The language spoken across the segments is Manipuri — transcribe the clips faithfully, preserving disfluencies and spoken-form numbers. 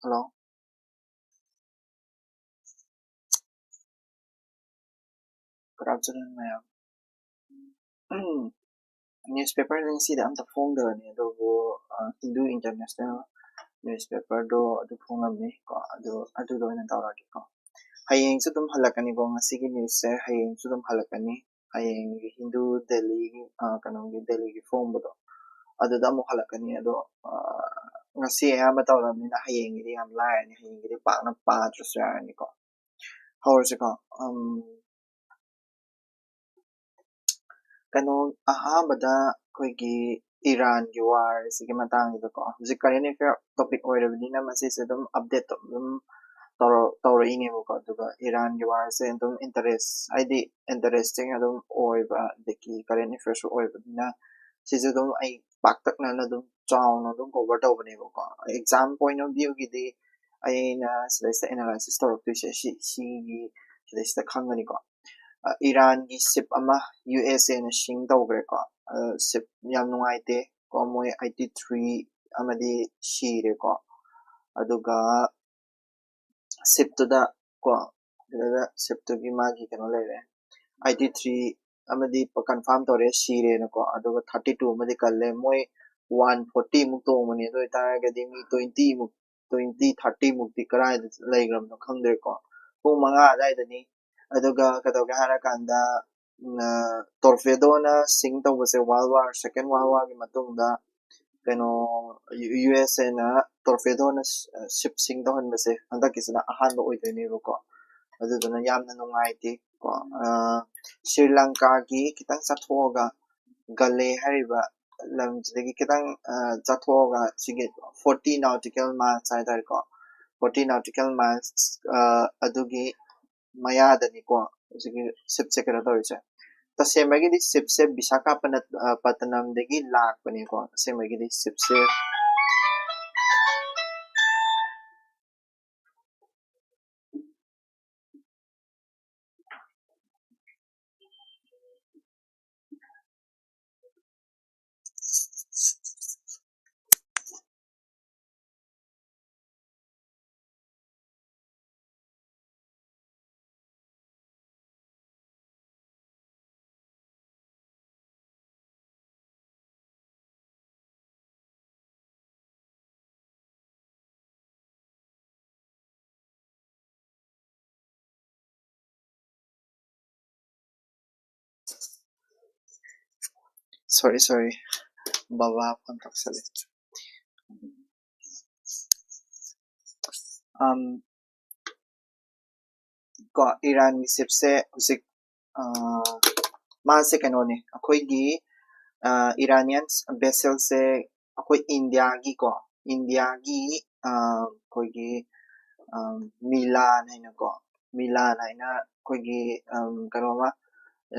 Hello. Good afternoon, ma'am. Newspaper ꯉꯁꯤꯗꯤ ꯑꯝꯇ ꯐꯣꯡꯗꯕꯅꯤ, ꯑꯗꯨꯕꯨ, ꯑ, Hindu International newspaperꯗꯣ ꯑꯗꯨ ꯐꯣꯡꯉꯝꯃꯤ ꯀꯣ, ꯑꯗꯨ, ꯑꯗꯨꯗ ꯑꯣꯏꯅ ꯇꯧꯔꯒꯦꯀꯣ꯫ ꯍꯌꯦꯡꯁꯨ ꯑꯗꯨꯝ ꯍꯜꯂꯛꯀꯅꯤꯀꯣ ꯉꯁꯤꯒꯤ newsꯁꯦ, ꯍꯌꯦꯡꯁꯨ ꯑꯗꯨꯝ ꯍꯜꯂꯛꯀꯅꯤ꯫ ꯍꯌꯦꯡꯒꯤ Hindu Delhiꯒꯤ, ꯑ, ꯀꯩꯅꯣꯒꯤ Delhiꯒꯤ ꯐꯣꯡꯕꯗꯣ, ꯑꯗꯨꯗ ꯑꯃꯨꯛ ꯍꯜꯂꯛꯀꯅꯤ꯫ ꯑꯗꯣ, ꯑ, ꯉꯁꯤ ꯑꯌꯥꯝꯕ ꯇꯧꯔꯕꯅꯤꯅ ꯍꯌꯦꯡꯒꯤꯗꯤ ꯌꯥꯝ ꯂꯥꯏꯔꯅꯤ, ꯍꯌꯦꯡꯒꯤꯗꯤ ꯄꯥꯛꯅ ꯄꯥꯗ꯭ꯔꯁꯨ ꯌꯥꯔꯅꯤꯀꯣ꯫ ꯍꯧꯔꯁꯤꯀꯣ꯫ ꯎꯝ, ꯀꯩꯅꯣ, ꯑꯍꯥꯟꯕꯗ ꯑꯩꯈꯣꯏꯒꯤ ꯏꯔꯥꯟꯒꯤ warꯁꯤꯒꯤ ꯃꯇꯥꯡꯁꯤꯗꯀꯣ, ꯍꯧꯖꯤꯛ current affair topic ꯑꯣꯏꯔꯕꯅꯤꯅ ꯃꯁꯤꯁꯦ ꯑꯗꯨꯝ updateꯇꯣ ꯑꯗꯨꯝ ꯇꯧꯔ-, ꯇꯧꯔꯛꯏꯅꯦꯕꯀꯣ꯫ ꯑꯗꯨꯒ ꯏꯔꯥꯟꯒꯤ warꯁꯦ ꯑꯗꯨꯝ interest, ꯍꯥꯏꯗꯤ interesting ꯑꯗꯨꯝ ꯑꯣꯏꯕ, ꯑꯗꯒꯤ current affairꯁꯨ ꯑꯣꯏꯕꯅꯤꯅ ꯁꯤꯁꯨ ꯑꯗꯨꯝ ꯑꯩ ꯄꯥꯛꯇꯛꯅꯅ ꯑꯗꯨꯝ ꯆꯥꯎꯅ ꯑꯗꯨꯝ cover ꯇꯧꯕꯅꯦꯕꯀꯣ꯫ Exam point of viewꯒꯤꯗꯤ ꯑꯩꯅ ꯁꯤꯗꯩꯁꯤꯗ analysis ꯇꯧꯔꯛꯇꯣꯏꯁꯦ ꯁꯤ, ꯁꯤꯒꯤ ꯁꯤꯗꯩꯁꯤꯗ ꯈꯪꯒꯅꯤꯀꯣ꯫ ꯑ, ꯏꯔꯥꯟꯒꯤ ship ꯑꯃ USAꯅ sink ꯇꯧꯈ꯭ꯔꯦꯀꯣ꯫ ꯑ, ship ꯌꯥꯝ ꯅꯨꯡꯉꯥꯏꯇꯦ ꯀꯣ, ꯃꯣꯏ eighty three ꯑꯃꯗꯤ ꯁꯤꯔꯦꯀꯣ꯫ ꯑꯗꯨꯒ shipꯇꯨꯗ ꯀꯣ, ꯑꯗꯨꯗ shipꯇꯨꯒꯤ ꯃꯥꯒꯤ ꯀꯩꯅꯣ ꯂꯩꯔꯦ, eighty three ꯑꯃꯗꯤ confirm ꯇꯧꯔꯦ ꯁꯤꯔꯦꯅꯀꯣ꯫ ꯑꯗꯨꯒ thirty two ꯑꯃꯗꯤ ꯀꯜꯂꯦ꯫ ꯃꯣꯏ one forty ꯃꯨꯛ ꯇꯣꯡꯕꯅꯦ, ꯑꯗꯨ ꯑꯣꯏꯇꯥꯔꯒꯗꯤ ꯃꯤ twenty ꯃꯨꯛ, twenty thirty ꯃꯨꯛꯇꯤ ꯀꯗꯥꯏꯗ ꯂꯩꯈ꯭ꯔꯕꯅꯣ ꯈꯪꯗ꯭ꯔꯦꯀꯣ꯫ ꯄꯨꯡ ꯃꯉꯥ ꯑꯗꯨꯋꯥꯏꯗꯅꯤ꯫ ꯑꯗꯨꯒ ꯀꯩꯗꯧꯒꯦ ꯍꯥꯏꯔꯀꯥꯟꯗ, ꯎꯝ, ꯑ, torpedoꯅ sink ꯇꯧꯕꯁꯦ World War, Second World Warꯒꯤ ꯃꯇꯨꯡꯗ ꯀꯩꯅꯣ, USAꯅ torpedoꯅ ship sink ꯇꯧꯍꯟꯕꯁꯦ ꯍꯟꯗꯛꯀꯤꯁꯤꯅ ꯑꯍꯥꯟꯕ ꯑꯣꯏꯗꯣꯏꯅꯦꯕꯀꯣ꯫ ꯑꯗꯨꯗꯨꯅ ꯌꯥꯝꯅ ꯅꯨꯡꯉꯥꯏꯇꯦ ꯀꯣ꯫ ꯑ, ꯁ꯭ꯔꯤ ꯂꯪꯀꯥꯒꯤ ꯈꯤꯇꯪ ꯆꯠꯊꯣꯛꯑꯒ ꯒꯂꯦ ꯍꯥꯏꯔꯤꯕ ꯂꯝꯁꯤꯗꯒꯤ ꯈꯤꯇꯪ, ꯑ, ꯆꯠꯊꯣꯛꯑꯒ ꯁꯤꯒꯤ forty nautical miles ꯍꯥꯏꯇꯥꯔꯦꯀꯣ, forty nautical miles, ꯑ, ꯑꯗꯨꯒꯤ ꯃꯌꯥꯗꯅꯤꯀꯣ ꯍꯧꯖꯤꯛꯀꯤ shipꯁꯦ ꯀꯩꯅꯣ ꯇꯧꯔꯤꯁꯦ꯫ ꯇꯁꯦꯡꯕꯒꯤꯗꯤ shipꯁꯦ ꯕꯤꯁꯥꯈꯥꯄꯠꯅ-, ꯑ, ꯄꯠꯇꯅꯝꯗꯒꯤ ꯂꯥꯛꯄꯅꯤꯀꯣ꯫ ꯑꯁꯦꯡꯕꯒꯤꯗꯤ shipꯁꯦ Sorry, sorry. ꯕꯕꯥ ꯐꯣꯟ ꯇꯧꯁꯜꯂꯦ꯫ ꯑꯝ, ꯀꯣ, ꯏꯔꯥꯟꯒꯤ ꯁꯤꯞꯁꯦ ꯍꯧꯖꯤꯛ, ꯑ, ꯃꯥꯁꯦ ꯀꯩꯅꯣꯅꯦ, ꯑꯩꯈꯣꯏꯒꯤ, ꯑ, ꯏꯔꯥꯅꯤꯌꯟ ꯚꯦꯁꯦꯜꯁꯦ ꯑꯩꯈꯣꯏ ꯏꯟꯗꯤꯌꯥꯒꯤꯀꯣ, ꯏꯟꯗꯤꯌꯥꯒꯤ, ꯑ, ꯑꯩꯈꯣꯏꯒꯤ, ꯑ, ꯃꯤꯂꯥꯟ ꯍꯥꯏꯅꯀꯣ, ꯃꯤꯂꯥꯟ ꯍꯥꯏꯅ ꯑꯩꯈꯣꯏꯒꯤ, ꯑꯝ, ꯀꯩꯅꯣꯃ,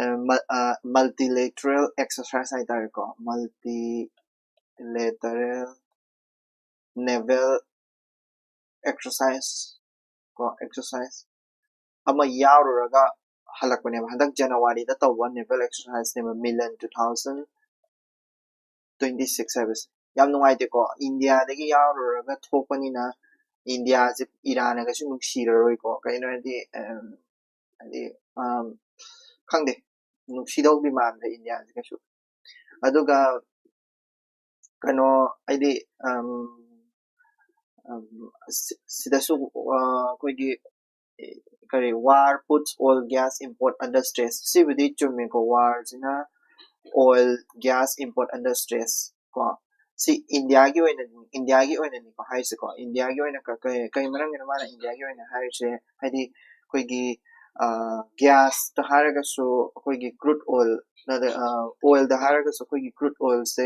ꯑ, ꯃ-, ꯑ, multilateral exercise ꯍꯥꯏꯇꯥꯔꯦꯀꯣ, multilateral naval exercise ꯀꯣ, exercise ꯑꯃ ꯌꯥꯎꯔꯨꯔꯒ ꯍꯜꯂꯛꯄꯅꯦꯕ꯫ ꯍꯟꯗꯛ ꯖꯅꯋꯥꯔꯤꯗ ꯇꯧꯕ naval exerciseꯅꯦꯕ, Milan two thousand twenty six ꯍꯥꯏꯕꯁꯦ꯫ ꯌꯥꯝ ꯅꯨꯡꯉꯥꯏꯇꯦꯀꯣ, ꯏꯟꯗꯤꯌꯥꯗꯒꯤ ꯌꯥꯎꯔꯨꯔꯒ ꯊꯣꯛꯄꯅꯤꯅ ꯏꯟꯗꯤꯌꯥꯁꯦ ꯏꯔꯥꯟꯅꯒꯁꯨ ꯅꯨꯡꯁꯤꯔꯔꯣꯏꯀꯣ꯫ ꯀꯩꯅꯣ ꯍꯥꯏꯗꯤ, ꯑꯝ, ꯍꯥꯏꯗꯤ, ꯑꯝ, ꯈꯪꯗꯦ, ꯅꯨꯡꯁꯤꯗꯧꯗꯤ ꯃꯥꯟꯗꯦ ꯏꯟꯗꯤꯌꯥꯁꯦ ꯀꯩꯁꯨ꯫ ꯑꯗꯨꯒ ꯀꯩꯅꯣ, ꯍꯥꯏꯗꯤ, ꯑꯝ, ꯑꯝ, ꯁꯤ-, ꯁꯤꯗꯁꯨ, ꯑ, ꯑꯩꯈꯣꯏꯒꯤ, ꯑꯦ, ꯀꯔꯤ, "War puts oil gas import under stress"꯫ ꯁꯤꯕꯨꯗꯤ ꯆꯨꯝꯃꯦꯀꯣ, ꯋꯥꯔꯁꯤꯅ oil gas import under stress ꯀꯣ꯫ ꯁꯤ ꯏꯟꯗꯤꯌꯥꯒꯤ ꯑꯣꯏꯅ, ꯏꯟꯗꯤꯌꯥꯒꯤ ꯑꯣꯏꯅꯅꯤꯀꯣ ꯍꯥꯏꯔꯤꯁꯦꯀꯣ꯫ ꯏꯟꯗꯤꯌꯥꯒꯤ ꯑꯣꯏꯅ ꯀ-, ꯀꯩ, ꯀꯩ ꯃꯔꯝꯒꯤꯅꯣ ꯃꯥꯅ ꯏꯟꯗꯤꯌꯥꯒꯤ ꯑꯣꯏꯅ ꯍꯥꯏꯔꯤꯁꯦ? ꯍꯥꯏꯗꯤ ꯑꯩꯈꯣꯏꯒꯤ, ꯑ, gas ꯇ ꯍꯥꯏꯔꯒꯁꯨ ꯑꯩꯈꯣꯏꯒꯤ crude oil, ꯅꯠꯇ꯭ꯔ-, ꯑ, oil ꯗ ꯍꯥꯏꯔꯒꯁꯨ ꯑꯩꯈꯣꯏꯒꯤ crude oil ꯁꯦ,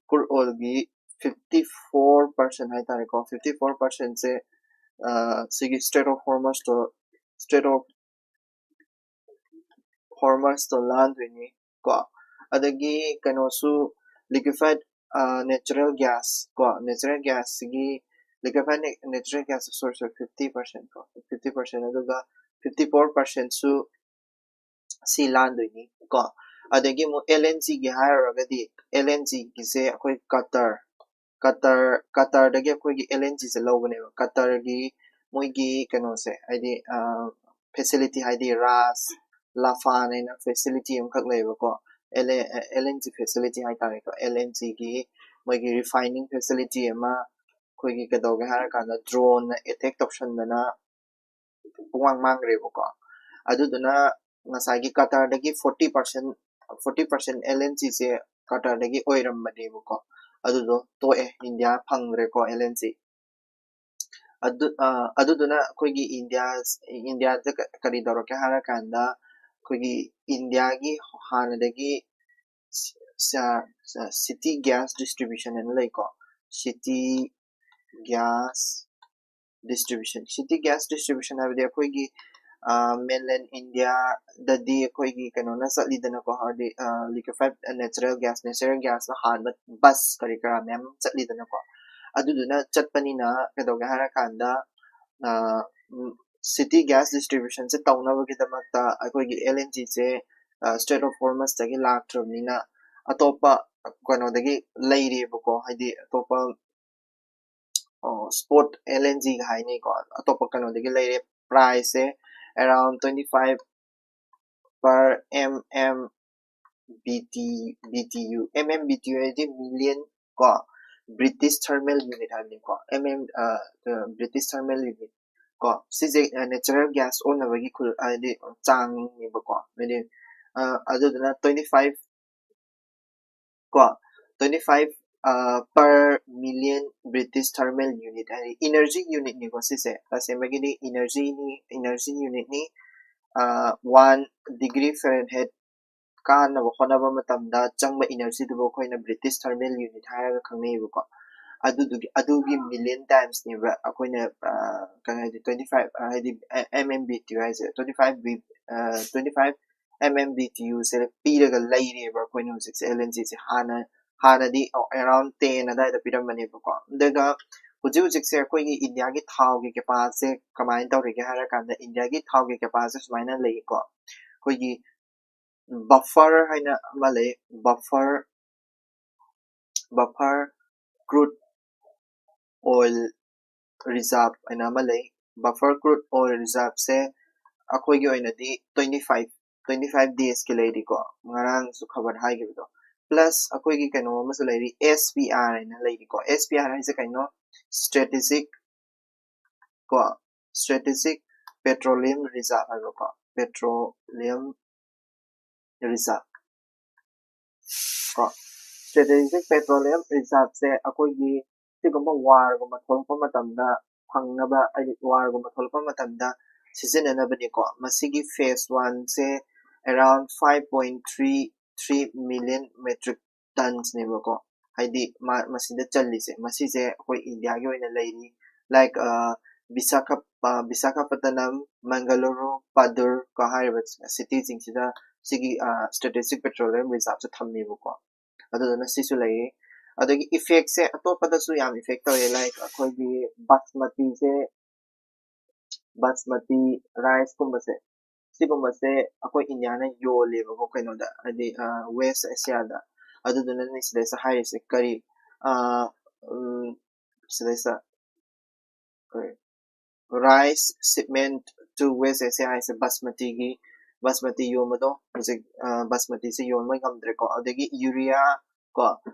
crude oil ꯒꯤ fifty four percent ꯍꯥꯏꯇꯥꯔꯦꯀꯣ, fifty four percent ꯁꯦ, ꯑ, ꯁꯤꯒꯤ Strait of Hormuz to, Strait of Hormuz ꯇꯣ ꯂꯥꯟꯗꯣꯏꯅꯤ ꯀꯣ꯫ ꯑꯗꯒꯤ ꯀꯩꯅꯣꯁꯨ, liquefied, ꯑ, natural gas ꯀꯣ, natural gas ꯁꯤꯒꯤ, liquefied na-, natural gas, sorry, sorry, fifty percent ꯀꯣ, fifty percent, ꯑꯗꯨꯒ fifty four percent ꯁꯨ ꯁꯤ ꯂꯥꯟꯗꯣꯏꯅꯤ ꯀꯣ꯫ ꯑꯗꯒꯤ ꯑꯃꯨꯛ L N G ꯒꯤ ꯍꯥꯏꯔꯨꯔꯒꯗꯤ, L N G ꯒꯤꯁꯦ ꯑꯩꯈꯣꯏ ꯀꯇꯔ, ꯀꯇꯔ, ꯀꯇꯔꯗꯒꯤ ꯑꯩꯈꯣꯏꯒꯤ L N G ꯁꯦ ꯂꯧꯕꯅꯦꯕ꯫ ꯀꯇꯔꯒꯤ ꯃꯣꯏꯒꯤ ꯀꯩꯅꯣꯁꯦ, ꯍꯥꯏꯗꯤ, ꯑ, facility, ꯍꯥꯏꯗꯤ ꯔꯥꯁ ꯂꯥꯐꯥꯟ ꯍꯥꯏꯅ facility ꯑꯃꯈꯛ ꯂꯩꯌꯦꯕꯀꯣ꯫ L-, L N G facility ꯍꯥꯏꯇꯥꯔꯦꯀꯣ꯫ L N G ꯒꯤ ꯃꯣꯏꯒꯤ refining facility ꯑꯃ ꯑꯩꯈꯣꯏꯒꯤ ꯀꯩꯗꯧꯒꯦ ꯍꯥꯏꯔꯀꯥꯟꯗ drone ꯅ attack ꯇꯧꯁꯟꯗꯅ ꯄꯨꯡꯃꯥꯡ ꯃꯥꯡꯈ꯭ꯔꯦꯕꯀꯣ꯫ ꯑꯗꯨꯗꯨꯅ ꯉꯁꯥꯏꯒꯤ ꯀꯇꯔꯗꯒꯤ forty percent forty percent L N ꯖꯤꯁꯦ ꯀꯇꯔꯗꯒꯤ ꯑꯣꯏꯔꯝꯕꯅꯦꯕꯀꯣ꯫ ꯑꯗꯨꯗꯣ ꯇꯣꯛꯑꯦ, ꯏꯟꯗꯤꯌꯥ ꯐꯪꯗ꯭ꯔꯦꯀꯣ ꯑꯦꯜ ꯑꯦꯟ ꯖꯤ꯫ ꯑꯗꯨ ꯑ, ꯑꯗꯨꯗꯨꯅ ꯑꯩꯈꯣꯏꯒꯤ ꯏꯟꯗꯤꯌꯥ ꯏꯟꯗꯤꯌꯥꯗ ꯀ- ꯀꯔꯤ ꯇꯧꯔꯛꯀꯦ ꯍꯥꯏꯔꯀꯥꯟꯗ, ꯑꯩꯈꯣꯏꯒꯤ ꯏꯟꯗꯤꯌꯥꯒꯤ ꯍꯥꯟꯅꯗꯒꯤ ꯁꯤꯇꯤ ꯒ꯭ꯌꯥꯁ ꯗꯤꯁꯇ꯭ꯔꯤꯕ꯭ꯌꯨꯁꯟ ꯍꯥꯏꯅ ꯂꯩꯀꯣ꯫ City gas distribution city gas distribution ꯍꯥꯏꯕꯗꯤ ꯑꯩꯈꯣꯏꯒꯤ ꯃꯦꯟꯂꯦꯟ ꯏꯟꯗꯤꯌꯥꯗꯗꯤ ꯑꯩꯈꯣꯏꯒꯤ ꯀꯩꯅꯣꯅ ꯆꯠꯂꯤꯗꯅꯀꯣ, ꯍꯥꯏꯗꯤ ꯂꯤꯀ꯭ꯋꯤꯐꯥꯏꯠ ꯅꯦꯆꯔꯦꯜ ꯒ꯭ꯌꯥꯁ ꯅꯦꯆꯔꯦꯜ ꯒ꯭ꯌꯥꯁꯅ ꯍꯥꯟꯕ ꯕꯁ ꯀꯔꯤ ꯀꯔꯥ ꯃꯌꯥꯝ ꯑꯃ ꯆꯠꯂꯤꯗꯅꯀꯣ꯫ ꯑꯗꯨꯗꯨꯅ ꯆꯠꯄꯅꯤꯅ ꯀꯩꯗꯧꯒꯦ ꯍꯥꯏꯔꯀꯥꯟꯗ, ꯁꯤꯇꯤ ꯒ꯭ꯌꯥꯁ ꯗꯤꯁꯇ꯭ꯔꯤꯕ꯭ꯌꯨꯁꯟꯁꯦ ꯇꯧꯅꯕꯒꯤꯗꯃꯛꯇ ꯑꯩꯈꯣꯏꯒꯤ ꯑꯦꯜ ꯑꯦꯟ ꯖꯤꯁꯦ ꯁ꯭ꯇ꯭ꯔꯦꯠ ꯑꯣꯐ ꯍꯣꯔꯃꯁꯇꯒꯤ ꯂꯥꯛꯇ꯭ꯔꯕꯅꯤꯅ ꯑꯇꯣꯞꯄ ꯀꯩꯅꯣꯗꯒꯤ ꯂꯩꯔꯦꯕꯀꯣ, ꯍꯥꯏꯗꯤ ꯑꯇꯣꯞꯄ ꯁ꯭ꯄꯣꯠ ꯑꯦꯜ ꯑꯦꯟ ꯖꯤꯒ ꯍꯥꯏꯅꯩꯀꯣ, ꯑꯇꯣꯞꯄ ꯀꯩꯅꯣꯗꯒꯤ ꯂꯩꯔꯦ꯫ ꯄ꯭ꯔꯥꯏꯁꯁꯦ around twenty five per M M B T B T U, M M B T U ꯍꯥꯏꯗꯤ ꯃꯤꯂꯤꯌꯟ ꯀꯣ, ꯕ꯭ꯔꯤꯇꯤꯁ ꯊꯔꯃꯦꯜ ꯌꯨꯅꯤꯠ ꯍꯥꯏꯕꯅꯤꯀꯣ, M M British thermal unit ꯀꯣ꯫ ꯁꯤꯁꯦ ꯅꯦꯆꯔꯦꯜ ꯒ꯭ꯌꯥꯁ ꯑꯣꯟꯅꯕꯒꯤ ꯈꯨ ꯍꯥꯏꯗꯤ ꯆꯥꯡꯅꯦꯕꯀꯣ꯫ ꯍꯥꯏꯗꯤ ꯑ, ꯑꯗꯨꯗꯨꯅ twenty five ꯀꯣ, twenty five per million British thermal unit ꯍꯥꯏꯗꯤ ꯏꯅꯔꯖꯤ ꯌꯨꯅꯤꯠꯅꯤꯀꯣ ꯁꯤꯁꯦ꯫ ꯇꯁꯦꯡꯕꯒꯤꯗꯤ ꯏꯅꯔꯖꯤꯅꯤ, ꯏꯅꯔꯖꯤ ꯌꯨꯅꯤꯠꯅꯤ꯫ One degree Fahrenheit ꯀꯥꯅꯕ ꯍꯣꯠꯅꯕ ꯃꯇꯝꯗ ꯆꯪꯕ ꯏꯅꯔꯖꯤꯗꯨꯕꯨ ꯑꯩꯈꯣꯏꯅ ꯕ꯭ꯔꯤꯇꯤꯁ ꯊꯔꯃꯦꯜ ꯌꯨꯅꯤꯠ ꯍꯥꯏꯔꯒ ꯈꯪꯅꯩꯌꯦꯕꯀꯣ꯫ ꯑꯗꯨꯗꯨꯒꯤ ꯑꯗꯨꯒꯤ ꯃꯤꯂꯤꯌꯟ ꯇꯥꯏꯝꯁꯅꯦꯕ ꯑꯩꯈꯣꯏꯅ ꯑ, ꯀꯩ ꯍꯥꯏꯗꯤ twenty five ꯍꯥꯏꯗꯤ M M B T U ꯍꯥꯏꯁꯦ twenty five twenty five M M B T U ꯁꯦ ꯄꯤꯔꯒ ꯂꯩꯔꯦꯕ ꯑꯩꯈꯣꯏꯅ ꯍꯧꯖꯤꯛꯁꯦ ꯑꯦꯜ ꯑꯦꯟ ꯖꯤꯁꯦ꯫ ꯍꯥꯟꯅ ꯍꯥꯟꯅꯗꯤ around ten ꯑꯗꯥꯏꯗ ꯄꯤꯔꯝꯕꯅꯦꯕꯀꯣ꯫ ꯑꯗꯨꯒ ꯍꯧꯖꯤꯛ ꯍꯧꯖꯤꯛꯁꯦ ꯑꯩꯈꯣꯏꯒꯤ ꯏꯟꯗꯤꯌꯥꯒꯤ ꯊꯥꯎꯒꯤ ꯀꯦꯄꯥꯁꯦ ꯀꯃꯥꯏꯅ ꯇꯧꯔꯤꯒꯦ ꯍꯥꯏꯔꯀꯥꯟꯗ, ꯏꯟꯗꯤꯌꯥꯒꯤ ꯊꯥꯎꯒꯤ ꯀꯦꯄꯥꯁꯦ ꯁꯨꯃꯥꯏꯅ ꯂꯩꯀꯣ꯫ ꯑꯩꯈꯣꯏꯒꯤ ꯕꯐꯔ ꯍꯥꯏꯅ ꯑꯃ ꯂꯩ, ꯕꯐꯔ ꯕꯐꯔ ꯀ꯭ꯔꯨꯗ ꯑꯣꯏꯜ ꯔꯤꯖꯥꯔꯚ ꯍꯥꯏꯅ ꯑꯃ ꯂꯩ꯫ ꯕꯐꯔ ꯀ꯭ꯔꯨꯗ ꯑꯣꯏꯜ ꯔꯤꯖꯥꯔꯚꯁꯦ ꯑꯩꯈꯣꯏꯒꯤ ꯑꯣꯏꯅꯗꯤ twenty five twenty five days ꯀꯤ ꯂꯩꯔꯤꯀꯣ, ꯉꯔꯥꯡꯁꯨ ꯈꯕꯔ ꯍꯥꯏꯈꯤꯕꯗꯣ꯫ ꯄ꯭ꯂꯁ ꯑꯩꯈꯣꯏꯒꯤ ꯀꯩꯅꯣ ꯑꯃꯁꯨ ꯂꯩꯔꯤ, S P R ꯍꯥꯏꯅ ꯂꯩꯔꯤꯀꯣ꯫ S P R ꯍꯥꯏꯁꯦ ꯀꯩꯅꯣ? ꯁ꯭ꯇ꯭ꯔꯦꯇꯦꯖꯤꯛ ꯀꯣ, ꯁ꯭ꯇ꯭ꯔꯦꯇꯦꯖꯤꯛ ꯄꯦꯇ꯭ꯔꯣꯂꯤꯌꯝ ꯔꯤꯖꯥꯔꯚ ꯍꯥꯏꯕꯀꯣ, ꯄꯦꯇ꯭ꯔꯣꯂꯤꯌꯝ ꯔꯤꯖꯥꯔꯚ꯫ ꯀꯣ, strategic petroleum reserve ꯁꯦ ꯑꯩꯈꯣꯏꯒꯤ ꯁꯤꯒꯨꯝꯕ ꯋꯥꯔꯒꯨꯝꯕ ꯊꯣꯛꯂꯛꯄ ꯃꯇꯝꯗ ꯐꯪꯅꯕ, ꯍꯥꯏꯗꯤ ꯋꯥꯔꯒꯨꯝꯕ ꯊꯣꯛꯂꯛꯄ ꯃꯇꯝꯗ ꯁꯤꯖꯤꯟꯅꯅꯕꯅꯤꯀꯣ꯫ ꯃꯁꯤꯒꯤ phase one ꯁꯦ around five point three three million metric tons ꯅꯦꯕꯀꯣ꯫ ꯍꯥꯏꯗꯤ ꯃꯥ ꯃꯁꯤꯗ ꯆꯜꯂꯤꯁꯦ, ꯃꯁꯤꯁꯦ ꯑꯩꯈꯣꯏ ꯏꯟꯗꯤꯌꯥꯒꯤ ꯑꯣꯏꯅ ꯂꯩꯔꯤ꯫ Like ꯕꯤꯁꯥꯈꯥ ꯕꯤꯁꯥꯈꯥꯄꯇꯅꯝ, ꯃꯪꯒꯂꯨꯔꯨ, ꯄꯥꯗꯨꯔ ꯀ ꯍꯥꯏꯔꯤꯕ city ꯁꯤꯡꯁꯤꯗ ꯁꯤꯒꯤ strategic petroleum reserve ꯁꯦ ꯊꯝꯃꯦꯕꯀꯣ꯫ ꯑꯗꯨꯗꯨꯅ ꯁꯤꯁꯨ ꯂꯩꯌꯦ꯫ ꯑꯗꯒꯤ effect ꯁꯦ ꯑꯇꯣꯞꯄꯗꯁꯨ ꯌꯥꯝ effect ꯇꯧꯋꯦ꯫ Like ꯑꯩꯈꯣꯏꯒꯤ ꯕꯥꯁꯃꯇꯤꯁꯦ, ꯕꯥꯁꯃꯇꯤ rice ꯀꯨꯝꯕꯁꯦ, ꯁꯤꯒꯨꯝꯕꯁꯦ ꯑꯩꯈꯣꯏ ꯏꯟꯗꯤꯌꯥꯅ ꯌꯣꯜꯂꯦꯕꯀꯣ, ꯀꯩꯅꯣꯗ, ꯍꯥꯏꯗꯤ West Asia ꯗ꯫ ꯑꯗꯨꯗꯨꯅꯅꯦ ꯁꯤꯗꯩꯁꯤꯗ ꯍꯥꯏꯔꯤꯁꯦ ꯀꯔꯤ, ꯑ, ꯎꯝ, ꯁꯤꯗꯩꯁꯤꯗ ꯀꯔꯤ, rice shipment to West Asia ꯍꯥꯏꯁꯦ ꯕꯥꯁꯃꯇꯤꯒꯤ, ꯕꯥꯁꯃꯇꯤ ꯌꯣꯟꯕꯗꯣ ꯍꯧꯖꯤꯛ ꯕꯥꯁꯃꯇꯤꯁꯦ ꯌꯣꯟꯕ ꯉꯝꯗ꯭ꯔꯦꯀꯣ꯫ ꯑꯗꯒꯤ urea ꯀꯣ,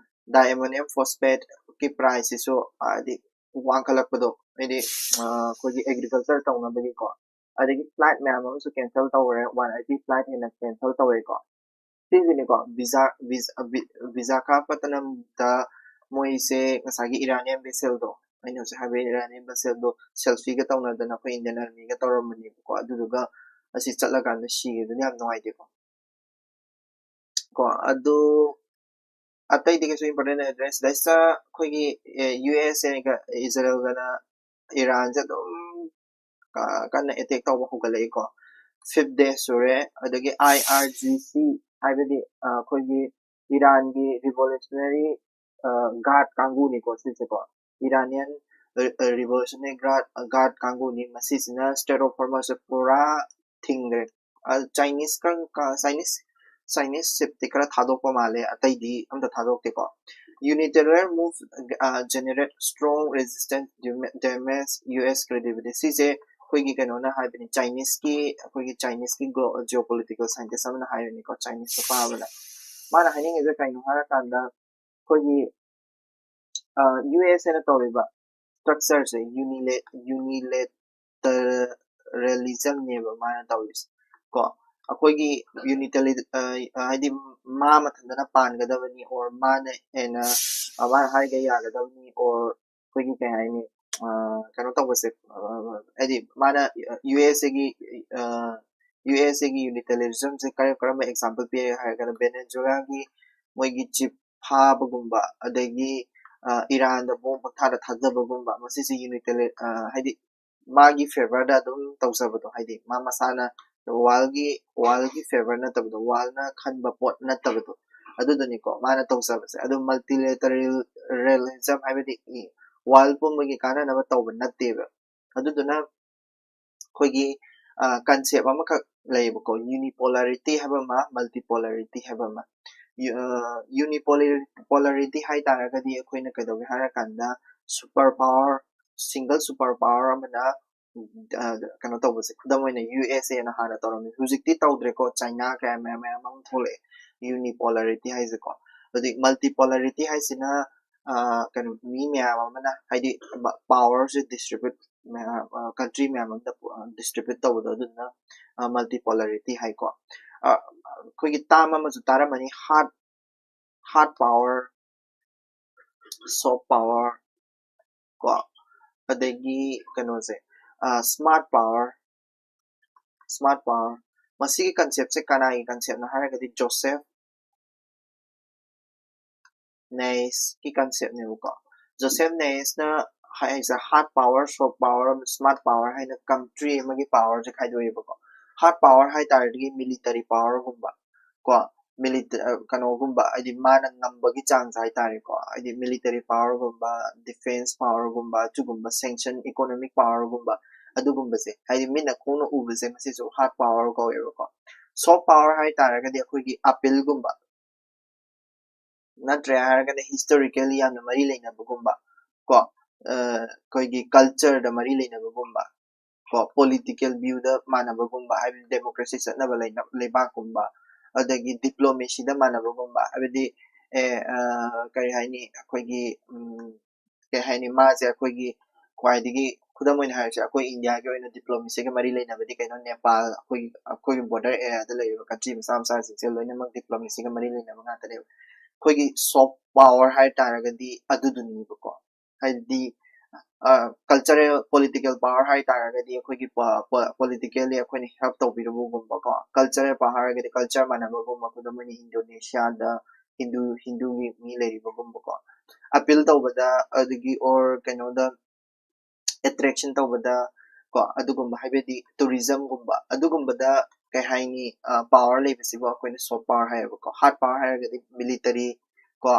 diammonium phosphate ꯀꯤ price ꯁꯤꯁꯨ ꯍꯥꯏꯗꯤ ꯋꯥꯡꯈꯠꯂꯛꯄꯗꯣ, ꯍꯥꯏꯗꯤ ꯑꯩꯈꯣꯏꯒꯤ agriculture ꯇꯧꯅꯕꯒꯤꯀꯣ꯫ ꯑꯗꯒꯤ flight ꯃꯌꯥꯝ ꯑꯃꯁꯨ cancel ꯇꯧꯔꯦ, one eighty flight ꯍꯦꯟꯅ cancel ꯇꯧꯔꯦꯀꯣ꯫ ꯁꯤꯁꯤꯅꯤꯀꯣ, ꯕꯤꯖꯥ ꯕꯤꯖꯥꯈꯥꯄꯇꯅꯝꯗ ꯃꯣꯏꯁꯦ ꯉꯁꯥꯏꯒꯤ Iranian vessel ꯗꯣ, ꯑꯩꯅ ꯍꯧꯖꯤꯛ ꯍꯥꯏꯕ Iranian vessel ꯗꯣ selfie ꯒ ꯇꯧꯅꯗꯅ ꯑꯩꯈꯣꯏ Indian Army ꯒ ꯇꯧꯔꯝꯕꯅꯦꯕꯀꯣ꯫ ꯑꯗꯨꯗꯨꯒ ꯑꯁꯤ ꯆꯠꯂꯀꯥꯟꯗ ꯁꯤꯈꯤꯕꯗꯨꯅ ꯌꯥꯝ ꯅꯨꯡꯉꯥꯏꯇꯦꯀꯣ꯫ ꯀꯣ ꯑꯗꯨ ꯑꯇꯩꯗꯤ ꯀꯩꯁꯨ important ꯑꯣꯏꯗ꯭ꯔꯦ꯫ ꯁꯤꯗꯩꯁꯤꯗ ꯑꯩꯈꯣꯏꯒꯤ U S A ꯒ Israel ꯒꯅ Iran ꯁꯦ ꯑꯗꯨꯝ ꯀꯟꯅ attack ꯇꯧꯕ ꯍꯧꯒꯠꯂꯛꯏꯀꯣ꯫ Fifth day ꯁꯨꯔꯦ꯫ ꯑꯗꯒꯤ I R G C ꯍꯥꯏꯕꯗꯤ ꯑꯩꯈꯣꯏꯒꯤ Iran ꯒꯤ revolutionary guard ꯀꯥꯡꯕꯨꯅꯤꯀꯣ ꯁꯤꯁꯦꯀꯣ꯫ Iranian revolutionary guard ꯀꯥꯡꯕꯨꯅꯤ꯫ ꯃꯁꯤꯁꯤꯅ Strait of Hormuz ꯁꯦ ꯄꯨꯔꯥ ꯊꯤꯡꯈ꯭ꯔꯦ꯫ Chinese ꯀ Chinese Chinese ship ꯇꯤ ꯈꯔ ꯊꯥꯗꯣꯛꯄ ꯃꯥꯜꯂꯦ, ꯑꯇꯩꯗꯤ ꯑꯝꯇ ꯊꯥꯗꯣꯛꯇꯦꯀꯣ꯫ Unilateral move generate strong resistance, damage U S credibility꯫ ꯁꯤꯁꯦ ꯑꯩꯈꯣꯏꯒꯤ ꯀꯩꯅꯣꯅ ꯍꯥꯏꯕꯅꯤ, Chinese ꯀꯤ ꯑꯩꯈꯣꯏꯒꯤ Chinese ꯀꯤ geopolitical scientist ꯑꯃꯅ ꯍꯥꯏꯕꯅꯤꯀꯣ, Chinese ꯅꯨꯄꯥ ꯑꯃꯅ꯫ ꯃꯥꯅ ꯍꯥꯏꯅꯤꯡꯉꯤꯁꯦ ꯀꯩꯅꯣ ꯍꯥꯏꯔꯀꯥꯟꯗ ꯑꯩꯈꯣꯏꯒꯤ U S A ꯅ ꯇꯧꯔꯤꯕ structure ꯁꯦ unila unilateralism ꯅꯦꯕ ꯃꯥꯅ ꯇꯧꯔꯤꯁꯦ ꯀꯣ꯫ ꯑꯩꯈꯣꯏꯒꯤ ꯌꯨꯅꯤꯇꯦꯂꯤ ꯍꯥꯏꯗꯤ ꯃꯥ ꯃꯊꯟꯇꯅ ꯄꯥꯟꯒꯗꯕꯅꯤ, or ꯃꯥꯅ ꯍꯦꯟꯅ ꯃꯥꯅ ꯍꯥꯏꯒ ꯌꯥꯒꯗꯕꯅꯤ, or ꯑꯩꯈꯣꯏꯒꯤ ꯀꯩ ꯍꯥꯏꯅꯤ, ꯀꯩꯅꯣ ꯇꯧꯕꯁꯦ, ꯍꯥꯏꯗꯤ ꯃꯥꯅ ꯌꯨ ꯑꯦꯁ ꯑꯦꯒꯤ ꯌꯨ ꯑꯦꯁ ꯑꯦꯒꯤ ꯌꯨꯅꯤꯇꯦꯂꯤꯖꯝꯁꯦ ꯀꯔꯝ ꯀꯔꯝꯕ ꯑꯦꯛꯖꯥꯝꯄꯜ ꯄꯤꯔꯦ ꯍꯥꯏꯔꯒꯅ ꯚꯦꯅꯦꯖꯨꯋꯦꯂꯥꯒꯤ ꯃꯣꯏꯒꯤ ꯖꯤꯞ ꯐꯥꯕꯒꯨꯝꯕ, ꯑꯗꯒꯤ ꯏꯔꯥꯟꯗ ꯕꯣꯝ ꯄꯪꯊꯥꯗ ꯊꯥꯗꯕꯒꯨꯝꯕ, ꯃꯁꯤꯁꯦ ꯌꯨꯅꯤꯇꯦꯂꯤ ꯍꯥꯏꯗꯤ ꯃꯥꯒꯤ ꯐꯦꯚꯔꯗ ꯑꯗꯨꯝ ꯇꯧꯖꯕꯗꯣ, ꯍꯥꯏꯗꯤ ꯃꯥ ꯃꯁꯥꯅ ꯋꯥꯔꯜꯒꯤ ꯋꯥꯔꯜꯒꯤ ꯐꯦꯚꯔ ꯅꯠꯇꯕꯗꯣ, ꯋꯥꯔꯜꯅ ꯈꯟꯕ ꯄꯣꯠ ꯅꯠꯇꯕꯗꯣ, ꯑꯗꯨꯗꯨꯅꯤꯀꯣ ꯃꯥꯅ ꯇꯧꯖꯕꯁꯦ꯫ ꯑꯗꯨ ꯃꯜꯇꯤꯂꯦꯇꯔꯦꯂꯤꯖꯝ ꯍꯥꯏꯕꯗꯤ ꯋꯥꯔꯜ ꯄꯨꯝꯕꯒꯤ ꯀꯥꯟꯅꯅꯕ ꯇꯧꯕ ꯅꯠꯇꯦꯕ꯫ ꯑꯗꯨꯗꯨꯅ ꯑꯩꯈꯣꯏꯒꯤ ꯀꯟꯁꯦꯞ ꯑꯃꯈꯛ ꯂꯩꯌꯦꯕꯀꯣ, ꯌꯨꯅꯤꯄꯣꯂꯥꯔꯤꯇꯤ ꯍꯥꯏꯕ ꯑꯃ, ꯃꯜꯇꯤꯄꯣꯂꯥꯔꯤꯇꯤ ꯍꯥꯏꯕ ꯑꯃ꯫ ꯌꯨꯅꯤꯄꯣꯂꯥꯔꯤꯇꯤ ꯍꯥꯏ ꯇꯥꯔꯒꯗꯤ ꯑꯩꯈꯣꯏꯅ ꯀꯩꯗꯧꯒꯦ ꯍꯥꯏꯔꯀꯥꯟꯗ, super power single super power ꯑꯃꯅ ꯀꯩꯅꯣ ꯇꯧꯕꯁꯦ, ꯈꯨꯗꯝ ꯑꯣꯏꯅ ꯌꯨ ꯑꯦꯁ ꯑꯦꯅ ꯍꯥꯟꯅ ꯇꯧꯔꯝꯃꯤ, ꯍꯧꯖꯤꯛꯇꯤ ꯇꯧꯗ꯭ꯔꯦꯀꯣ, ꯆꯥꯏꯅꯥ ꯀꯌꯥ ꯃꯌꯥꯝ ꯃꯌꯥꯝ ꯑꯃ ꯊꯣꯛꯂꯛꯑꯦ ꯌꯨꯅꯤꯄꯣꯂꯥꯔꯤꯇꯤ ꯍꯥꯏꯁꯦꯀꯣ꯫ ꯑꯗꯩ ꯃꯜꯇꯤꯄꯣꯂꯥꯔꯤꯇꯤ ꯍꯥꯏꯁꯤꯅ ꯀꯩꯅꯣ, ꯃꯤ ꯃꯌꯥꯝ ꯑꯃꯅ ꯍꯥꯏꯗꯤ ꯄꯥꯋꯔꯁꯦ ꯗꯤꯁꯇ꯭ꯔꯤꯕ꯭ꯌꯨꯠ ꯃꯌꯥꯝ ꯀꯟꯇ꯭ꯔꯤ ꯃꯌꯥꯝ ꯑꯃꯗ ꯗꯤꯁꯇ꯭ꯔꯤꯕ꯭ꯌꯨꯠ ꯇꯧꯕꯗꯣ, ꯑꯗꯨꯗꯨꯅ ꯃꯜꯇꯤꯄꯣꯂꯥꯔꯤꯇꯤ ꯍꯥꯏꯀꯣ꯫ ꯑꯩꯈꯣꯏꯒꯤ ꯇꯥꯝ ꯑꯃꯁꯨ ꯇꯥꯔꯝꯃꯅꯤ, ꯍꯥꯔꯠ ꯍꯥꯔꯠ ꯄꯥꯋꯔ, ꯁꯣꯐ ꯄꯥꯋꯔ ꯀꯣ, ꯑꯗꯒꯤ ꯀꯩꯅꯣꯁꯦ, ꯁ꯭ꯃꯥꯔꯠ ꯄꯥꯋꯔ ꯁ꯭ꯃꯥꯔꯠ ꯄꯥꯋꯔ ꯃꯁꯤꯒꯤ ꯀꯟꯁꯦꯞꯁꯦ ꯀꯅꯥꯒꯤ ꯀꯟꯁꯦꯞꯅꯣ ꯍꯥꯏꯔꯒꯗꯤ ꯖꯣꯁꯦꯐ ꯅꯦꯏꯁꯀꯤ ꯀꯟꯁꯦꯞꯅꯦꯕꯀꯣ꯫ ꯖꯣꯁꯦꯐ ꯅꯦꯏꯁꯅ ꯍꯥꯏꯁꯦ ꯍꯥꯔꯠ ꯄꯥꯋꯔ, ꯁꯣꯐ ꯄꯥꯋꯔ, ꯁ꯭ꯃꯥꯔꯠ ꯄꯥꯋꯔ ꯍꯥꯏꯅ ꯀꯟꯇ꯭ꯔꯤ ꯑꯃꯒꯤ ꯄꯥꯋꯔꯁꯦ ꯈꯥꯏꯗꯣꯛꯑꯦꯕꯀꯣ꯫ ꯍꯥꯔꯠ ꯄꯥꯋꯔ ꯍꯥꯏ ꯇꯥꯔꯗꯤ ꯃꯤꯂꯤꯇꯔꯤ ꯄꯥꯋꯔꯒꯨꯝꯕ ꯀꯣ, ꯃꯤꯂꯤꯇ ꯀꯩꯅꯣꯒꯨꯝꯕ, ꯍꯥꯏꯗꯤ ꯃꯥꯅ ꯉꯝꯕꯒꯤ ꯆꯥꯡꯁꯦ ꯍꯥꯏ ꯇꯥꯔꯦꯀꯣ, ꯍꯥꯏꯗꯤ ꯃꯤꯂꯤꯇꯔꯤ ꯄꯥꯋꯔꯒꯨꯝꯕ, ꯗꯤꯐꯦꯟꯁ ꯄꯥꯋꯔꯒꯨꯝꯕ, ꯑꯗꯨꯒꯨꯝꯕ ꯁꯦꯡꯁꯟ ꯏꯀꯣꯅꯣꯃꯤꯛ ꯄꯥꯋꯔꯒꯨꯝꯕ, ꯑꯗꯨꯒꯨꯝꯕꯁꯦ ꯍꯥꯏꯗꯤ ꯃꯤꯠꯅ ꯈꯣꯡꯅ ꯎꯕꯁꯦ ꯃꯁꯤꯁꯨ ꯍꯥꯔꯠ ꯄꯥꯋꯔ ꯀꯧꯋꯦꯕꯀꯣ꯫ ꯁꯣꯐ ꯄꯥꯋꯔ ꯍꯥꯏ ꯇꯥꯔꯒꯗꯤ ꯑꯩꯈꯣꯏꯒꯤ ꯑꯄꯤꯜꯒꯨꯝꯕ, ꯅꯠꯇ꯭ꯔꯦ ꯍꯥꯏꯔꯒꯅ ꯍꯤꯁꯇꯣꯔꯤꯀꯦꯜꯂꯤ ꯌꯥꯝꯅ ꯃꯔꯤ ꯂꯩꯅꯕꯒꯨꯝꯕ ꯀꯣ, ꯑꯩꯈꯣꯏꯒꯤ ꯀꯜꯆꯔꯗ ꯃꯔꯤ ꯂꯩꯅꯕꯒꯨꯝꯕ ꯀꯣ, ꯄꯣꯂꯤꯇꯤꯀꯦꯜ ꯚ꯭ꯌꯨꯗ ꯃꯥꯟꯅꯕꯒꯨꯝꯕ, ꯍꯥꯏꯕꯗꯤ ꯗꯦꯃꯣꯀ꯭ꯔꯦꯁꯤ ꯆꯠꯅꯕ ꯂꯩꯕꯥꯛꯀꯨꯝꯕ, ꯑꯗꯒꯤ ꯗꯤꯄ꯭ꯂꯣꯃꯦꯁꯤꯗ ꯃꯥꯟꯅꯕꯒꯨꯝꯕ, ꯍꯥꯏꯕꯗꯤ ꯀꯔꯤ ꯍꯥꯏꯅꯤ, ꯑꯩꯈꯣꯏꯒꯤ ꯀꯩ ꯍꯥꯏꯅꯤ, ꯃꯥꯁꯦ ꯑꯩꯈꯣꯏꯒꯤ ꯈ꯭ꯋꯥꯏꯗꯒꯤ ꯈꯨꯗꯝ ꯑꯣꯏꯅ ꯍꯥꯏꯔꯁꯦ, ꯑꯩꯈꯣꯏ ꯏꯟꯗꯤꯌꯥꯒꯤ ꯑꯣꯏꯅ ꯗꯤꯄ꯭ꯂꯣꯃꯦꯁꯤꯒ ꯃꯔꯤ ꯂꯩꯅꯕꯗꯤ ꯀꯩꯅꯣ? ꯅꯦꯄꯥꯜ, ꯑꯩꯈꯣꯏꯒꯤ ꯑꯩꯈꯣꯏꯒꯤ ꯕꯣꯔꯗꯔ ꯑꯦꯔꯤꯌꯥꯗ ꯂꯩꯔꯤꯕ ꯀꯟꯇ꯭ꯔꯤ ꯃꯆꯥ ꯃꯆꯥꯁꯤꯡꯁꯦ ꯂꯣꯏꯅꯃꯛ ꯗꯤꯄ꯭ꯂꯣꯃꯦꯁꯤꯒ ꯃꯔꯤ ꯂꯩꯅꯕ ꯉꯥꯛꯇꯅꯦꯕ꯫ ꯑꯩꯈꯣꯏꯒꯤ ꯁꯣꯐ ꯄꯥꯋꯔ ꯍꯥꯏ ꯇꯥꯔꯒꯗꯤ ꯑꯗꯨꯗꯨꯅꯦꯕꯀꯣ꯫ ꯍꯥꯏꯗꯤ ꯀꯜꯆꯔꯦꯜ ꯄꯣꯂꯤꯇꯤꯀꯦꯜ ꯄꯥꯋꯔ ꯍꯥꯏ ꯇꯥꯔꯒꯗꯤ ꯑꯩꯈꯣꯏꯒꯤ ꯄꯣꯂꯤꯇꯤꯀꯦꯜꯂꯤ ꯑꯩꯈꯣꯏꯅ ꯍꯦꯜꯞ ꯇꯧꯕꯤꯔꯕꯒꯨꯝꯕꯀꯣ꯫ ꯀꯜꯆꯔꯦꯜ ꯄꯥꯋꯔ ꯍꯥꯏꯔꯒꯗꯤ ꯀꯜꯆꯔ ꯃꯥꯟꯅꯕꯒꯨꯝꯕ, ꯈꯨꯗꯝ ꯑꯣꯏꯅ ꯏꯟꯗꯣꯅꯦꯁꯤꯌꯥꯗ ꯍꯤꯟꯗꯨ ꯍꯤꯟꯗꯨꯒꯤ ꯃꯤ ꯂꯩꯔꯤꯕꯒꯨꯝꯕꯀꯣ꯫ ꯑꯄꯤꯜ ꯇꯧꯕꯗ ꯑꯗꯒꯤ ꯑꯣꯔ ꯀꯩꯅꯣꯗ ꯑꯦꯇ꯭ꯔꯦꯛꯁꯟ ꯇꯧꯕꯗ ꯀꯣ, ꯑꯗꯨꯒꯨꯝꯕ ꯍꯥꯏꯕꯗꯤ ꯇꯨꯔꯤꯖꯝꯒꯨꯝꯕ ꯑꯗꯨꯒꯨꯝꯕꯗ ꯀꯩ ꯍꯥꯏꯅꯤ, ꯄꯥꯋꯔ ꯂꯩꯕꯁꯤꯕꯨ ꯑꯩꯈꯣꯏꯅ ꯁꯣꯐ ꯄꯥꯋꯔ ꯍꯥꯏꯌꯦꯕꯀꯣ꯫ ꯍꯥꯔꯗ ꯄꯥꯋꯔ ꯍꯥꯏꯔꯒꯗꯤ ꯃꯤꯂꯤꯇꯔꯤ ꯀꯣ,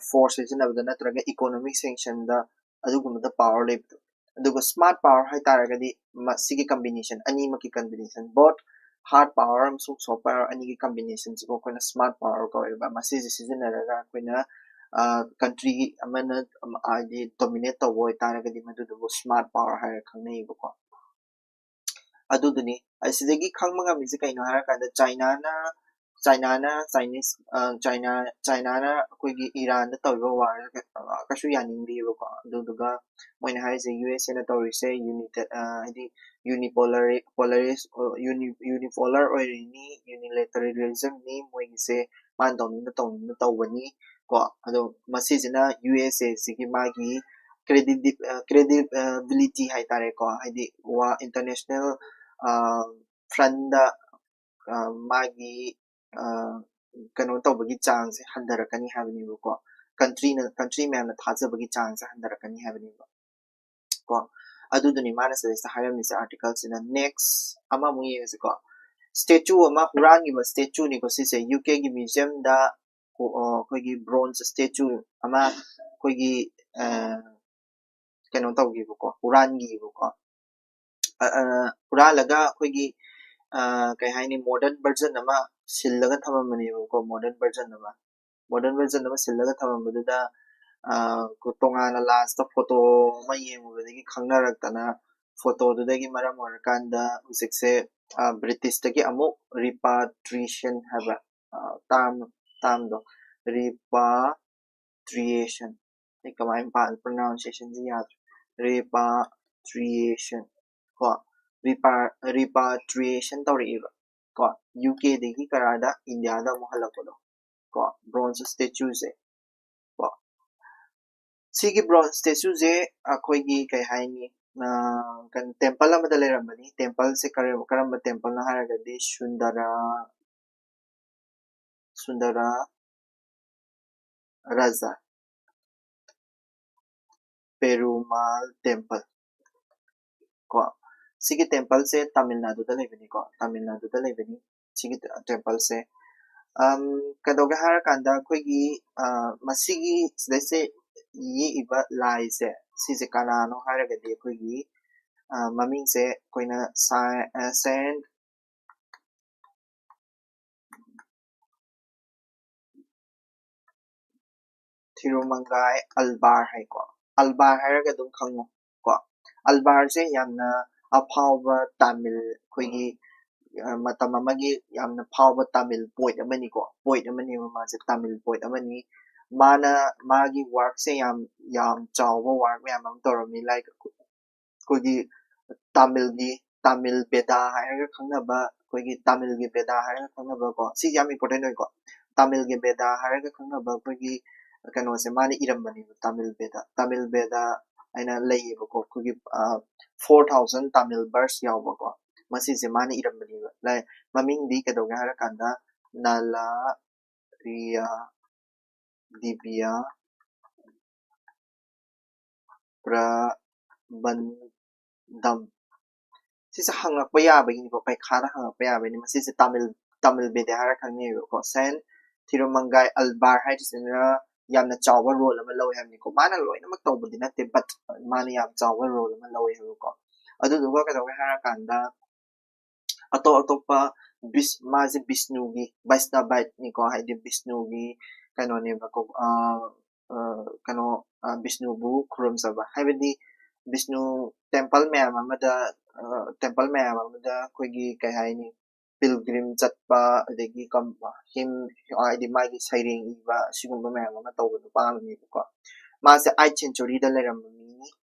ꯐꯣꯔꯁ ꯁꯤꯖꯤꯟꯅꯕꯗ ꯅꯠꯇ꯭ꯔꯒ ꯏꯀꯣꯅꯣꯃꯤꯛ ꯁꯦꯡꯁꯟꯗ ꯑꯗꯨꯒꯨꯝꯕꯗ ꯄꯥꯋꯔ ꯂꯩꯕꯗꯣ꯫ ꯑꯗꯨꯒ ꯁ꯭ꯃꯥꯔꯠ ꯄꯥꯋꯔ ꯍꯥꯏ ꯇꯥꯔꯒꯗꯤ ꯃꯁꯤꯒꯤ ꯀꯝꯕꯤꯅꯦꯁꯟ ꯑꯅꯤꯃꯛꯀꯤ ꯀꯝꯕꯤꯅꯦꯁꯟ, ꯕꯣꯠ ꯍꯥꯔꯗ ꯄꯥꯋꯔ ꯑꯃꯁꯨꯡ ꯁꯣꯐ ꯄꯥꯋꯔ ꯑꯅꯤꯒꯤ ꯀꯝꯕꯤꯅꯦꯁꯟꯁꯤꯕꯨ ꯑꯩꯈꯣꯏꯅ ꯁ꯭ꯃꯥꯔꯠ ꯄꯥꯋꯔ ꯀꯧꯋꯦꯕ꯫ ꯃꯁꯤꯁꯦ ꯁꯤꯖꯤꯟꯅꯔꯒ ꯑꯩꯈꯣꯏꯅ ꯀꯟꯇ꯭ꯔꯤ ꯑꯃꯅ ꯍꯥꯏꯗꯤ ꯗꯣꯃꯤꯅꯦꯠ ꯇꯧꯕ ꯑꯣꯏꯇꯥꯔꯒꯗꯤ ꯃꯗꯨꯗꯨꯕꯨ ꯁ꯭ꯃꯥꯔꯠ ꯄꯥꯋꯔ ꯍꯥꯏꯔ ꯈꯪꯅꯩꯌꯦꯕꯀꯣ꯫ ꯑꯗꯨꯗꯨꯅꯤ꯫ ꯑꯁꯤꯗꯒꯤ ꯈꯪꯕ ꯉꯝꯃꯤꯁꯦ ꯀꯩꯅꯣ ꯍꯥꯏꯔꯀꯥꯟꯗ ꯆꯥꯏꯅꯥꯅ ꯆꯥꯏꯅꯥꯅ ꯆꯥꯏꯅꯤꯁ ꯆꯥꯏꯅꯥ ꯆꯥꯏꯅꯥꯅ ꯑꯩꯈꯣꯏꯒꯤ ꯏꯔꯥꯟꯗ ꯇꯧꯔꯤꯕ ꯋꯥꯔ ꯀꯩꯁꯨ ꯌꯥꯅꯤꯡꯗꯦꯕꯀꯣ꯫ ꯑꯗꯨꯗꯨꯒ ꯃꯣꯏꯅ ꯍꯥꯏꯔꯤꯁꯦ ꯌꯨ ꯑꯦꯁ ꯑꯦꯅ ꯇꯧꯔꯤꯁꯦ ꯌꯨꯅꯤꯇꯦꯠ ꯍꯥꯏꯗꯤ ꯌꯨꯅꯤꯄꯣꯂꯔꯤ ꯄꯣꯂꯔꯤꯁ ꯌꯨꯅꯤꯄꯣꯂꯔ ꯑꯣꯏꯔꯤꯅꯤ, ꯌꯨꯅꯤꯂꯦꯇꯔꯦꯂꯤꯖꯝꯅꯤ ꯃꯣꯏꯒꯤꯁꯦ꯫ ꯃꯥꯅ ꯇꯧꯅꯤꯡꯕ ꯇꯧꯅꯤꯡꯕ ꯇꯧꯕꯅꯤ ꯀꯣ꯫ ꯑꯗꯣ ꯃꯁꯤꯁꯤꯅ ꯌꯨ ꯑꯦꯁ ꯑꯦꯁꯤꯒꯤ ꯃꯥꯒꯤ ꯀ꯭ꯔꯦꯗꯤꯗꯤ ꯀ꯭ꯔꯦꯗꯤꯕꯤꯂꯤꯇꯤ ꯍꯥꯏꯇꯥꯔꯦꯀꯣ, ꯍꯥꯏꯗꯤ ꯋꯥ ꯏꯟꯇꯔꯅꯦꯁꯅꯦꯜ ꯐ꯭ꯔꯟꯗ ꯃꯥꯒꯤ ꯀꯩꯅꯣ ꯇꯧꯕꯒꯤ ꯆꯥꯡꯁꯦ ꯍꯟꯊꯔꯛꯀꯅꯤ ꯍꯥꯏꯕꯅꯦꯕꯀꯣ꯫ ꯀꯟꯇ꯭ꯔꯤꯅ ꯀꯟꯇ꯭ꯔꯤ ꯃꯌꯥꯝꯅ ꯊꯥꯖꯕꯒꯤ ꯆꯥꯡꯁꯦ ꯍꯟꯊꯔꯛꯀꯅꯤ ꯍꯥꯏꯕꯅꯦꯕ ꯀꯣ꯫ ꯑꯗꯨꯗꯨꯅꯤ ꯃꯥꯅ ꯁꯤꯗꯩꯁꯤꯗ ꯍꯥꯏꯔꯝꯃꯤꯁꯦ ꯑꯥꯔꯇꯤꯀꯜꯁꯤꯅ꯫ ꯅꯦꯛꯁ ꯑꯃꯃꯨꯛ ꯌꯦꯡꯉꯁꯤꯀꯣ꯫ ꯁ꯭ꯇꯦꯆꯨ ꯑꯃ ꯍꯨꯔꯥꯟꯈꯤꯕ ꯁ꯭ꯇꯦꯆꯨꯅꯤꯀꯣ ꯁꯤꯁꯦ꯫ ꯌꯨ ꯀꯦꯒꯤ ꯃ꯭ꯌꯨꯖꯤꯌꯝꯗ ꯑꯩꯈꯣꯏꯒꯤ ꯕ꯭ꯔꯣꯟꯖ ꯁ꯭ꯇꯦꯆꯨ ꯑꯃ ꯑꯩꯈꯣꯏꯒꯤ ꯀꯩꯅꯣ ꯇꯧꯈꯤꯕꯀꯣ, ꯍꯨꯔꯥꯟꯈꯤꯕꯀꯣ꯫ ꯍꯨꯔꯥꯜꯂꯒ ꯑꯩꯈꯣꯏꯒꯤ ꯀꯩ ꯍꯥꯏꯅꯤ, ꯃꯣꯗꯔꯟ ꯚꯔꯖꯟ ꯑꯃ ꯁꯤꯜꯂꯒ ꯊꯝꯃꯝꯕꯅꯦꯕꯀꯣ꯫ ꯃꯣꯗꯔꯟ ꯚꯔꯖꯟ ꯑꯃ ꯃꯣꯗꯔꯟ ꯚꯔꯖꯟ ꯑꯃ ꯁꯤꯜꯂꯒ ꯊꯝꯃꯝꯕꯗꯨꯗ ꯇꯣꯉꯥꯟꯅ ꯂꯥꯁꯇ ꯐꯣꯇꯣ ꯑꯃ ꯌꯦꯡꯉꯨꯕꯗꯒꯤ ꯈꯪꯅꯔꯛꯇꯅ, ꯐꯣꯇꯣꯗꯨꯗꯒꯤ ꯃꯔꯝ ꯑꯣꯏꯔꯀꯥꯟꯗ ꯍꯧꯖꯤꯛꯁꯦ ꯕ꯭ꯔꯤꯇꯤꯁꯇꯒꯤ ꯑꯃꯨꯛ ꯔꯤꯄꯥꯇ꯭ꯔꯤꯌꯦꯁꯟ ꯍꯥꯏꯕ ꯇꯥꯝ ꯇꯥꯝꯗꯣ, ꯔꯤꯄꯥꯇ꯭ꯔꯤꯌꯦꯁꯟ, ꯑꯩ ꯀꯃꯥꯏꯅ ꯄ꯭ꯔꯣꯅꯥꯎꯟꯁꯤꯌꯦꯁꯟꯁꯤ ꯌꯥꯗ꯭ꯔꯦ꯫ ꯔꯤꯄꯥ repatriation ꯀꯣ, repa repatriation ꯇꯧꯔꯛꯏꯕ ꯀꯣ, ꯌꯨ ꯀꯦꯗꯒꯤ ꯀꯔꯥꯗ, ꯏꯟꯗꯤꯌꯥꯗ ꯑꯃꯨꯛ ꯍꯜꯂꯛꯄꯗꯣ ꯀꯣ, bronze statue ꯁꯦ ꯀꯣ꯫ ꯁꯤꯒꯤ bronze statue ꯁꯦ ꯑꯩꯈꯣꯏꯒꯤ ꯀꯩ ꯍꯥꯏꯅꯤ, temple ꯑꯃꯗ ꯂꯩꯔꯝꯕꯅꯤ꯫ Temple ꯁꯦ ꯀꯔꯝꯕ temple ꯅꯣ ꯍꯥꯏꯔꯒꯗꯤ ꯁꯨꯟꯗꯔ ꯁꯨꯟꯗꯔ ꯔꯥꯖꯥ ꯄꯦꯔꯨꯃꯥꯜ temple ꯀꯣ꯫ ꯁꯤꯒꯤ temple ꯁꯦ ꯇꯥꯃꯤꯜ ꯅꯥꯗꯨꯗ ꯂꯩꯕꯅꯤꯀꯣ, ꯇꯥꯃꯤꯜ ꯅꯥꯗꯨꯗ ꯂꯩꯕꯅꯤ ꯁꯤꯒꯤ temple ꯁꯦ꯫ ꯀꯩꯗꯧꯒꯦ ꯍꯥꯏꯔꯀꯥꯟꯗ ꯑꯩꯈꯣꯏꯒꯤ ꯃꯁꯤꯒꯤ ꯁꯤꯗꯩꯁꯦ ꯌꯦꯛꯏꯕ ꯂꯥꯏꯁꯦ, ꯁꯤꯁꯦ ꯀꯅꯥꯅꯣ ꯍꯥꯏꯔꯒꯗꯤ ꯑꯩꯈꯣꯏꯒꯤ ꯃꯃꯤꯡꯁꯦ ꯑꯩꯈꯣꯏꯅ ꯁꯦꯟ ꯊꯤꯔꯨꯃꯪꯒꯥꯏ ꯑꯜꯕꯥꯔ ꯍꯥꯏꯀꯣ꯫ ꯑꯜꯕꯥꯔ ꯍꯥꯏꯔꯒ ꯑꯗꯨꯝ ꯈꯪꯉꯣ ꯀꯣ꯫ ꯑꯜꯕꯥꯔꯁꯦ ꯌꯥꯝꯅ ꯑꯐꯥꯎꯕ ꯇꯥꯃꯤꯜ, ꯑꯩꯈꯣꯏꯒꯤ ꯃꯇꯝ ꯑꯃꯒꯤ ꯌꯥꯝꯅ ꯐꯥꯎꯕ ꯇꯥꯃꯤꯜ poet ꯑꯃꯅꯤꯀꯣ꯫ Poet ꯑꯃꯅꯦꯕ ꯃꯥꯁꯦ, ꯇꯥꯃꯤꯜ poet ꯑꯃꯅꯤ꯫ ꯃꯥꯅ ꯃꯥꯒꯤ work ꯁꯦ ꯌꯥꯝ ꯌꯥꯝ ꯆꯥꯎꯕ work ꯃꯌꯥꯝ ꯑꯃ ꯇꯧꯔꯝꯃꯤ꯫ Like ꯑꯩꯈꯣꯏꯒꯤ ꯇꯥꯃꯤꯜꯒꯤ ꯇꯥꯃꯤꯜ ꯕꯦꯗꯥ ꯍꯥꯏꯔꯒ ꯈꯪꯅꯕ, ꯑꯩꯈꯣꯏꯒꯤ ꯇꯥꯃꯤꯜꯒꯤ ꯕꯦꯗꯥ ꯍꯥꯏꯔꯒ ꯈꯪꯅꯕ ꯀꯣ, ꯁꯤꯁꯦ ꯌꯥꯝ important ꯑꯣꯏꯀꯣ꯫ ꯇꯥꯃꯤꯜꯒꯤ ꯕꯦꯗꯥ ꯍꯥꯏꯔꯒ ꯈꯪꯅꯕ ꯑꯩꯈꯣꯏꯒꯤ ꯀꯩꯅꯣꯁꯦ ꯃꯥꯅ ꯏꯔꯝꯕꯅꯦꯕ, ꯇꯥꯃꯤꯜ ꯕꯦꯗꯥ꯫ ꯇꯥꯃꯤꯜ ꯕꯦꯗꯥ ꯍꯥꯏꯅ ꯂꯩꯌꯦꯕꯀꯣ, ꯑꯩꯈꯣꯏꯒꯤ four thousand ꯇꯥꯃꯤꯜ verse ꯌꯥꯎꯕꯀꯣ꯫ ꯃꯁꯤꯁꯦ ꯃꯥꯅ ꯏꯔꯝꯕꯅꯦꯕ꯫ ꯃꯃꯤꯡꯗꯤ ꯀꯩꯗꯧꯒꯦ ꯍꯥꯏꯔꯀꯥꯟꯗ ꯅꯂꯥ ꯔꯤꯌꯥ ꯗꯤꯕꯤꯌꯥ ꯄ꯭ꯔꯕꯟꯙꯝ꯫ ꯁꯤꯁꯦ ꯍꯪꯉꯛꯄ ꯌꯥꯕꯒꯤꯅꯤꯀꯣ, ꯄꯩꯈꯥꯗ ꯍꯪꯉꯛꯄ ꯌꯥꯕꯒꯤꯅꯤ꯫ ꯃꯁꯤꯁꯦ ꯇꯥꯃꯤꯜ ꯇꯥꯃꯤꯜ ꯕꯦꯗꯥ ꯍꯥꯏꯔ ꯈꯪꯅꯩꯌꯦꯕꯀꯣ꯫ ꯁꯦꯟ ꯊꯤꯔꯨꯃꯪꯒꯥꯏ ꯑꯜꯕꯥꯔ ꯍꯥꯏꯔꯤꯁꯤꯅ ꯌꯥꯝꯅ ꯆꯥꯎꯕ role ꯑꯃ ꯂꯧꯋꯦ ꯍꯥꯏꯕꯅꯤꯀꯣ꯫ ꯃꯥꯅ ꯂꯣꯏꯅꯃꯛ ꯇꯧꯕꯗꯤ ꯅꯠꯇꯦ, but ꯃꯥꯅ ꯌꯥꯝ ꯆꯥꯎꯕ role ꯑꯃ ꯂꯧꯋꯦ ꯍꯥꯏꯕꯀꯣ꯫ ꯑꯗꯨꯗꯨꯒ ꯀꯩꯗꯧꯒꯦ ꯍꯥꯏꯔꯀꯥꯟꯗ ꯑꯇꯣꯞ ꯑꯇꯣꯞꯄ ꯃꯥꯁꯦ ꯕꯤꯁꯅꯨꯒꯤ Vaishnavite ꯅꯤꯀꯣ, ꯍꯥꯏꯗꯤ ꯕꯤꯁꯅꯨꯒꯤ ꯀꯩꯅꯣꯅꯦꯕꯀꯣ, ꯀꯩꯅꯣ ꯕꯤꯁꯅꯨꯕꯨ ꯈꯨꯔꯨꯝꯖꯕ, ꯍꯥꯏꯕꯗꯤ ꯕꯤꯁꯅꯨ temple ꯃꯌꯥꯝ ꯑꯃꯗ temple ꯃꯌꯥꯝ ꯑꯃꯗ ꯑꯩꯈꯣꯏꯒꯤ ꯀꯩ ꯍꯥꯏꯅꯤ, pilgrim ꯆꯠꯄ, ꯑꯗꯒꯤ ꯍꯥꯏꯗꯤ ꯃꯥꯒꯤ ꯁꯩꯔꯦꯡ ꯏꯕ, ꯁꯤꯒꯨꯝꯕ ꯃꯌꯥꯝ ꯑꯃ ꯇꯧꯕ ꯅꯨꯄꯥ ꯑꯃꯅꯦꯕꯀꯣ꯫ ꯃꯥꯁꯦ eighth century ꯗ ꯂꯩꯔꯝꯕ ꯃꯤꯅꯤ꯫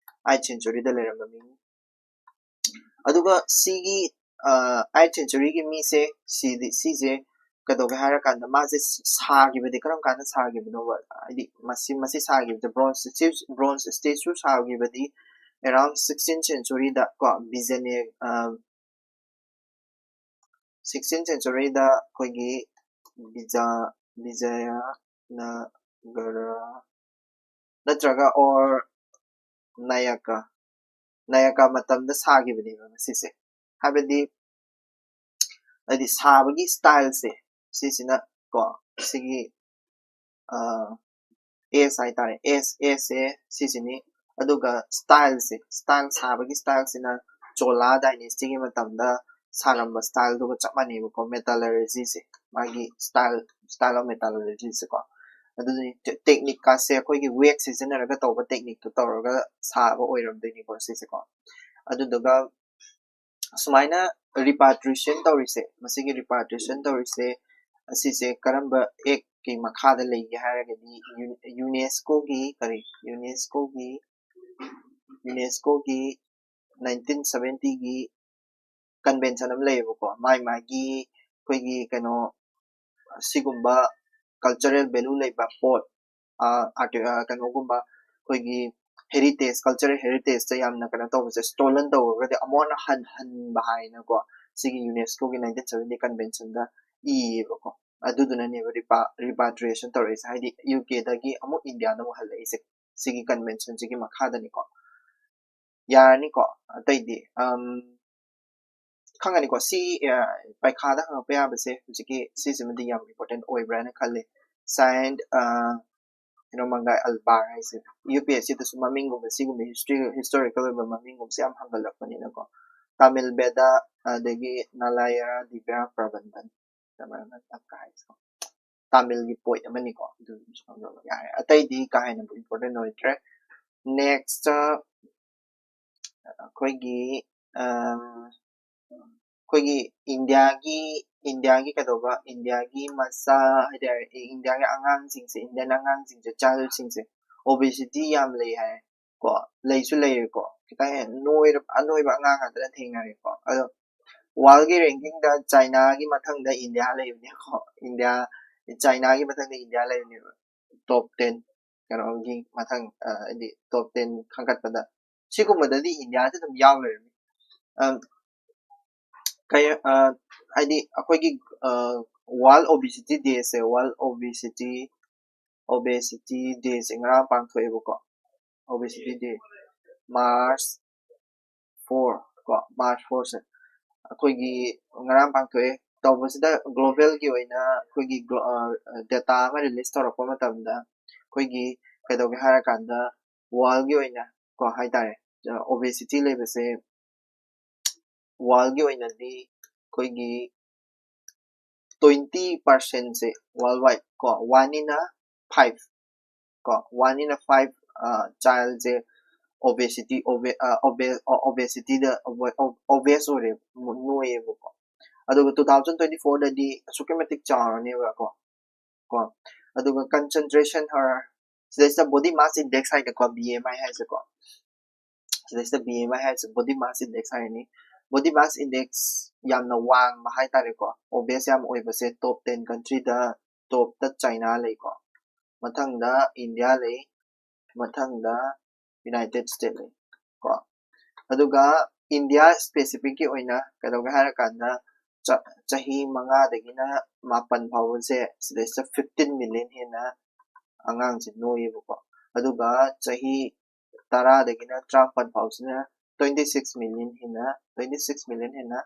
ꯑꯥꯏꯠ ꯁꯦꯟꯆꯨꯔꯤꯗ ꯂꯩꯔꯝꯕ ꯃꯤꯅꯤ꯫ ꯑꯗꯨꯒ ꯁꯤꯒꯤ ꯑꯥꯏꯠ ꯁꯦꯟꯆꯨꯔꯤꯒꯤ ꯃꯤꯁꯦ, ꯁꯤꯗꯤ ꯁꯤꯁꯦ ꯀꯩꯗꯧꯒꯦ ꯍꯥꯏꯔꯀꯥꯟꯗ ꯃꯥꯁꯦ ꯁꯥꯈꯤꯕꯗꯤ ꯀꯔꯝ ꯀꯥꯟꯗ ꯁꯥꯈꯤꯕꯅꯣꯕ? ꯍꯥꯏꯗꯤ ꯃꯁꯤ ꯃꯁꯤ ꯁꯥꯈꯤꯕꯁꯦ ꯕ꯭ꯔꯣꯟꯖ ꯕ꯭ꯔꯣꯟꯖ ꯁ꯭ꯇꯦꯆꯨ ꯁꯥꯈꯤꯕꯗꯤ around sixteenth centuryꯗ ꯀꯣ, ꯕꯤꯖꯅꯦ sixteenth centuryꯗ ꯑꯩꯈꯣꯏꯒꯤ ꯕꯤꯖꯥ ꯕꯤꯖꯌꯅꯒꯔ ꯅꯠꯇ꯭ꯔꯒ or ꯅꯥꯌꯀ ꯅꯥꯌꯀ ꯃꯇꯝꯗ ꯁꯥꯈꯤꯕꯅꯦꯕ ꯃꯁꯤꯁꯦ꯫ ꯍꯥꯏꯕꯗꯤ ꯍꯥꯏꯗꯤ ꯁꯥꯕꯒꯤ styleꯁꯦ ꯁꯤꯁꯤꯅ ꯀꯣ, ꯁꯤꯒꯤ ꯑꯦꯁ ꯍꯥꯏꯇꯥꯔꯦ, ꯑꯦꯁ ꯑꯦꯁꯁꯦ ꯁꯤꯁꯤꯅꯤ꯫ ꯑꯗꯨꯒ styleꯁꯦ, style ꯁꯥꯕꯒꯤ styleꯁꯤꯅ ꯆꯣꯂꯥ dynastyꯒꯤ ꯃꯇꯝꯗ ꯁꯥꯔꯝꯕ styleꯗꯨꯒ ꯆꯞ ꯃꯥꯟꯅꯩꯕꯀꯣ, metallurgyꯁꯦ, ꯃꯥꯒꯤ style style of metallurgyꯁꯦ ꯀꯣ꯫ ꯑꯗꯨꯗꯤ techniqueꯀꯥꯁꯦ ꯑꯩꯈꯣꯏꯒꯤ wax ꯁꯤꯖꯤꯟꯅꯔꯒ ꯇꯧꯕ techniqueꯇꯣ ꯇꯧꯔꯒ ꯁꯥꯕ ꯑꯣꯏꯔꯝꯗꯣꯏꯅꯤꯀꯣ ꯁꯤꯁꯦꯀꯣ꯫ ꯑꯗꯨꯗꯨꯒ ꯁꯨꯃꯥꯏꯅ repatriation ꯇꯧꯔꯤꯁꯦ, ꯃꯁꯤꯒꯤ repatriation ꯇꯧꯔꯤꯁꯦ ꯑꯁꯤꯁꯦ ꯀꯔꯝꯕ actꯀꯤ ꯃꯈꯥꯗ ꯂꯩꯒꯦ ꯍꯥꯏꯔꯒꯗꯤ UNESCOꯒꯤ ꯀꯔꯤ UNESCOꯒꯤ UNESCOꯒꯤ nineteen seventyꯒꯤ convention ꯑꯃ ꯂꯩꯌꯦꯕꯀꯣ꯫ ꯃꯥꯏ ꯃꯥꯒꯤ ꯑꯩꯈꯣꯏꯒꯤ ꯀꯩꯅꯣ ꯁꯤꯒꯨꯝꯕ cultural value ꯂꯩꯕ ꯄꯣꯠ, ꯀꯩꯅꯣꯒꯨꯝꯕ ꯑꯩꯈꯣꯏꯒꯤ heritage, cultural heritageꯇ ꯌꯥꯝꯅ ꯀꯩꯅꯣ ꯇꯧꯕꯁꯦ, stolen ꯇꯧꯔꯒꯗꯤ ꯑꯃꯨꯛ ꯍꯟꯅ ꯍꯟꯍꯟꯕ ꯍꯥꯏꯅꯀꯣ, ꯁꯤꯒꯤ UNESCOꯒꯤ nineteen seventy conventionꯗ ꯏꯌꯦꯕꯀꯣ꯫ ꯑꯗꯨꯗꯨꯅꯅꯦꯕ repatriation ꯇꯧꯔꯛꯏꯁꯦ, ꯍꯥꯏꯗꯤ UKꯗꯒꯤ ꯑꯃꯨꯛ ꯏꯟꯗꯤꯌꯥꯗ ꯑꯃꯨꯛ ꯍꯜꯂꯛꯏꯁꯦ ꯁꯤꯒꯤ conventionꯁꯤꯒꯤ ꯃꯈꯥꯗꯅꯤꯀꯣ꯫ ꯌꯥꯔꯅꯤꯀꯣ꯫ ꯑꯇꯩꯗꯤ ꯈꯪꯒꯅꯤꯀꯣ꯫ ꯁꯤ ꯄꯩꯈꯥꯗ ꯍꯪꯉꯛꯄ ꯌꯥꯕꯁꯦ ꯍꯧꯖꯤꯛꯀꯤ ꯁꯤꯁꯤꯃꯗꯤ ꯌꯥꯝ important ꯑꯣꯏꯕ꯭ꯔꯥꯅ ꯈꯜꯂꯦ꯫ Saint ꯀꯩꯅꯣ ꯃꯪꯒꯥꯏ ꯑꯜꯕꯥꯔ ꯍꯥꯏꯁꯦ UPSCꯗꯁꯨ ꯃꯃꯤꯡꯒꯨꯝꯕ, ꯁꯤꯒꯨꯝꯕ history historical ꯑꯣꯏꯕ ꯃꯃꯤꯡꯒꯨꯝꯕꯁꯦ ꯌꯥꯝ ꯍꯪꯒꯠꯂꯛꯄꯅꯤꯅꯀꯣ꯫ ꯇꯥꯃꯤꯜ ꯕꯦꯗꯥ, ꯑꯗꯒꯤ ꯅꯥꯂꯥꯌꯥꯔꯥ ꯗꯤꯕ꯭ꯌꯥ ꯄ꯭ꯔꯕꯟꯙꯟ, ꯇꯥꯃꯤꯜꯒꯤ ꯄꯣꯏꯠ ꯑꯃꯅꯤꯀꯣ, ꯑꯗꯨ ꯑꯗꯨꯝ ꯈꯪꯖꯤꯜꯂꯣ ꯌꯥꯔꯦ꯫ ꯑꯇꯩꯗꯤ ꯀꯥ ꯍꯦꯟꯅ important ꯑꯣꯏꯗ꯭ꯔꯦ꯫ Next ꯑꯩꯈꯣꯏꯒꯤ ꯑꯩꯈꯣꯏꯒꯤ ꯏꯟꯗꯤꯌꯥꯒꯤ ꯏꯟꯗꯤꯌꯥꯒꯤ ꯀꯩꯗꯧꯕ ꯏꯟꯗꯤꯌꯥꯒꯤ ꯃꯆꯥ ꯍꯥꯏꯇꯥꯔꯦ, ꯏꯟꯗꯤꯌꯥꯒꯤ ꯑꯉꯥꯡꯁꯤꯡꯁꯦ, ꯏꯟꯗꯤꯌꯟ ꯑꯉꯥꯡꯁꯤꯡꯁꯦ, childꯁꯤꯡꯁꯦ obesity ꯌꯥꯝ ꯂꯩ ꯍꯥꯏ꯫ ꯀꯣ, ꯂꯩꯁꯨ ꯂꯩꯔꯦꯀꯣ, ꯈꯤꯇꯪ ꯍꯦꯟꯅ ꯅꯣꯏꯔ-, ꯑꯅꯣꯏꯕ ꯑꯉꯥꯡ ꯉꯥꯛꯇꯅ ꯊꯦꯡꯅꯔꯦꯀꯣ꯫ ꯑꯗꯣ world ꯒꯤ ranking ꯗ China ꯒꯤ ꯃꯊꯪꯗ India ꯂꯩꯕꯅꯦꯀꯣ꯫ India, China ꯒꯤ ꯃꯊꯪꯗ India ꯂꯩꯕꯅꯦꯕ, top ten, ꯀꯩꯅꯣꯒꯤ ꯃꯊꯪ, ꯑ, ꯍꯥꯏꯗꯤ top ten ꯈꯟꯒꯠꯄꯗ꯫ ꯁꯤꯒꯨꯝꯕꯗꯗꯤ India ꯁꯦ ꯑꯗꯨꯝ ꯌꯥꯎ ꯂꯩꯔꯝꯃꯤ꯫ ꯑꯝ, ꯀꯩ, ꯑ, ꯍꯥꯏꯗꯤ ꯑꯩꯈꯣꯏꯒꯤ, ꯑ, World Obesity Day ꯁꯦ, World Obesity, Obesity Day ꯁꯦ ꯉꯔꯥꯡ ꯄꯥꯡꯊꯣꯛꯑꯦꯕꯀꯣ꯫ Obesity Day, March four ꯀꯣ, March four ꯁꯦ ꯑꯩꯈꯣꯏꯒꯤ ꯉꯔꯥꯡ ꯄꯥꯡꯊꯣꯛꯑꯦ꯫ ꯇꯧꯕꯁꯤꯗ global ꯒꯤ ꯑꯣꯏꯅ ꯑꯩꯈꯣꯏꯒꯤ glo-, ꯑ, data ꯑꯃ release ꯇꯧꯔꯛꯄ ꯃꯇꯝꯗ ꯑꯩꯈꯣꯏꯒꯤ ꯀꯩꯗꯧꯒꯦ ꯍꯥꯏꯔꯀꯥꯟꯗ world ꯒꯤ ꯑꯣꯏꯅ ꯀꯣ ꯍꯥꯏꯇꯥꯔꯦ, obesity ꯂꯩꯕꯁꯦ world ꯒꯤ ꯑꯣꯏꯅꯗꯤ ꯑꯩꯈꯣꯏꯒꯤ twenty percent ꯁꯦ worldwide ꯀꯣ, one in a five ꯀꯣ, one in a five, ꯑ, child ꯁꯦ obesity, obe-, ꯑ, obe-, ꯑ, obesity ꯗ obe-, o-, obese ꯑꯣꯏꯔꯦ, ꯅꯣꯏꯌꯦꯕꯀꯣ꯫ ꯑꯗꯨꯒ two thousand twenty four ꯗꯗꯤ ꯑꯁꯨꯛꯀꯤ ꯃꯇꯤꯛ ꯆꯥꯎꯔꯅꯦꯕꯀꯣ, ꯀꯣ꯫ ꯑꯗꯨꯒ concentration, ꯍꯔ-, ꯁꯤꯗꯩꯁꯤꯗ body mass index ꯍꯥꯏꯅꯀꯣ, B M I ꯍꯥꯏꯁꯦꯀꯣ꯫ ꯁꯤꯗꯩꯁꯤꯗ B M I ꯍꯥꯏꯁꯦ body mass index ꯍꯥꯏꯔꯅꯤ꯫ Body mass index ꯌꯥꯝꯅ ꯋꯥꯡꯕ ꯍꯥꯏꯇꯥꯔꯦꯀꯣ, obese ꯌꯥꯝ ꯑꯣꯏꯕꯁꯦ top ten country ꯗ top ꯇ China ꯂꯩꯀꯣ, ꯃꯊꯪꯗ India ꯂꯩ, ꯃꯊꯪꯗ United States ꯂꯩ ꯀꯣ꯫ ꯑꯗꯨꯒ India specific ꯀꯤ ꯑꯣꯏꯅ ꯀꯩꯗꯧꯒꯦ ꯍꯥꯏꯔꯀꯥꯟꯗ ꯆ-, ꯆꯍꯤ ꯃꯉꯥꯗꯒꯤꯅ ꯃꯥꯄꯟ ꯐꯥꯎꯕꯁꯦ ꯁꯤꯗꯩꯁꯤꯗ fifteen million ꯍꯦꯟꯅ ꯑꯉꯥꯡꯁꯦ ꯅꯣꯏꯌꯦꯕꯀꯣ꯫ ꯑꯗꯨꯒ ꯆꯍꯤ ꯇꯔꯥꯗꯒꯤꯅ ꯇꯔꯥꯃꯥꯄꯟ ꯐꯥꯎꯁꯤꯅ twenty six million ꯍꯦꯟꯅ, twenty six million ꯍꯦꯟꯅ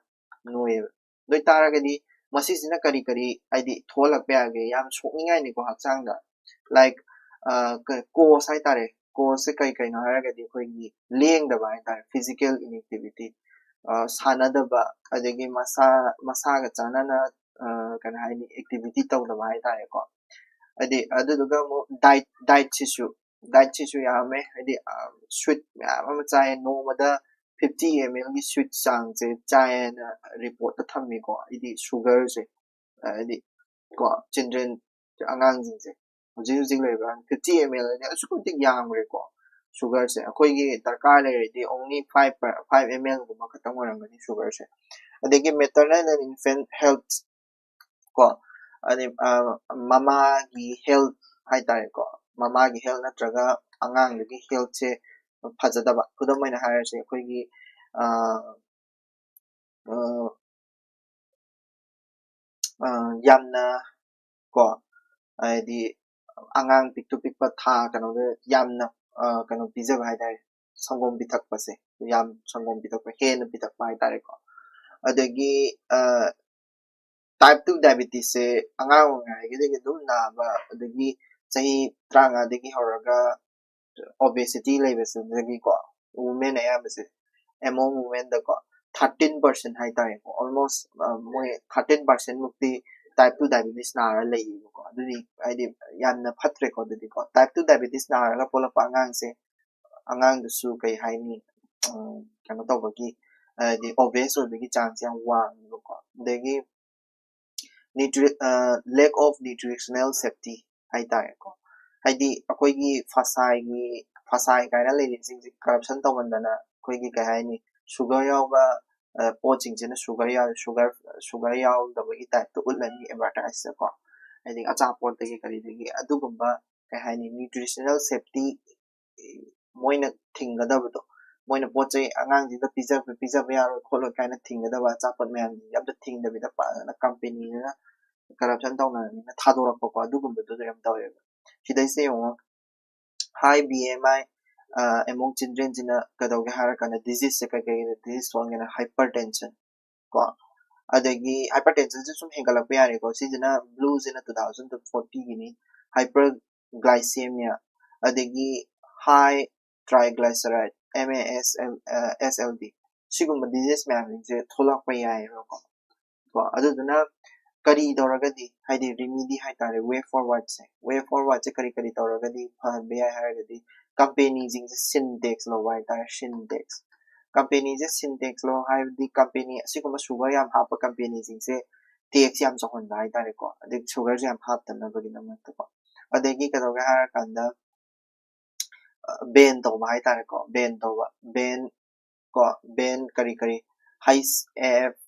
ꯅꯣꯏꯌꯦꯕ꯫ ꯑꯗꯨ ꯑꯣꯏꯇꯥꯔꯒꯗꯤ ꯃꯁꯤꯁꯤꯅ ꯀꯔꯤ ꯀꯔꯤ ꯍꯥꯏꯗꯤ ꯊꯣꯛꯍꯜꯂꯛꯄ ꯌꯥꯒꯦ? ꯌꯥꯝ ꯁꯣꯛꯅꯤꯡꯉꯥꯏꯅꯤꯀꯣ ꯍꯛꯆꯥꯡꯗ꯫ Like, ꯑ, ꯀ-, cause ꯍꯥꯏꯇꯥꯔꯦ꯫ Cause ꯁꯦ ꯀꯩ ꯀꯩꯅꯣ ꯍꯥꯏꯔꯒꯗꯤ ꯑꯩꯈꯣꯏꯒꯤ ꯂꯦꯡꯗꯕ ꯍꯥꯏꯇꯥꯔꯦ, physical inactivity, ꯑ, ꯁꯥꯟꯅꯗꯕ, ꯑꯗꯒꯤ ꯃꯁꯥ, ꯃꯁꯥꯒ ꯆꯥꯟꯅꯅ, ꯑ, ꯀꯩꯅꯣ ꯍꯥꯏꯅꯤ, activity ꯇꯧꯗꯕ ꯍꯥꯏꯇꯥꯔꯦꯀꯣ꯫ ꯍꯥꯏꯗꯤ ꯑꯗꯨꯗꯨꯒ ꯑꯃꯨꯛ diet, diet ꯁꯤꯁꯨ, diet ꯁꯤꯁꯨ ꯌꯥꯝꯃꯦ꯫ ꯍꯥꯏꯗꯤ, ꯑ, sweet ꯃꯌꯥꯝ ꯑꯃ ꯆꯥꯏ, ꯅꯣꯡꯃꯗ fifty M L ꯒꯤ sweet ꯆꯥꯡꯁꯦ ꯆꯥꯏꯌꯦꯅ report ꯇ ꯊꯝꯃꯤꯀꯣ꯫ ꯍꯥꯏꯗꯤ sugar ꯁꯦ, ꯍꯥꯏꯗꯤ ꯀꯣ, children, ꯑꯉꯥꯡꯁꯤꯡꯁꯦ ꯍꯧꯖꯤꯛ ꯍꯧꯖꯤꯛ ꯂꯩꯔꯤꯕ fifty M L ꯍꯥꯏꯗꯤ ꯑꯁꯨꯛꯀꯤ ꯃꯇꯤꯛ ꯌꯥꯝꯈ꯭ꯔꯦꯀꯣ꯫ sugarꯁꯦ꯫ ꯑꯩꯈꯣꯏꯒꯤ ꯗꯔꯀꯥꯔ ꯂꯩꯔꯗꯤ only five per five ml ꯒꯨꯝꯕ ꯈꯛꯇꯪ ꯑꯣꯏꯔꯝꯒꯅꯤ sugarꯁꯦ꯫ ꯑꯗꯒꯤ maternal and infant health ꯀꯣ, ꯑꯗꯩ ꯃꯃꯥꯒꯤ health ꯍꯥꯏꯇꯥꯔꯦꯀꯣ, ꯃꯃꯥꯒꯤ health ꯅꯠꯇ꯭ꯔꯒ ꯑꯉꯥꯡꯗꯨꯒꯤ healthꯁꯦ ꯐꯖꯗꯕ꯫ ꯈꯨꯗꯝ ꯑꯣꯏꯅ ꯍꯥꯏꯔꯁꯦ, ꯑꯩꯈꯣꯏꯒꯤ ꯌꯥꯝꯅ ꯀꯣ, ꯍꯥꯏꯗꯤ ꯑꯉꯥꯡ ꯄꯤꯛꯇꯨ ꯄꯤꯛꯄ ꯊꯥ ꯀꯩꯅꯣꯗ ꯌꯥꯝꯅ ꯀꯩꯅꯣ ꯄꯤꯖꯕ ꯍꯥꯏꯇꯥꯔꯦ, ꯁꯪꯒꯣꯝ ꯄꯤꯊꯛꯄꯁꯦ, ꯌꯥꯝ ꯁꯪꯒꯣꯝ ꯄꯤꯊꯛꯄ, ꯍꯦꯟꯅ ꯄꯤꯊꯛꯄ ꯍꯥꯏꯇꯥꯔꯦꯀꯣ꯫ ꯑꯗꯒꯤ type two diabetesꯁꯦ ꯑꯉꯥꯡ ꯑꯣꯏꯔꯤꯉꯩꯗꯒꯤ ꯑꯗꯨꯝ ꯅꯥꯕ, ꯑꯗꯒꯤ ꯆꯍꯤ ꯇꯔꯥꯃꯉꯥꯗꯒꯤ ꯍꯧꯔꯒ obesity ꯂꯩꯕꯁꯤꯗꯒꯤꯀꯣ, women ꯑꯌꯥꯝꯕꯁꯦ, among womenꯗꯀꯣ, thirteen percent ꯍꯥꯏꯇꯥꯔꯦꯀꯣ, almost ꯃꯣꯏ thirteen percent ꯃꯨꯛꯇꯤ type two diabetes ꯅꯥꯔ ꯂꯩꯌꯦꯕꯀꯣ꯫ ꯑꯗꯨꯗꯤ ꯍꯥꯏꯗꯤ ꯌꯥꯝꯅ ꯐꯠꯇ꯭ꯔꯦꯀꯣ꯫ ꯑꯗꯨꯗꯤꯀꯣ, type two diabetes ꯅꯥꯔꯒ ꯄꯣꯛꯂꯛꯄ ꯑꯉꯥꯡꯁꯦ, ꯑꯉꯥꯡꯗꯨꯁꯨ ꯀꯩ ꯍꯥꯏꯅꯤ, ꯀꯩꯅꯣ ꯇꯧꯕꯒꯤ, ꯍꯥꯏꯗꯤ obese ꯑꯣꯏꯕꯒꯤ ꯆꯥꯡꯁꯦ ꯌꯥꯝ ꯋꯥꯡꯉꯦꯕꯀꯣ꯫ ꯑꯗꯒꯤ nutri lack of nutritional safety ꯍꯥꯏꯇꯥꯔꯦꯀꯣ꯫ ꯍꯥꯏꯗꯤ ꯑꯩꯈꯣꯏꯒꯤ ꯐꯁꯥꯏꯒꯤ, ꯐꯁꯥꯏ ꯀꯥꯏꯅ ꯂꯩꯔꯤꯁꯤꯡꯁꯦ corruption ꯇꯧꯃꯟꯗꯅ, ꯑꯩꯈꯣꯏꯒꯤ ꯀꯩ ꯍꯥꯏꯅꯤ, sugar ꯌꯥꯎꯕ ꯄꯣꯠꯁꯤꯡꯁꯤꯅ sugar ꯌꯥꯎ sugar sugar ꯌꯥꯎꯗꯕꯒꯤ typeꯇ ꯎꯠꯂꯅꯤ advertiseꯇꯀꯣ꯫ ꯍꯥꯏꯗꯤ ꯑꯆꯥꯄꯣꯠꯇꯒꯤ ꯀꯔꯤꯗꯒꯤ ꯑꯗꯨꯒꯨꯝꯕ ꯀꯩ ꯍꯥꯏꯅꯤ, nutritional safety ꯃꯣꯏꯅ ꯊꯤꯡꯒꯗꯕꯗꯣ, ꯃꯣꯏꯅ ꯄꯣꯠ ꯆꯩ ꯑꯉꯥꯡꯁꯤꯗ ꯄꯤꯖꯕ ꯄꯤꯖꯕ ꯌꯥꯔꯣꯏ ꯈꯣꯠꯂꯣꯏ ꯀꯥꯏꯅ ꯊꯤꯡꯒꯗꯕ ꯑꯆꯥꯄꯣꯠ ꯃꯌꯥꯝꯁꯤꯡꯁꯦ ꯑꯝꯇ ꯊꯤꯡꯗꯕꯤꯗ ꯐꯖꯅ companyꯁꯤꯅ corruption ꯇꯧꯅꯔꯕꯅꯤꯅ ꯊꯥꯗꯣꯔꯛꯄꯀꯣ꯫ ꯑꯗꯨꯒꯨꯝꯕꯗꯨꯗ ꯌꯥꯝ ꯇꯧꯋꯦꯕ꯫ ꯁꯤꯗꯩꯁꯤꯗ ꯌꯦꯡꯉꯣ, high B M I among childrenꯁꯤꯅ ꯀꯩꯗꯧꯒꯦ ꯍꯥꯏꯔꯀꯥꯟꯗ diseaseꯁꯦ ꯀꯩ ꯀꯩ disease ꯊꯣꯛꯍꯟꯒꯦꯅ hypertension ꯀꯣ, ꯑꯗꯒꯤ hypertensionꯁꯦ ꯁꯨꯝ ꯍꯦꯟꯒꯠꯂꯛꯄ ꯌꯥꯔꯦꯀꯣ꯫ ꯁꯤꯁꯤꯅ blueꯁꯤꯅ two thousand to fortyꯒꯤꯅꯤ, hyperglycemia, ꯑꯗꯒꯤ high triglyceride, M A S L, SLD, ꯁꯤꯒꯨꯝꯕ disease ꯃꯌꯥꯝꯁꯤꯡꯁꯦ ꯊꯣꯛꯂꯛꯄ ꯌꯥꯏꯑꯕꯀꯣ꯫ ꯀꯣ, ꯑꯗꯨꯗꯨꯅ ꯀꯔꯤ ꯇꯧꯔꯒꯗꯤ, ꯍꯥꯏꯗꯤ remedy ꯍꯥꯏꯇꯥꯔꯦ, way forwardꯁꯦ, way forwardꯁꯦ ꯀꯔꯤ ꯀꯔꯤ ꯇꯧꯔꯒꯗꯤ ꯐꯍꯟꯕ ꯌꯥꯏ ꯍꯥꯏꯔꯒꯗꯤ, companyꯁꯤꯡꯁꯦ sin tax ꯂꯧꯕ ꯍꯥꯏꯇꯥꯔꯦ, sin tax꯫ Companyꯁꯦ sin tax ꯂꯧ ꯍꯥꯏꯕꯗꯤ company ꯑꯁꯤꯒꯨꯝꯕ sugar ꯌꯥꯝ ꯍꯥꯞꯄ companyꯁꯤꯡꯁꯦ tax ꯌꯥꯝ ꯆꯥꯎꯍꯟꯕ ꯍꯥꯏꯇꯥꯔꯦꯀꯣ, ꯑꯗꯩ sugarꯁꯦ ꯌꯥꯝ ꯍꯥꯞꯇꯅꯕꯒꯤꯗꯃꯛꯇꯀꯣ꯫ ꯑꯗꯒꯤ ꯀꯩꯗꯧꯒꯦ ꯍꯥꯏꯔꯀꯥꯟꯗ ꯕꯦꯟ ꯇꯧꯕ ꯍꯥꯏꯇꯥꯔꯦꯀꯣ, ꯕꯦꯟ ꯇꯧꯕ, ꯕꯦꯟ ꯀꯣ, ꯕꯦꯟ ꯀꯔꯤ ꯀꯔꯤ, ꯍꯩꯆ ꯑꯦꯐ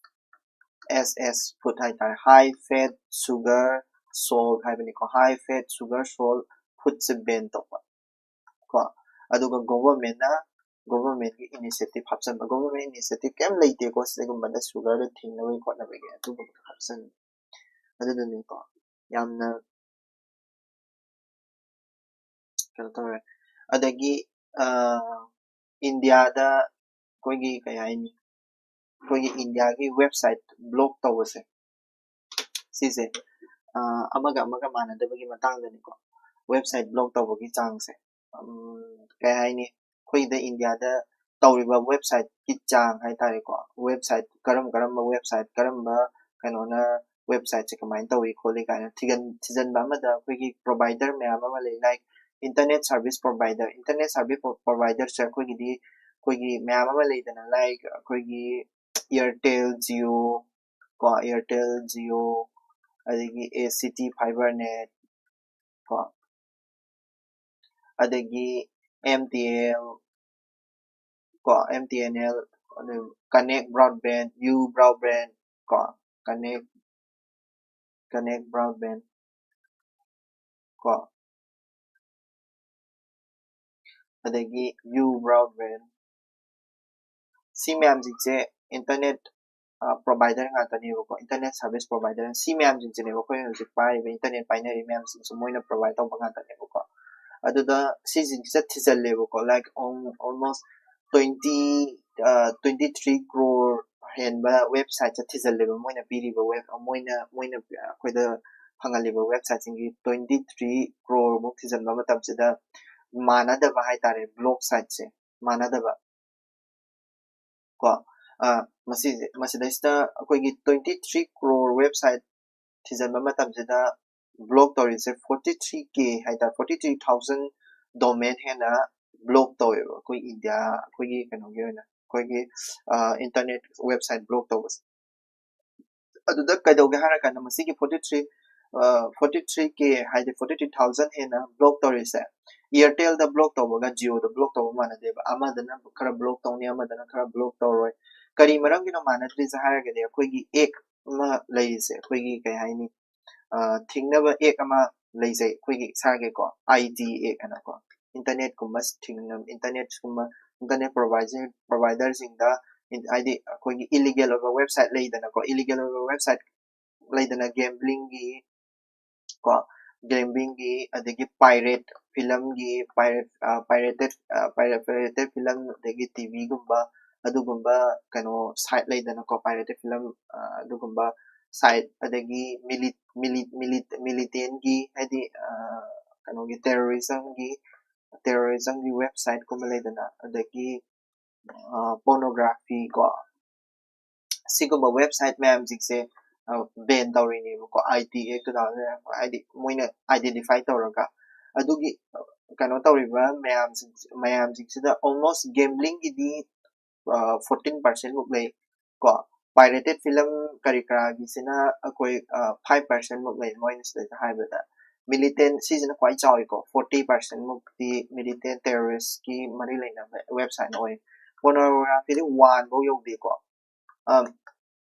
ꯑꯦꯁ ꯑꯦꯁ ꯐꯨꯗ ꯍꯥꯏꯇꯥꯔꯦ, ꯍꯥꯏ ꯐꯦꯠ ꯁꯨꯒꯔ ꯁꯣꯜ ꯍꯥꯏꯕꯅꯤꯀꯣ, ꯍꯥꯏ ꯐꯦꯠ ꯁꯨꯒꯔ ꯁꯣꯜ ꯐꯨꯗꯁꯦ ꯕꯦꯟ ꯇꯧꯕ ꯀꯣ꯫ ꯑꯗꯨꯒ ꯒꯣꯚꯔꯟꯃꯦꯟꯅ, ꯒꯣꯚꯔꯟꯃꯦꯟꯒꯤ ꯏꯅꯤꯁꯤꯌꯦꯇꯤꯚ ꯍꯥꯞꯆꯤꯟꯕ, ꯒꯣꯚꯔꯟꯃꯦꯟ ꯏꯅꯤꯁꯤꯌꯦꯇꯤꯚ ꯀꯩꯝ ꯂꯩꯇꯦꯀꯣ ꯁꯤꯒꯨꯝꯕꯗ ꯁꯨꯒꯔꯗ ꯊꯤꯡꯅꯕꯒꯤ ꯈꯣꯠꯅꯕꯒꯤ, ꯑꯗꯨꯒꯨꯝꯕꯗꯣ ꯍꯥꯞꯆꯤꯟꯕ꯫ ꯑꯗꯨꯗꯨꯅꯤꯀꯣ ꯌꯥꯝꯅ ꯀꯩꯅꯣ ꯇꯧꯔꯦ꯫ ꯑꯗꯒꯤ ꯏꯟꯗꯤꯌꯥꯗ ꯑꯩꯈꯣꯏꯒꯤ ꯀꯩ ꯍꯥꯏꯅꯤ, ꯑꯩꯈꯣꯏꯒꯤ ꯏꯟꯗꯤꯌꯥꯒꯤ ꯋꯦꯕꯁꯥꯏꯠ ꯕ꯭ꯂꯣꯛ ꯇꯧꯕꯁꯦ, ꯁꯤꯁꯦ ꯑꯃꯒ ꯑꯃꯒ ꯃꯥꯟꯅꯗꯕꯒꯤ ꯃꯇꯥꯡꯗꯅꯤꯀꯣ꯫ ꯋꯦꯕꯁꯥꯏꯠ ꯕ꯭ꯂꯣꯛ ꯇꯧꯕꯒꯤ ꯆꯥꯡꯁꯦ ꯀꯩ ꯍꯥꯏꯅꯤ, ꯑꯩꯈꯣꯏꯗ ꯏꯟꯗꯤꯌꯥꯗ ꯇꯧꯔꯤꯕ ꯋꯦꯕꯁꯥꯏꯠꯀꯤ ꯆꯥꯡ ꯍꯥꯏꯇꯥꯔꯦꯀꯣ, ꯋꯦꯕꯁꯥꯏꯠ ꯀꯔꯝ ꯀꯔꯝꯕ ꯋꯦꯕꯁꯥꯏꯠ, ꯀꯔꯝꯕ ꯀꯩꯅꯣꯅ ꯋꯦꯕꯁꯥꯏꯠꯁꯦ ꯀꯃꯥꯏꯅ ꯇꯧꯏ ꯈꯣꯠꯂꯤ ꯀꯥꯏꯅ ꯊꯤꯖꯤꯟ ꯊꯤꯖꯤꯟꯕ ꯑꯃꯗ ꯑꯩꯈꯣꯏꯒꯤ ꯄ꯭ꯔꯣꯚꯥꯏꯗꯔ ꯃꯌꯥꯝ ꯑꯃ ꯂꯩ, like internet service provider, internet service ꯄ꯭ꯔꯣꯚꯥꯏꯗꯔꯁꯦ ꯑꯩꯈꯣꯏꯒꯤꯗꯤ ꯑꯩꯈꯣꯏꯒꯤ ꯃꯌꯥꯝ ꯑꯃ ꯂꯩꯗꯅ, ꯂꯥꯏꯛ ꯑꯩꯈꯣꯏꯒꯤ ꯏꯌꯥꯔꯇꯦꯜ, ꯖꯤꯑꯣ ꯀꯣ, ꯏꯌꯥꯔꯇꯦꯜ, ꯖꯤꯑꯣ, ꯑꯗꯒꯤ ꯑꯦ ꯁꯤ ꯇꯤ ꯐꯥꯏꯕꯔ ꯅꯦꯠ ꯀꯣ, ꯑꯗꯒꯤ ꯑꯦꯝ ꯇꯤ ꯑꯦꯜ ꯀꯣ, ꯑꯦꯝ ꯇꯤ ꯑꯦꯟ ꯑꯦꯜ, ꯑꯗꯨ ꯀꯅꯦꯛ ꯕ꯭ꯔꯣꯗꯕꯦꯟ, ꯌꯨ ꯕ꯭ꯔꯣꯗꯕꯦꯟ ꯀꯣ, ꯀꯅꯦꯛ ꯀꯅꯦꯛ ꯕ꯭ꯔꯣꯗꯕꯦꯟ ꯀꯣ, ꯑꯗꯒꯤ ꯌꯨ ꯕ꯭ꯔꯣꯗꯕꯦꯟ, ꯁꯤ ꯃꯌꯥꯝꯁꯤꯡꯁꯦ ꯏꯟꯇꯔꯅꯦꯠ ꯄ꯭ꯔꯣꯚꯥꯏꯗꯔ ꯉꯥꯛꯇꯅꯦꯕꯀꯣ, ꯏꯟꯇꯔꯅꯦꯠ ꯁꯥꯔꯚꯤꯁ ꯄ꯭ꯔꯣꯚꯥꯏꯗꯔ꯫ ꯁꯤ ꯃꯌꯥꯝꯁꯤꯡꯁꯤꯅꯦꯕ ꯑꯩꯈꯣꯏꯅ ꯍꯧꯖꯤꯛ ꯄꯥꯏꯔꯤꯕ ꯏꯟꯇꯔꯅꯦꯠ ꯄꯥꯏꯅꯔꯤꯕ ꯃꯌꯥꯝꯁꯤꯡꯁꯦ ꯃꯣꯏꯅ ꯄ꯭ꯔꯣꯚꯥꯏꯗ ꯇꯧꯕ ꯉꯥꯛꯇꯅꯦꯕꯀꯣ꯫ ꯑꯗꯨꯗ ꯁꯤꯁꯤꯡꯁꯤꯗ ꯊꯤꯖꯤꯜꯂꯦꯕꯀꯣ, like almost twenty, twenty three crore ꯍꯦꯟꯕ ꯋꯦꯕꯁꯥꯏꯠꯁꯦ ꯊꯤꯖꯤꯜꯂꯦꯕ, ꯃꯣꯏꯅ ꯄꯤꯔꯤꯕ ꯋꯦꯕ, ꯃꯣꯏꯅ ꯃꯣꯏꯅ ꯑꯩꯈꯣꯏꯗ ꯐꯪꯍꯜꯂꯤꯕ ꯋꯦꯕꯁꯥꯏꯠꯁꯤꯡꯒꯤ ꯇ꯭ꯋꯦꯟꯇꯤ ꯊ꯭ꯔꯤ ꯀ꯭ꯔꯣꯔꯃꯨꯛ ꯊꯤꯖꯤꯟꯕ ꯃꯇꯝꯁꯤꯗ ꯃꯥꯟꯅꯗꯕ ꯍꯥꯏꯇꯥꯔꯦ, ꯕ꯭ꯂꯣꯛ ꯁꯥꯏꯠꯁꯦ ꯃꯥꯟꯅꯗꯕ ꯀꯣ꯫ ꯃꯁꯤꯁꯦ, ꯃꯁꯤꯗꯩꯁꯤꯗ ꯑꯩꯈꯣꯏꯒꯤ ꯇ꯭ꯋꯦꯟꯇꯤ ꯊ꯭ꯔꯤ ꯀ꯭ꯔꯣꯔ ꯋꯦꯕꯁꯥꯏꯠ ꯊꯤꯖꯤꯟꯕ ꯃꯇꯝꯁꯤꯗ ꯕ꯭ꯂꯣꯛ ꯇꯧꯔꯤꯁꯦ ꯐꯣꯔꯇꯤ ꯊ꯭ꯔꯤ ꯀꯦ ꯍꯥꯏꯇꯥꯔꯦ, ꯐꯣꯔꯇꯤ ꯊ꯭ꯔꯤ ꯊꯥꯎꯖꯟ ꯗꯣꯃꯦꯟ ꯍꯦꯟꯅ ꯕ꯭ꯂꯣꯛ ꯇꯧꯋꯦꯕ ꯑꯩꯈꯣꯏ ꯏꯟꯗꯤꯌꯥ, ꯑꯩꯈꯣꯏꯒꯤ ꯀꯩꯅꯣꯒꯤ ꯑꯣꯏꯅ, ꯑꯩꯈꯣꯏꯒꯤ ꯏꯟꯇꯔꯅꯦꯠ ꯋꯦꯕꯁꯥꯏꯠ ꯕ꯭ꯂꯣꯛ ꯇꯧꯕꯁꯦ꯫ ꯑꯗꯨꯗ ꯀꯩꯗꯧꯒꯦ ꯍꯥꯏꯔꯀꯥꯟꯗ ꯃꯁꯤꯒꯤ ꯐꯣꯔꯇꯤ ꯊ꯭ꯔꯤ, ꯐꯣꯔꯇꯤ ꯊ꯭ꯔꯤ ꯀꯦ ꯍꯥꯏꯗꯤ ꯐꯣꯔꯇꯤ ꯊ꯭ꯔꯤ ꯊꯥꯎꯖꯟ ꯍꯦꯟꯅ ꯕ꯭ꯂꯣꯛ ꯇꯧꯔꯤꯁꯦ, Airtel ꯗ block ꯇꯧꯕꯒ Jio ꯗ block ꯇꯧꯕ ꯃꯥꯟꯅꯗꯦꯕ꯫ ꯑꯃꯗꯅ ꯈꯔ block ꯇꯧꯅꯤ, ꯑꯃꯗꯅ ꯈꯔ block ꯇꯧꯔꯣꯏ꯫ ꯀꯔꯤ ꯃꯔꯝꯒꯤꯅꯣ ꯃꯥꯟꯅꯗ꯭ꯔꯤꯁꯦ ꯍꯥꯏꯔꯒꯗꯤ, ꯑꯩꯈꯣꯏꯒꯤ act ꯑꯃ ꯂꯩꯔꯤꯁꯦ, ꯑꯩꯈꯣꯏꯒꯤ ꯀꯩ ꯍꯥꯏꯅꯤ, ꯑ, ꯊꯤꯡꯅꯕ act ꯑꯃ ꯂꯩꯖꯩ, ꯑꯩꯈꯣꯏꯒꯤ ꯏꯁꯥꯒꯤꯀꯣ, I T act ꯑꯅꯀꯣ꯫ Internet ꯀꯨꯝꯕ ꯊꯤꯡꯅ-, internet ꯀꯨꯝꯕ, internet provider, provider ꯁꯤꯡꯗ, ꯍꯥꯏꯗꯤ ꯑꯩꯈꯣꯏꯒꯤ illegal ꯑꯣꯏꯕ website ꯂꯩꯗꯅꯀꯣ, illegal ꯑꯣꯏꯕ website ꯂꯩꯗꯅ, gambling ꯒꯤ ꯀꯣ, gambling ꯒꯤ, ꯑꯗꯒꯤ pirate film ꯒꯤ, pirate, ꯑ, pirated, ꯑ, pirate, pirated film, ꯑꯗꯒꯤ T V ꯒꯨꯝꯕ, ꯑꯗꯨꯒꯨꯝꯕ ꯀꯩꯅꯣ site ꯂꯩꯗꯅꯀꯣ, pirated film, ꯑ, ꯑꯗꯨꯒꯨꯝꯕ site, ꯑꯗꯒꯤ mili-, mili-, mili-, militant ꯒꯤ, ꯍꯥꯏꯗꯤ, ꯑ, ꯀꯩꯅꯣꯒꯤ terrorism ꯒꯤ, terrorism ꯒꯤ website ꯀꯨꯝꯕ ꯂꯩꯗꯅ, ꯑꯗꯒꯤ, ꯑ, pornography ꯀꯣ, ꯁꯤꯒꯨꯝꯕ website ꯃꯌꯥꯝꯁꯤꯡꯁꯦ, ꯑ, ban ꯇꯧꯔꯤꯅꯦꯕꯀꯣ, I T act two thousand, ꯍꯥꯏꯗꯤ ꯃꯣꯏꯅ identify ꯇꯧꯔꯒ꯫ ꯑꯗꯨꯒꯤ, ꯑ, ꯀꯩꯅꯣ ꯇꯧꯔꯤꯕ ꯃꯌꯥꯝꯁꯤꯡ-, ꯃꯌꯥꯝꯁꯤꯡꯁꯤꯗ almost gambling ꯒꯤꯗꯤ, ꯑ, fourteen percent ꯃꯨꯛ ꯂꯩ ꯀꯣ꯫ Pirated film ꯀꯔꯤ ꯀꯔꯥꯒꯤꯁꯤꯅ ꯑꯩꯈꯣꯏ, ꯑ, five percent ꯃꯨꯛ ꯂꯩ, ꯃꯣꯏꯅ ꯁꯤꯗꯩꯗ ꯍꯥꯏꯕꯗ꯫ Militant ꯁꯤꯁꯤꯅ ꯈ꯭ꯋꯥꯏ ꯆꯥꯎꯋꯤꯀꯣ, forty percent ꯃꯨꯛꯇꯤ militant terrorist ꯀꯤ ꯃꯔꯤ ꯂꯩꯅꯕ website ꯑꯣꯏ꯫ Pornography ꯗꯤ one ꯐꯧ ꯌꯧꯗꯦꯀꯣ꯫ ꯑ,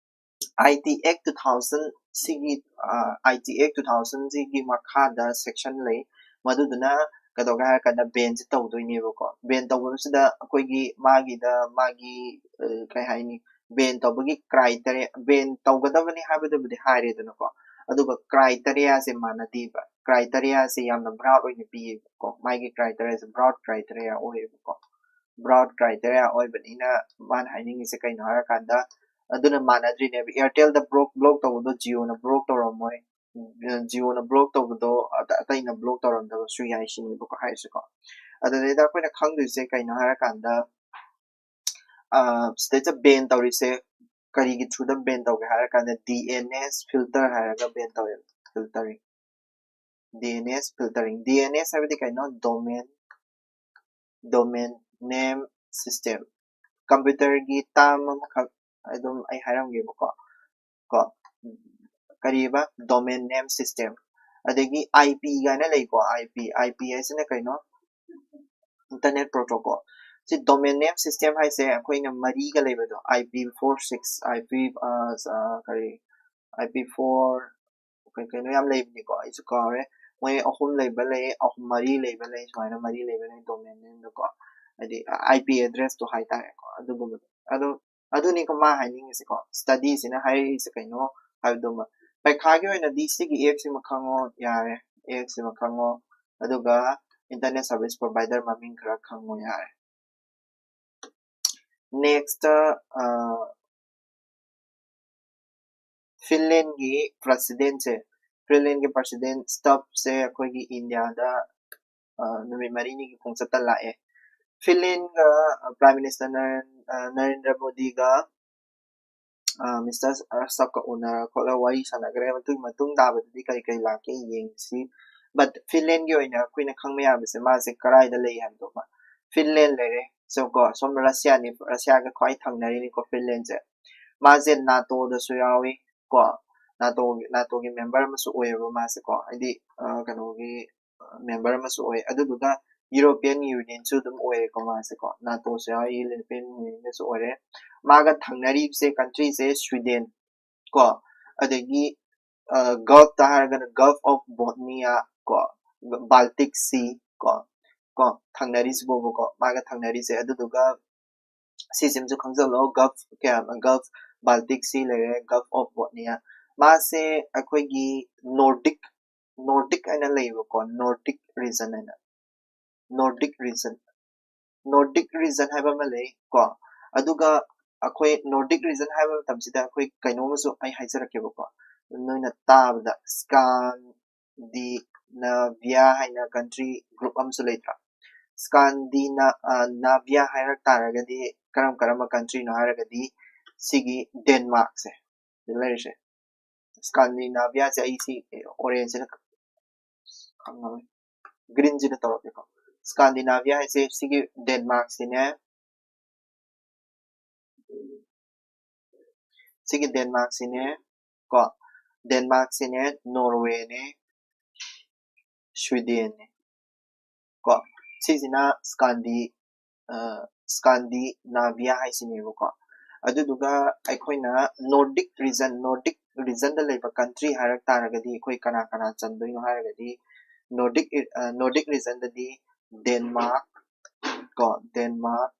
I T act two thousand ꯁꯤꯒꯤ, ꯑ, I T act two thousand ꯁꯤꯒꯤ ꯃꯈꯥꯗ section ꯂꯩ꯫ ꯃꯗꯨꯗꯨꯅ ꯀꯩꯗꯧꯒꯦ ꯍꯥꯏꯔ ꯀꯥꯟꯗ ban ꯁꯦ ꯇꯧꯗꯣꯏꯅꯦꯕꯀꯣ꯫ Ban ꯇꯧꯕꯁꯤꯗ ꯑꯩꯈꯣꯏꯒꯤ ꯃꯥꯒꯤꯗ ꯃꯥꯒꯤ, ꯑ, ꯀꯩ ꯍꯥꯏꯅꯤ, ban ꯇꯧꯕꯒꯤ criteria, ban ꯇꯧꯒꯗꯕꯅꯤ ꯍꯥꯏꯕꯗꯨꯕꯨꯗꯤ ꯍꯥꯏꯔꯦꯗꯅꯀꯣ, ꯑꯗꯨꯒ criteria ꯁꯦ ꯃꯥꯟꯅꯗꯦꯕ꯫ Criteria ꯁꯦ ꯌꯥꯝꯅ broad ꯑꯣꯏꯅ ꯄꯤꯌꯦꯕꯀꯣ, ꯃꯥꯒꯤ criteria ꯁꯦ broad criteria ꯑꯣꯏꯌꯦꯕꯀꯣ꯫ Broad criteria ꯑꯣꯏꯕꯅꯤꯅ ꯃꯥꯅ ꯍꯥꯏꯅꯤꯡꯉꯤꯁꯦ ꯀꯩꯅꯣ ꯍꯥꯏꯔꯀꯥꯟꯗ, ꯑꯗꯨꯅ ꯃꯥꯟꯅꯗ꯭ꯔꯤꯅꯦꯕ꯫ Airtel ꯗ block, block ꯇꯧꯕꯗꯣ Jio ꯅ block ꯇꯧꯔꯝꯃꯣꯏ, Jio ꯅ block ꯇꯧꯕꯗꯣ ꯑꯇ-, ꯑꯇꯩꯅ block ꯇꯧꯔꯝꯗꯕꯁꯨ ꯌꯥꯏ ꯁꯤꯅꯦꯕꯀꯣ ꯍꯥꯏꯔꯤꯁꯦꯀꯣ꯫ ꯑꯗꯨꯗꯩꯗ ꯑꯩꯈꯣꯏꯅ ꯈꯪꯗꯣꯏꯁꯦ ꯀꯩꯅꯣ ꯍꯥꯏꯔꯀꯥꯟꯗ, ꯑ, ꯁꯤꯗꯩꯗ ban ꯇꯧꯔꯤꯁꯦ ꯀꯔꯤꯒꯤ through ꯗ ban ꯇꯧꯒꯦ ꯍꯥꯏꯔꯀꯥꯟꯗ, D N S filter ꯍꯥꯏꯔꯒ ban ꯇꯧꯋꯦꯕ, filtering꯫ D N S filtering, D N S ꯍꯥꯏꯕꯗꯤ ꯀꯩꯅꯣ? Domain, domain name system꯫ Computer ꯒꯤ term ꯑꯃꯈꯛ ꯑꯗꯨꯝ ꯑꯩ ꯍꯥꯏꯔꯝꯒꯦꯕꯀꯣ꯫ ꯀꯣ, ꯀꯔꯤꯕ? Domain name system꯫ ꯑꯗꯒꯤ I P ꯀꯥꯏꯅ ꯂꯩꯀꯣ, I P, I P ꯍꯥꯏꯁꯤꯅ ꯀꯩꯅꯣ? Internet Protocol꯫ ꯁꯤ domain name system ꯍꯥꯏꯁꯦ ꯑꯩꯈꯣꯏꯅ ꯃꯔꯤꯒ ꯂꯩꯕꯗꯣ, I P four six, I P, ꯑ, ꯑ, ꯀꯔꯤ, I P four, ꯀꯩ ꯀꯩꯅꯣ ꯌꯥꯝ ꯂꯩꯕꯅꯤꯀꯣ, ꯑꯩꯁꯨ ꯀꯥꯎꯔꯦ꯫ ꯃꯣꯏ ꯑꯍꯨꯝ ꯂꯩꯕ ꯂꯩ, ꯑꯍꯨꯝ, ꯃꯔꯤ ꯂꯩꯕ ꯂꯩ, ꯁꯨꯃꯥꯏꯅ ꯃꯔꯤ ꯂꯩꯕ ꯂꯩ domain nameꯗꯀꯣ, ꯍꯥꯏꯗꯤ I P addressꯇꯣ ꯍꯥꯏꯇꯥꯔꯦꯀꯣ, ꯑꯗꯨꯒꯨꯝꯕꯗꯣ꯫ ꯑꯗꯣ ꯑꯗꯨꯅꯤꯀꯣ ꯃꯥ ꯍꯥꯏꯅꯤꯡꯉꯤꯁꯦꯀꯣ, studyꯁꯤꯅ ꯍꯥꯏꯔꯛꯏꯁꯦ ꯀꯩꯅꯣ ꯍꯥꯏꯕꯗꯨꯃ꯫ ꯄꯩꯈꯥꯒꯤ ꯑꯣꯏꯅꯗꯤ ꯁꯤꯒꯤ appꯁꯤꯃ ꯈꯪꯉꯣ ꯌꯥꯔꯦ, appꯁꯤꯃ ꯈꯪꯉꯣ, ꯑꯗꯨꯒ internet service provider ꯃꯃꯤꯡ ꯈꯔ ꯈꯪꯉꯣ ꯌꯥꯔꯦ꯫ Next, ꯑ, ꯐꯤꯟꯂꯦꯟꯒꯤ presidentꯁꯦ, ꯐꯤꯟꯂꯦꯟꯒꯤ president Stubbꯁꯦ ꯑꯩꯈꯣꯏꯒꯤ ꯏꯟꯗꯤꯌꯥꯗ, ꯑ, ꯅꯨꯃꯤꯠ ꯃꯔꯤꯅꯤꯒꯤ ꯈꯣꯡꯆꯠꯇ ꯂꯥꯛꯑꯦ꯫ ꯐꯤꯟꯂꯦꯟꯒ, ꯑ, Prime Minister ꯅꯔꯦꯟ-, ꯑ, ꯅꯔꯦꯟꯗ꯭ꯔ ꯃꯣꯗꯤꯒ, ꯑ, Mister Stubbꯀ ꯎꯅꯔ ꯈꯣꯠꯂ ꯋꯥꯔꯤ ꯁꯥꯟꯅꯈ꯭ꯔꯦ꯫ ꯃꯇꯨꯡ, ꯃꯇꯨꯡ ꯇꯥꯕꯗꯗꯤ ꯀꯔꯤ ꯀꯔꯤ ꯂꯥꯛꯀꯦ ꯌꯦꯡꯁꯤ꯫ But ꯐꯤꯟꯂꯦꯟꯒꯤ ꯑꯣꯏꯅ ꯑꯩꯈꯣꯏꯅ ꯈꯪꯕ ꯌꯥꯕꯁꯦ ꯃꯥꯁꯦ ꯀꯗꯥꯏꯗ ꯂꯩ ꯍꯥꯏꯕꯗꯣ꯫ ꯐꯤꯟꯂꯦꯟ ꯂꯩꯔꯦ꯫ So ꯀꯣ, ꯁꯣꯝ ꯔꯁꯤꯌꯥꯅꯤ, ꯔꯁꯤꯌꯥꯒ ꯈ꯭ꯋꯥꯏ ꯊꯪꯅꯔꯤꯅꯤꯀꯣ ꯐꯤꯟꯂꯦꯟꯁꯦ꯫ ꯃꯥꯁꯦ NATOꯗꯁꯨ ꯌꯥꯎꯏ ꯀꯣ, NATOꯒꯤ, NATOꯒꯤ member ꯑꯃꯁꯨ ꯑꯣꯏꯌꯦꯕ ꯃꯥꯁꯦ ꯀꯣ, ꯍꯥꯏꯗꯤ, ꯑ, ꯀꯩꯅꯣꯒꯤ, ꯑ, member ꯑꯃꯁꯨ ꯑꯣꯏ꯫ ꯑꯗꯨꯗꯨꯒ European Unionꯁꯨ ꯑꯗꯨꯝ ꯑꯣꯏꯔꯦꯀꯣ ꯃꯥꯁꯦ ꯀꯣ, NATOꯁꯨ ꯌꯥꯎꯏ, European Unionꯗꯁꯨ ꯑꯣꯏꯔꯦ꯫ ꯃꯥꯒ ꯊꯪꯅꯔꯤꯕꯁꯦ countryꯁꯦ Sweden ꯀꯣ, ꯑꯗꯒꯤ, ꯑ, Gulfꯇ ꯍꯥꯏꯔꯒꯅ Gulf of Bothnia ꯀꯣ, Baltic Sea ꯀꯣ, ꯀꯣ, ꯊꯪꯅꯔꯤꯁꯤꯕꯣꯕꯀꯣ, ꯃꯥꯒ ꯊꯪꯅꯔꯤꯁꯦ꯫ ꯑꯗꯨꯗꯨꯒ ꯁꯤꯁꯤꯃꯁꯨ ꯈꯪꯖꯜꯂꯣ, Gulf ꯀꯌꯥ, Gulf, Baltic Sea ꯂꯩꯔꯦ, Gulf of Bothnia꯫ ꯃꯥꯁꯦ ꯑꯩꯈꯣꯏꯒꯤ Nordic, Nordic ꯍꯥꯏꯅ ꯂꯩꯌꯦꯕꯀꯣ, Nordic region ꯍꯥꯏꯅ, Nordic region, Nordic region ꯍꯥꯏꯕ ꯑꯃ ꯂꯩ ꯀꯣ꯫ ꯑꯗꯨꯒ ꯑꯩꯈꯣꯏ Nordic region ꯍꯥꯏꯕ ꯃꯇꯝꯁꯤꯗ ꯑꯩꯈꯣꯏ ꯀꯩꯅꯣꯝꯃꯁꯨ ꯑꯩ ꯍꯥꯏꯖꯔꯛꯀꯦꯕꯀꯣ, ꯅꯣꯏꯅ ꯇꯥꯕꯗ Scandinavia ꯍꯥꯏꯅ country group ꯑꯃꯁꯨ ꯂꯩꯇ꯭ꯔꯥ? Scandina-, ꯑ, Navia ꯍꯥꯏꯔꯛ ꯇꯥꯔꯒꯗꯤ ꯀꯔꯝ ꯀꯔꯝꯕ countryꯅꯣ ꯍꯥꯏꯔꯒꯗꯤ ꯁꯤꯒꯤ Denmarkꯁꯦ, ꯁꯤꯗ ꯂꯩꯔꯤꯁꯦ꯫ Scandinaviaꯁꯦ ꯑꯩ ꯁꯤ orangeꯁꯤꯅ ꯈꯪꯉꯔꯣꯏ, greenꯁꯤꯅ ꯇꯧꯔꯛꯀꯦꯀꯣ꯫ Scandinavia ꯍꯥꯏꯁꯦ ꯁꯤꯒꯤ Denmarkꯁꯤꯅꯦ, ꯁꯤꯒꯤ Denmarkꯁꯤꯅꯦ ꯀꯣ, Denmarkꯁꯤꯅꯦ, Norwayꯅꯦ, Swedenꯅꯦ ꯀꯣ꯫ ꯁꯤꯁꯤꯅ ꯁ꯭ꯀꯥꯟꯗꯤ ꯁ꯭ꯀꯥꯟꯗꯤꯅꯥꯚꯤꯌꯥ ꯍꯥꯏꯁꯤꯅꯦꯕꯀꯣ꯫ ꯑꯗꯨꯗꯨꯒ ꯑꯩꯈꯣꯏꯅ ꯅꯣꯔꯗꯤꯛ ꯔꯤꯖꯟ ꯅꯣꯔꯗꯤꯛ ꯔꯤꯖꯟꯗ ꯂꯩꯕ ꯀꯟꯇ꯭ꯔꯤ ꯍꯥꯏꯔꯛ ꯇꯥꯔꯒꯗꯤ ꯑꯩꯈꯣꯏ ꯀꯅꯥ ꯀꯅꯥ ꯆꯟꯗꯣꯏꯅꯣ ꯍꯥꯏꯔꯒꯗꯤ ꯅꯣꯔꯗꯤꯛ ꯅꯣꯔꯗꯤꯛ ꯔꯤꯖꯟꯗꯗꯤ ꯗꯦꯟꯃꯥꯔꯛ ꯀꯣ ꯗꯦꯟꯃꯥꯔꯛ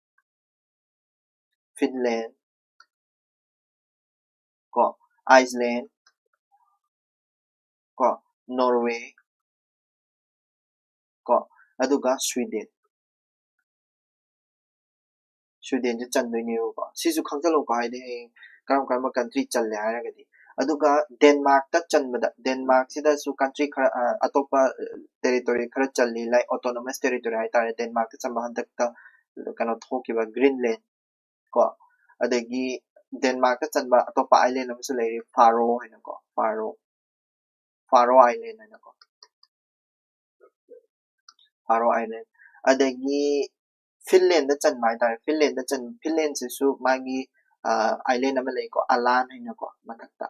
ꯐꯤꯟꯂꯦꯟ ꯀꯣ ꯑꯥꯏꯁꯂꯦꯟ ꯀꯣ ꯅꯣꯔꯋꯦ ꯀꯣ ꯑꯗꯨꯒ ꯁ꯭ꯋꯤꯗꯦꯟ ꯁ꯭ꯋꯤꯗꯦꯟꯁꯦ ꯆꯟꯗꯣꯏꯅꯦꯕꯀꯣ꯫ ꯁꯤꯁꯨ ꯈꯪꯖꯜꯂꯣꯀꯣ, ꯍꯥꯏꯗꯤ ꯍꯌꯦꯡ ꯀꯔꯝ ꯀꯔꯝꯕ ꯀꯟꯇ꯭ꯔꯤ ꯆꯜꯂꯦ ꯍꯥꯏꯔꯒꯗꯤ꯫ ꯑꯗꯨꯒ ꯗꯦꯟꯃꯥꯔꯛꯇ ꯆꯟꯕꯗ ꯗꯦꯟꯃꯥꯔꯛꯁꯤꯗꯁꯨ ꯀꯟꯇ꯭ꯔꯤ ꯈꯔ ꯑꯇꯣꯞꯄ ꯇꯦꯔꯤꯇꯣꯔꯤ ꯈꯔ ꯆꯜꯂꯤ, ꯂꯥꯏꯛ ꯑꯣꯇꯣꯅꯣꯃꯁ ꯇꯦꯔꯤꯇꯣꯔꯤ ꯍꯥꯏꯇꯥꯔꯦ꯫ ꯗꯦꯟꯃꯥꯔꯛꯇ ꯆꯟꯕ ꯍꯟꯗꯛꯇ ꯀꯩꯅꯣ ꯊꯣꯛꯈꯤꯕ ꯒ꯭ꯔꯤꯟꯂꯦꯟ ꯀꯣ ꯑꯗꯒꯤ ꯗꯦꯟꯃꯥꯔꯛꯇ ꯆꯟꯕ ꯑꯇꯣꯞꯄ ꯑꯥꯏꯂꯦꯟ ꯑꯃꯁꯨ ꯂꯩꯔꯤ, ꯐꯥꯔꯣ ꯍꯥꯏꯅꯀꯣ ꯐꯥꯔꯣ ꯐꯥꯔꯣ ꯑꯥꯏꯂꯦꯟ ꯍꯥꯏꯅꯀꯣ ꯐꯥꯔꯣ ꯑꯥꯏꯂꯦꯟ꯫ ꯑꯗꯒꯤ ꯐꯤꯟꯂꯦꯟꯗ ꯆꯟꯕ ꯍꯥꯏꯇꯥꯔꯦ꯫ ꯐꯤꯟꯂꯦꯟꯗ ꯆꯟ ꯐꯤꯟꯂꯦꯟꯁꯤꯁꯨ ꯃꯥꯒꯤ ꯑꯥꯏꯂꯦꯟ ꯑꯃ ꯂꯩꯀꯣ, ꯑꯂꯥꯟ ꯍꯥꯏꯅꯀꯣ, ꯃꯊꯛꯇ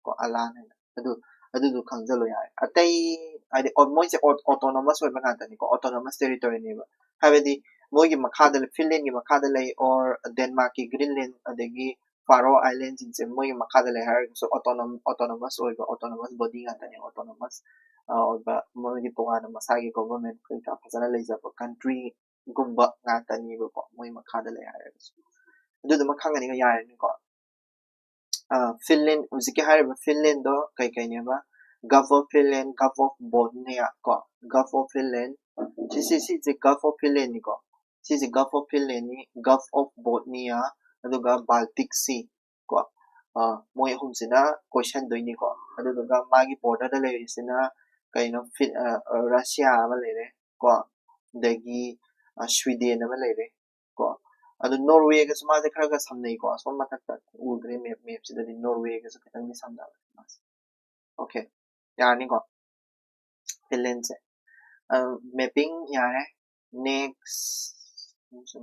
ꯀꯣ ꯑꯂꯥꯟ ꯍꯥꯏꯅ꯫ ꯑꯗꯨ ꯑꯗꯨꯗꯨ ꯈꯪꯖꯜꯂꯣ ꯌꯥꯔꯦ꯫ ꯑꯇꯩ ꯍꯥꯏꯗꯤ ꯑꯣ- ꯃꯣꯏꯁꯦ ꯑꯣꯇꯣꯅꯣꯃꯁ ꯑꯣꯏꯕ ꯉꯥꯛꯇꯅꯤꯀꯣ, ꯑꯣꯇꯣꯅꯣꯃꯁ ꯇꯦꯔꯤꯇꯣꯔꯤꯅꯦꯕ꯫ ꯍꯥꯏꯕꯗꯤ ꯃꯣꯏꯒꯤ ꯃꯈꯥꯗ ꯐꯤꯟꯂꯦꯟꯒꯤ ꯃꯈꯥꯗ ꯂꯩ ꯑꯣꯔ ꯗꯦꯟꯃꯥꯔꯛꯀꯤ ꯒ꯭ꯔꯤꯟꯂꯦꯟ ꯑꯗꯒꯤ ꯐꯥꯔꯣ ꯑꯥꯏꯂꯦꯟꯁꯤꯡꯁꯦ ꯃꯣꯏꯒꯤ ꯃꯈꯥꯗ ꯂꯩ ꯍꯥꯏꯔꯒꯁꯨ ꯑꯣꯇꯣꯅꯣꯝ ꯑꯣꯇꯣꯅꯣꯃꯁ ꯑꯣꯏꯕ ꯑꯣꯇꯣꯅꯣꯃꯁ ꯕꯣꯗꯤ ꯉꯥꯛꯇꯅꯦ꯫ ꯑꯣꯇꯣꯅꯣꯃꯁ ꯑꯣꯏꯕ ꯃꯣꯏꯒꯤ ꯇꯣꯉꯥꯟꯅ ꯃꯁꯥꯒꯤ ꯒꯣꯚꯔꯟꯃꯦꯟ ꯀꯩꯀꯥ ꯐꯖꯅ ꯂꯩꯖꯕ ꯀꯟꯇ꯭ꯔꯤꯒꯨꯝꯕ ꯉꯥꯛꯇꯅꯦꯕꯀꯣ, ꯃꯣꯏ ꯃꯈꯥꯗ ꯂꯩ ꯍꯥꯏꯔꯒꯁꯨ꯫ ꯑꯗꯨꯗꯨꯃ ꯈꯪꯉꯅꯤꯒ ꯌꯥꯔꯅꯤꯀꯣ꯫ ꯐꯤꯟꯂꯦꯟ ꯍꯧꯖꯤꯛꯀꯤ ꯍꯥꯏꯔꯤꯕ ꯐꯤꯟꯂꯦꯟꯗꯣ ꯀꯩꯀꯩꯅꯦꯕ? Gulf of Finland, Gulf of Bothnia ꯀꯣ, Gulf of Finland, ꯁꯤꯁꯤ ꯁꯤꯁꯦ Gulf of Finlandꯅꯤꯀꯣ꯫ ꯁꯤꯁꯦ Gulf of Finlandꯅꯤ, Gulf of Bothnia, ꯑꯗꯨꯒ Baltic Sea ꯀꯣ꯫ ꯃꯣꯏ ꯑꯍꯨꯝꯁꯤꯅ ꯀꯣꯏꯁꯟꯗꯣꯏꯅꯤꯀꯣ꯫ ꯑꯗꯨꯗꯨꯒ ꯃꯥꯒꯤ ꯕꯣꯔꯗꯔꯗ ꯂꯩꯔꯤꯁꯤꯅ ꯀꯩꯅꯣ, ꯔꯁꯤꯌꯥ ꯑꯃ ꯂꯩꯔꯦ ꯀꯣ, ꯑꯗꯒꯤ ꯁ꯭ꯋꯤꯗꯦꯟ ꯑꯃ ꯂꯩꯔꯦ ꯀꯣ꯫ ꯑꯗꯨ ꯅꯣꯔꯋꯦꯒꯁꯨ ꯃꯥꯁꯦ ꯈꯔ ꯈꯔ ꯁꯝꯅꯩꯀꯣ꯫ ꯑꯁꯣꯝ ꯃꯊꯛꯇ ꯎꯗ꯭ꯔꯦ ꯃꯦꯞ ꯃꯦꯞꯁꯤꯗꯗꯤ ꯅꯣꯔꯋꯦꯒꯁꯨ ꯈꯤꯇꯪꯗꯤ ꯁꯝꯅꯕꯅꯦ ꯃꯥꯁꯦ꯫ ꯑꯣꯀꯦ, ꯌꯥꯔꯅꯤꯀꯣ꯫ ꯐꯤꯟꯂꯦꯟꯁꯦ ꯃꯦꯞꯄꯤꯡ ꯌꯥꯔꯦ꯫ ꯅꯦꯛꯁ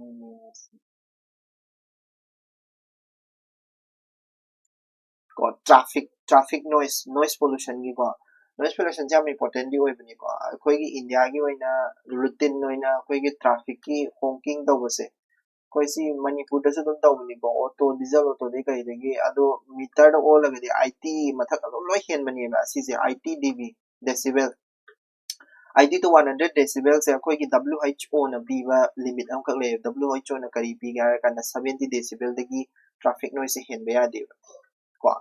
ꯀꯣ, ꯇ꯭ꯔꯥꯐꯤꯛ ꯇ꯭ꯔꯥꯐꯤꯛ ꯅꯣꯏꯁ ꯅꯣꯏꯁ ꯄꯣꯂꯨꯁꯟꯒꯤꯀꯣ꯫ Noise pollution ꯁꯦ ꯌꯥꯝ important ꯗꯤ ꯑꯣꯏꯕꯅꯤꯀꯣ꯫ ꯑꯩꯈꯣꯏꯒꯤ ꯏꯟꯗꯤꯌꯥꯒꯤ ꯑꯣꯏꯅ routine ꯑꯣꯏꯅ ꯑꯩꯈꯣꯏꯒꯤ traffic ꯀꯤ honking ꯇꯧꯕꯁꯦ, ꯑꯩꯈꯣꯏ ꯁꯤ ꯃꯅꯤꯄꯨꯔꯗꯁꯨ ꯑꯗꯨꯝ ꯇꯧꯕꯅꯤꯀꯣ꯫ Auto, diesel auto ꯗꯒꯤ ꯀꯩꯗꯒꯤ, ꯑꯗꯣ meter ꯗ ꯑꯣꯜꯂꯒꯗꯤ eighty ꯃꯊꯛ ꯑꯗꯨꯝ ꯂꯣꯏ ꯍꯦꯟꯕꯅꯦꯕ꯫ ꯁꯤꯁꯦ eighty dB, decibel, eighty to one hundred decibel ꯁꯦ ꯑꯩꯈꯣꯏꯒꯤ W H O ꯅ ꯄꯤꯕ limit ꯑꯃꯈꯛ ꯂꯩꯌꯦ꯫ W H O ꯅ ꯀꯔꯤ ꯄꯤꯒꯦ ꯍꯥꯏꯔ ꯀꯥꯟꯗ, seventy decibel ꯗꯒꯤ traffic noise ꯁꯦ ꯍꯦꯟꯕ ꯌꯥꯗꯦꯕ ꯀꯣ꯫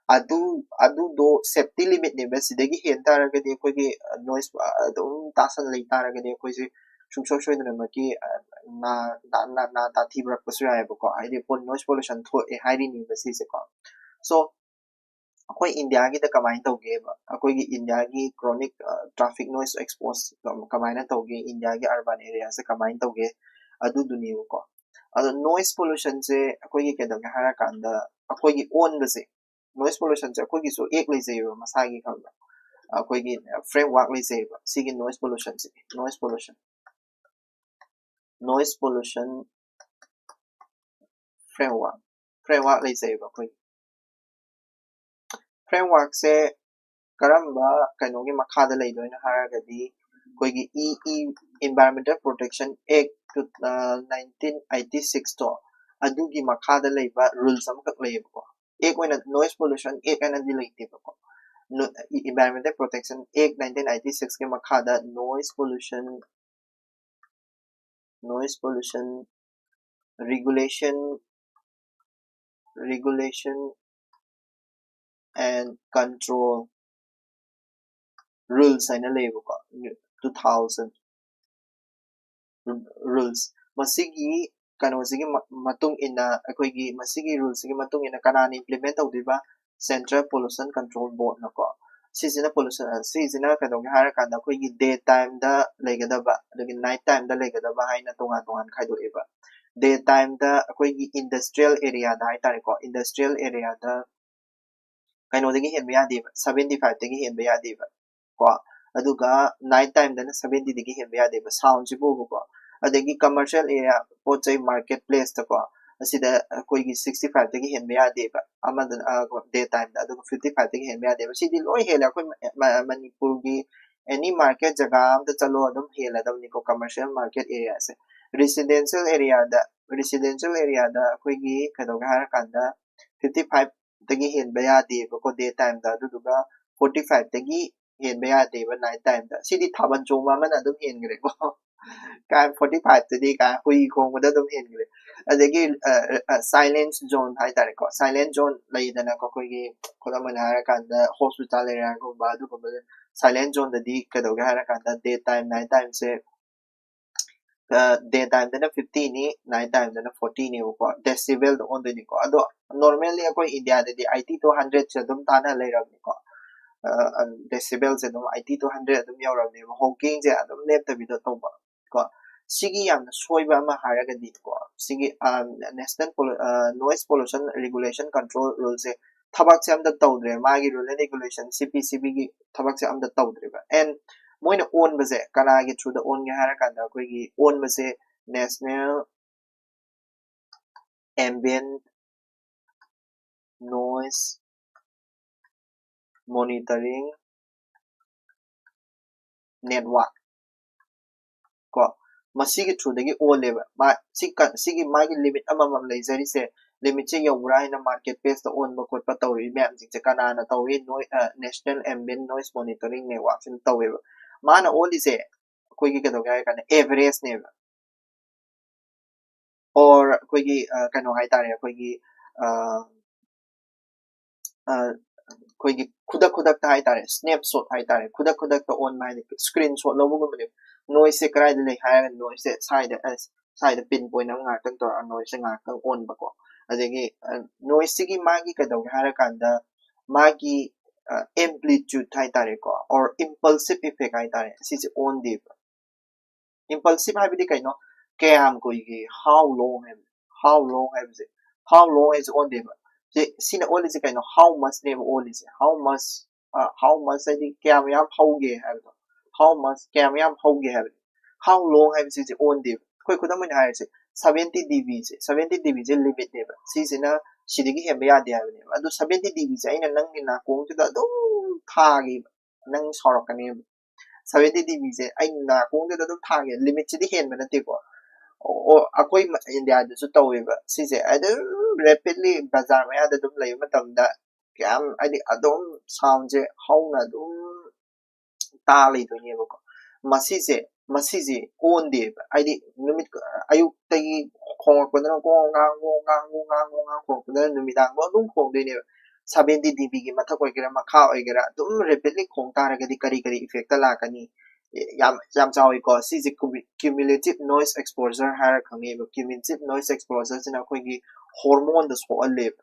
ꯑꯗꯨ, ꯑꯗꯨꯗꯣ safety limit ꯅꯦꯕ꯫ ꯁꯤꯗꯒꯤ ꯍꯦꯟ ꯇꯥꯔꯒꯗꯤ ꯑꯩꯈꯣꯏꯒꯤ noise ꯑꯗꯨꯝ ꯇꯥꯁꯟ ꯂꯩ ꯇꯥꯔꯒꯗꯤ ꯑꯩꯈꯣꯏꯁꯦ ꯁꯨꯡꯁꯣꯏ ꯁꯣꯏꯗꯅꯃꯛꯀꯤ, ꯑ, ꯅꯥ, ꯅꯥ, ꯅꯥ, ꯅꯥ ꯇꯥꯊꯤꯔꯛꯄꯁꯨ ꯌꯥꯏꯑꯕꯀꯣ꯫ ꯍꯥꯏꯗꯤ ꯄꯣ-, noise pollution ꯊꯣꯛꯑꯦ ꯍꯥꯏꯔꯤꯅꯦꯕ ꯁꯤꯁꯦꯀꯣ꯫ So, ꯑꯩꯈꯣꯏ ꯏꯟꯗꯤꯌꯥꯒꯤꯗ ꯀꯃꯥꯏꯅ ꯇꯧꯒꯦꯕ? ꯑꯩꯈꯣꯏꯒꯤ ꯏꯟꯗꯤꯌꯥꯒꯤ chronic, ꯑ, traffic noise expose ꯀꯃꯥꯏꯅ ꯇꯧꯒꯦ? ꯏꯟꯗꯤꯌꯥꯒꯤ urban area ꯁꯦ ꯀꯃꯥꯏꯅ ꯇꯧꯒꯦ? ꯑꯗꯨꯗꯨꯅꯦꯕꯀꯣ꯫ ꯑꯗꯣ noise pollution ꯁꯦ ꯑꯩꯈꯣꯏꯒꯤ ꯀꯩꯗꯧꯒꯦ ꯍꯥꯏꯔꯀꯥꯟꯗ, ꯑꯩꯈꯣꯏꯒꯤ ꯑꯣꯟꯕꯁꯦ, noise pollution ꯁꯦ ꯑꯩꯈꯣꯏꯒꯤꯁꯨ act ꯂꯩꯖꯩꯕ ꯃꯁꯥꯒꯤ, ꯈꯪꯕ꯭ꯔꯥ? ꯑꯩꯈꯣꯏꯒꯤ framework ꯂꯩꯖꯩꯕ ꯁꯤꯒꯤ noise pollution ꯁꯤꯒꯤ, noise pollution, noise pollution framework, framework ꯂꯩꯖꯩꯕ ꯑꯩꯈꯣꯏꯒꯤ꯫ Framework ꯁꯦ ꯀꯔꯝꯕ ꯀꯩꯅꯣꯒꯤ ꯃꯈꯥꯗ ꯂꯩꯗꯣꯏꯅꯣ ꯍꯥꯏꯔꯒꯗꯤ, ꯑꯩꯈꯣꯏꯒꯤ E E, Environmental Protection Act, ꯑ, nineteen eighty six ꯇꯣ, ꯑꯗꯨꯒꯤ ꯃꯈꯥꯗ ꯂꯩꯕ rules ꯑꯃꯈꯛ ꯂꯩꯌꯦꯕꯀꯣ꯫ Act ꯑꯣꯏꯅ noise pollution act ꯍꯥꯏꯅꯗꯤ ꯂꯩꯇꯦꯕꯀꯣ꯫ ꯅꯣ-, Environmental Protection Act nineteen eighty six ꯀꯤ ꯃꯈꯥꯗ noise pollution, noise pollution regulation, regulation and control rules ꯍꯥꯏꯅ ꯂꯩꯌꯦꯕꯀꯣ, two thousand rules꯫ ꯃꯁꯤꯒꯤ ꯀꯩꯅꯣꯁꯤꯒꯤ ꯃ-, ꯃꯇꯨꯡ ꯏꯟꯅ, ꯑꯩꯈꯣꯏꯒꯤ ꯃꯁꯤꯒꯤ rules ꯁꯤꯒꯤ ꯃꯇꯨꯡ ꯏꯟꯅ ꯀꯅꯥꯅ implement ꯇꯧꯗꯣꯏꯕ? Central Pollution Control Board ꯅꯀꯣ꯫ ꯁꯤꯁꯤꯅ pollution, ꯁꯤꯁꯤꯅ ꯀꯩꯗꯧꯒꯦ ꯍꯥꯏꯔꯀꯥꯟꯗ, ꯑꯩꯈꯣꯏꯒꯤ day time ꯗ ꯂꯩꯒꯗꯕ, ꯑꯗꯒꯤ night time ꯗ ꯂꯩꯒꯗꯕ ꯍꯥꯏꯅ ꯇꯣꯉꯥꯟ ꯇꯣꯉꯥꯟ ꯈꯥꯏꯗꯣꯛꯑꯦꯕ꯫ Day time ꯗ ꯑꯩꯈꯣꯏꯒꯤ industrial area ꯗ ꯍꯥꯏꯇꯥꯔꯦꯀꯣ, industrial area ꯗ ꯀꯩꯅꯣꯗꯒꯤ ꯍꯦꯟꯕ ꯌꯥꯗꯦꯕ, seventy five ꯇꯒꯤ ꯍꯦꯟꯕ ꯌꯥꯗꯦꯕ ꯀꯣ꯫ ꯑꯗꯨꯒ night time ꯗꯅ seventy ꯗꯒꯤ ꯍꯦꯟꯕ ꯌꯥꯗꯦꯕ, sound ꯁꯤꯕꯨꯕꯀꯣ꯫ ꯑꯗꯒꯤ commercial area, ꯄꯣꯠ ꯆꯩ market place ꯇꯀꯣ, ꯑꯁꯤꯗ ꯑꯩꯈꯣꯏꯒꯤ sixty five ꯇꯒꯤ ꯍꯦꯟꯕ ꯌꯥꯗꯦꯕ, ꯑꯃꯗꯅ ꯗꯦ ꯇꯥꯏꯝꯗ, ꯑꯗꯨꯒ fifty five ꯇꯒꯤ ꯍꯦꯟꯕ ꯌꯥꯗꯦꯕ꯫ ꯁꯤꯗꯤ ꯂꯣꯏ ꯍꯦꯜꯂꯦ꯫ ꯑꯩꯈꯣꯏ ꯃ- ꯃ- ꯃꯅꯤꯄꯨꯔꯒꯤ any market ꯖꯒꯥ ꯑꯝꯗ ꯆꯠꯂꯣ, ꯑꯗꯨꯝ ꯍꯦꯜꯂꯗꯕꯅꯤꯀꯣ commercial market area ꯁꯦ꯫ Residential area ꯗ, residential area ꯗ ꯑꯩꯈꯣꯏꯒꯤ ꯀꯩꯗꯧꯒꯦ ꯍꯥꯏꯔꯀꯥꯟꯗ fifty five ꯇꯒꯤ ꯍꯦꯟꯕ ꯌꯥꯗꯦꯕꯀꯣ ꯗꯦ ꯇꯥꯏꯝꯗ, ꯑꯗꯨꯗꯨꯒ forty five ꯇꯒꯤ ꯍꯦꯟꯕ ꯌꯥꯗꯦꯕ ꯅꯥꯏꯠ ꯇꯥꯏꯝꯗ꯫ ꯁꯤꯗꯤ ꯊꯥꯕꯜ ꯆꯣꯡꯕ ꯑꯃꯅ ꯑꯗꯨꯝ ꯍꯦꯟꯈ꯭ꯔꯦꯀꯣ꯫ ꯀꯥꯏ forty five ꯇꯗꯤ ꯀꯥꯏ ꯍꯨꯏ ꯈꯣꯡꯕꯗ ꯑꯗꯨꯝ ꯍꯦꯟꯈ꯭ꯔꯦ꯫ ꯑꯗꯒꯤ silence zone ꯍꯥꯏꯇꯥꯔꯦꯀꯣ, silence zone ꯂꯩꯗꯅꯀꯣ, ꯑꯩꯈꯣꯏꯒꯤ ꯈꯨꯗꯝ ꯑꯣꯏꯅ ꯍꯥꯏꯔꯀꯥꯟꯗ hospital area ꯒꯨꯝꯕ ꯑꯗꯨꯒꯨꯝꯕ silence zone ꯗꯗꯤ ꯀꯩꯗꯧꯒꯦ ꯍꯥꯏꯔꯀꯥꯟꯗ ꯗꯦ ꯇꯥꯏꯝ ꯅꯥꯏꯠ ꯇꯥꯏꯝꯁꯦ ꯗꯦ ꯇꯥꯏꯝꯗꯅ fifty ꯅꯤ, ꯅꯥꯏꯠ ꯇꯥꯏꯝꯗꯅ forty ꯅꯦꯕꯀꯣ, decibel ꯗ ꯑꯣꯟꯗꯣꯏꯅꯤꯀꯣ꯫ ꯑꯗꯣ normally ꯑꯩꯈꯣꯏ ꯏꯟꯗꯤꯌꯥꯗꯗꯤ eighty to hundred ꯁꯦ ꯑꯗꯨꯝ ꯇꯥꯟꯅ ꯂꯩꯔꯕꯅꯤꯀꯣ꯫ Decibel ꯁꯦ ꯑꯗꯨꯝ eighty to hundred ꯑꯗꯨꯝ ꯌꯧꯔꯕꯅꯦꯕ, honking ꯁꯦ ꯑꯗꯨꯝ ꯂꯦꯞꯇꯕꯤꯗ ꯇꯧꯕ ꯀꯣ꯫ ꯁꯤꯒꯤ ꯌꯥꯝꯅ ꯁꯣꯏꯕ ꯑꯃ ꯍꯥꯏꯔꯒꯗꯤꯀꯣ, ꯁꯤꯒꯤ National Noise Pollution Regulation Control Rule ꯁꯦ ꯊꯕꯛꯁꯦ ꯑꯝꯇ ꯇꯧꯗ꯭ꯔꯦ, ꯃꯥꯒꯤ rule and regulation C P C B ꯒꯤ ꯊꯕꯛꯁꯦ ꯑꯝꯇ ꯇꯧꯗ꯭ꯔꯦꯕ꯫ And ꯃꯣꯏꯅ ꯑꯣꯟꯕꯁꯦ ꯀꯅꯥꯒꯤ through ꯗ ꯑꯣꯟꯒꯦ ꯍꯥꯏꯔꯀꯥꯟꯗ, ꯑꯩꯈꯣꯏꯒꯤ ꯑꯣꯟꯕꯁꯦ National Ambient Noise Monitoring Network ꯀꯣ, ꯃꯁꯤꯒꯤ through ꯗꯒꯤ ꯑꯣꯜꯂꯦꯕ꯫ ꯃꯥ ꯁꯤ ꯀ- ꯁꯤꯒꯤ ꯃꯥꯒꯤ limit ꯑꯃꯃꯝ ꯂꯩꯖꯔꯤꯁꯦ, limit ꯁꯦ ꯌꯧꯕ꯭ꯔꯥ ꯍꯥꯏꯅ market base ꯇ ꯑꯣꯟꯕ ꯈꯣꯠꯄ ꯇꯧꯔꯤ ꯃꯌꯥꯝꯁꯤꯡꯁꯦ ꯀꯅꯥꯅ ꯇꯧꯏ? Noi- National Ambient Noise Monitoring Network ꯁꯤꯅ ꯇꯧꯋꯦꯕ꯫ ꯃꯥꯅ ꯑꯣꯜꯂꯤꯁꯦ ꯑꯩꯈꯣꯏꯒꯤ ꯀꯩꯗꯧꯒꯦ ꯍꯥꯏꯔ ꯀꯥꯟꯗ average ꯅꯦꯕ꯫ Or ꯑꯩꯈꯣꯏꯒꯤ ꯀꯩꯅꯣ ꯍꯥꯏꯇꯥꯔꯦ, ꯑꯩꯈꯣꯏꯒꯤ ꯑꯩꯈꯣꯏꯒꯤ ꯈꯨꯗꯛ ꯈꯨꯗꯛꯇ ꯍꯥꯏꯇꯥꯔꯦ, snapshot ꯍꯥꯏꯇꯥꯔꯦ, ꯈꯨꯗꯛ ꯈꯨꯗꯛꯇ ꯑꯣꯟꯕ ꯍꯥꯏꯗꯤ screenshot ꯂꯧꯕꯒꯨꯝꯕꯅꯦꯕ꯫ Noise ꯁꯦ ꯀꯗꯥꯏꯗ ꯂꯩ ꯍꯥꯏꯔꯒ noise ꯁꯦ ꯁ꯭ꯋꯥꯏꯗ, ꯑꯁ, ꯁ꯭ꯋꯥꯏꯗ pin point ꯑꯃ ꯉꯥꯏꯍꯥꯛꯇꯪ ꯇꯧꯔꯒ noise ꯁꯦ ꯉꯥꯏꯍꯥꯛꯇꯪ ꯑꯣꯟꯕꯀꯣ꯫ ꯑꯗꯒꯤ noise ꯁꯤꯒꯤ ꯃꯥꯒꯤ ꯀꯩꯗꯧꯒꯦ ꯍꯥꯏꯔꯀꯥꯟꯗ ꯃꯥꯒꯤ amplitude ꯍꯥꯏꯇꯥꯔꯦꯀꯣ, or impulsive effect ꯍꯥꯏꯇꯥꯔꯦ, ꯁꯤꯁꯦ ꯑꯣꯟꯗꯦꯕ꯫ Impulsive ꯍꯥꯏꯕꯗꯤ ꯀꯩꯅꯣ? ꯀꯌꯥꯝ ꯀꯨꯏꯒꯦ? How long ꯍꯥꯏꯕ, how long ꯍꯥꯏꯕꯁꯦ, how long ꯍꯥꯏꯁꯦ ꯑꯣꯟꯗꯦꯕ꯫ ꯁꯤ ꯁꯤꯅ ꯑꯣꯜꯂꯤꯁꯦ ꯀꯩꯅꯣ? How much ꯅꯦꯕ ꯑꯣꯜꯂꯤꯁꯦ꯫ How much, how much ꯍꯥꯏꯗꯤ ꯀꯌꯥꯝ ꯌꯥꯝ ꯍꯧꯒꯦ ꯍꯥꯏꯕꯗꯣ꯫ How much, ꯀꯌꯥꯝ ꯌꯥꯝ ꯍꯧꯒꯦ ꯍꯥꯏꯕꯅꯤ꯫ How long ꯍꯥꯏꯕꯁꯤꯁꯦ ꯑꯣꯟꯗꯦꯕ꯫ ꯑꯩꯈꯣꯏ ꯈꯨꯗꯝ ꯑꯣꯏꯅ ꯍꯥꯏꯔꯁꯦ, ꯁꯚꯦꯟꯇꯤ ꯗꯤ ꯕꯤꯁꯦ, ꯁꯚꯦꯟꯇꯤ ꯗꯤ ꯕꯤꯁꯦ ꯂꯤꯃꯤꯠꯅꯦꯕ꯫ ꯁꯤꯁꯤꯅ ꯁꯤꯗꯒꯤ ꯍꯦꯟꯕ ꯌꯥꯗꯦ ꯍꯥꯏꯕꯅꯦꯕ꯫ ꯑꯗꯨ ꯁꯚꯦꯟꯇꯤ ꯗꯤ ꯕꯤꯁꯦ ꯑꯩꯅ ꯅꯪꯒꯤ ꯅꯥꯀꯣꯡꯗꯨꯗ ꯑꯗꯨꯝ ꯊꯥꯒꯦꯕ, ꯅꯪ ꯁꯥꯎꯔꯛꯀꯅꯦꯕ꯫ ꯁꯚꯦꯟꯇꯤ ꯗꯤ ꯕꯤꯁꯦ ꯑꯩ ꯅꯥꯀꯣꯡꯗꯨꯗ ꯑꯗꯨꯝ ꯊꯥꯒꯦ, ꯂꯤꯃꯤꯠꯁꯤꯗꯤ ꯍꯦꯟꯕ ꯅꯠꯇꯦꯀꯣ꯫ ꯑꯣ, ꯑꯩꯈꯣꯏ ꯏꯟꯗꯤꯌꯥꯗꯁꯨ ꯇꯧꯋꯦꯕ ꯁꯤꯁꯦ꯫ ꯑꯗꯨꯝ ꯔꯦꯄꯤꯗꯂꯤ ꯕꯖꯥꯔ ꯃꯌꯥꯗ ꯑꯗꯨꯝ ꯂꯩꯕ ꯃꯇꯝꯗ ꯌꯥꯝ, ꯍꯥꯏꯗꯤ, ꯑꯗꯨꯝ ꯁꯥꯎꯟꯁꯦ ꯍꯧꯅ ꯑꯗꯨꯝ ꯇꯥ ꯂꯩꯗꯣꯏꯅꯦꯕꯀꯣ꯫ ꯃꯁꯤꯁꯦ, ꯃꯁꯤꯁꯦ ꯑꯣꯟꯗꯦꯕ꯫ ꯍꯥꯏꯗꯤ, ꯅꯨꯃꯤꯠ, ꯑꯌꯨꯛꯇꯒꯤ ꯈꯣꯡꯉꯛꯄꯗꯅ ꯒꯣꯡ ꯒꯥꯡ, ꯒꯣꯡ ꯒꯥꯡ, ꯒꯣꯡ ꯒꯥꯡ, ꯒꯣꯡ ꯒꯥꯡ ꯈꯣꯡꯉꯛꯄꯗꯅ ꯅꯨꯃꯤꯗꯥꯡꯐꯥꯎ ꯑꯗꯨꯝ ꯈꯣꯡꯗꯣꯏꯅꯦꯕ꯫ ꯁꯚꯦꯟꯇꯤ ꯗꯤ ꯕꯤꯒꯤ ꯃꯊꯛ ꯑꯣꯏꯒꯦꯔꯥ, ꯃꯈꯥ ꯑꯣꯏꯒꯦꯔꯥ, ꯑꯗꯨꯝ ꯔꯦꯄꯤꯗꯂꯤ ꯈꯣꯡ ꯇꯥꯔꯒꯗꯤ ꯀꯔꯤ ꯀꯔꯤ ꯏꯐꯦꯛꯇ ꯂꯥꯛꯀꯅꯤ? ꯌꯥꯝ, ꯌꯥꯝ ꯆꯥꯎꯋꯤꯀꯣ꯫ ꯁꯤꯁꯦ ꯀ꯭ꯌꯨꯃꯨ-, ꯀ꯭ꯌꯨꯃꯨꯂꯦꯇꯤꯚ ꯅꯣꯏꯁ ꯑꯦꯛꯁꯄꯣꯖꯔ ꯍꯥꯏꯔ ꯈꯪꯅꯩꯕ꯫ ꯀ꯭ꯌꯨꯃꯨꯂꯦꯇꯤꯚ ꯅꯣꯏꯁ ꯑꯦꯛꯁꯄꯣꯖꯔꯁꯤꯅ ꯑꯩꯈꯣꯏꯒꯤ ꯍꯣꯔꯃꯣꯟꯗ ꯁꯣꯛꯍꯜꯂꯦꯕ꯫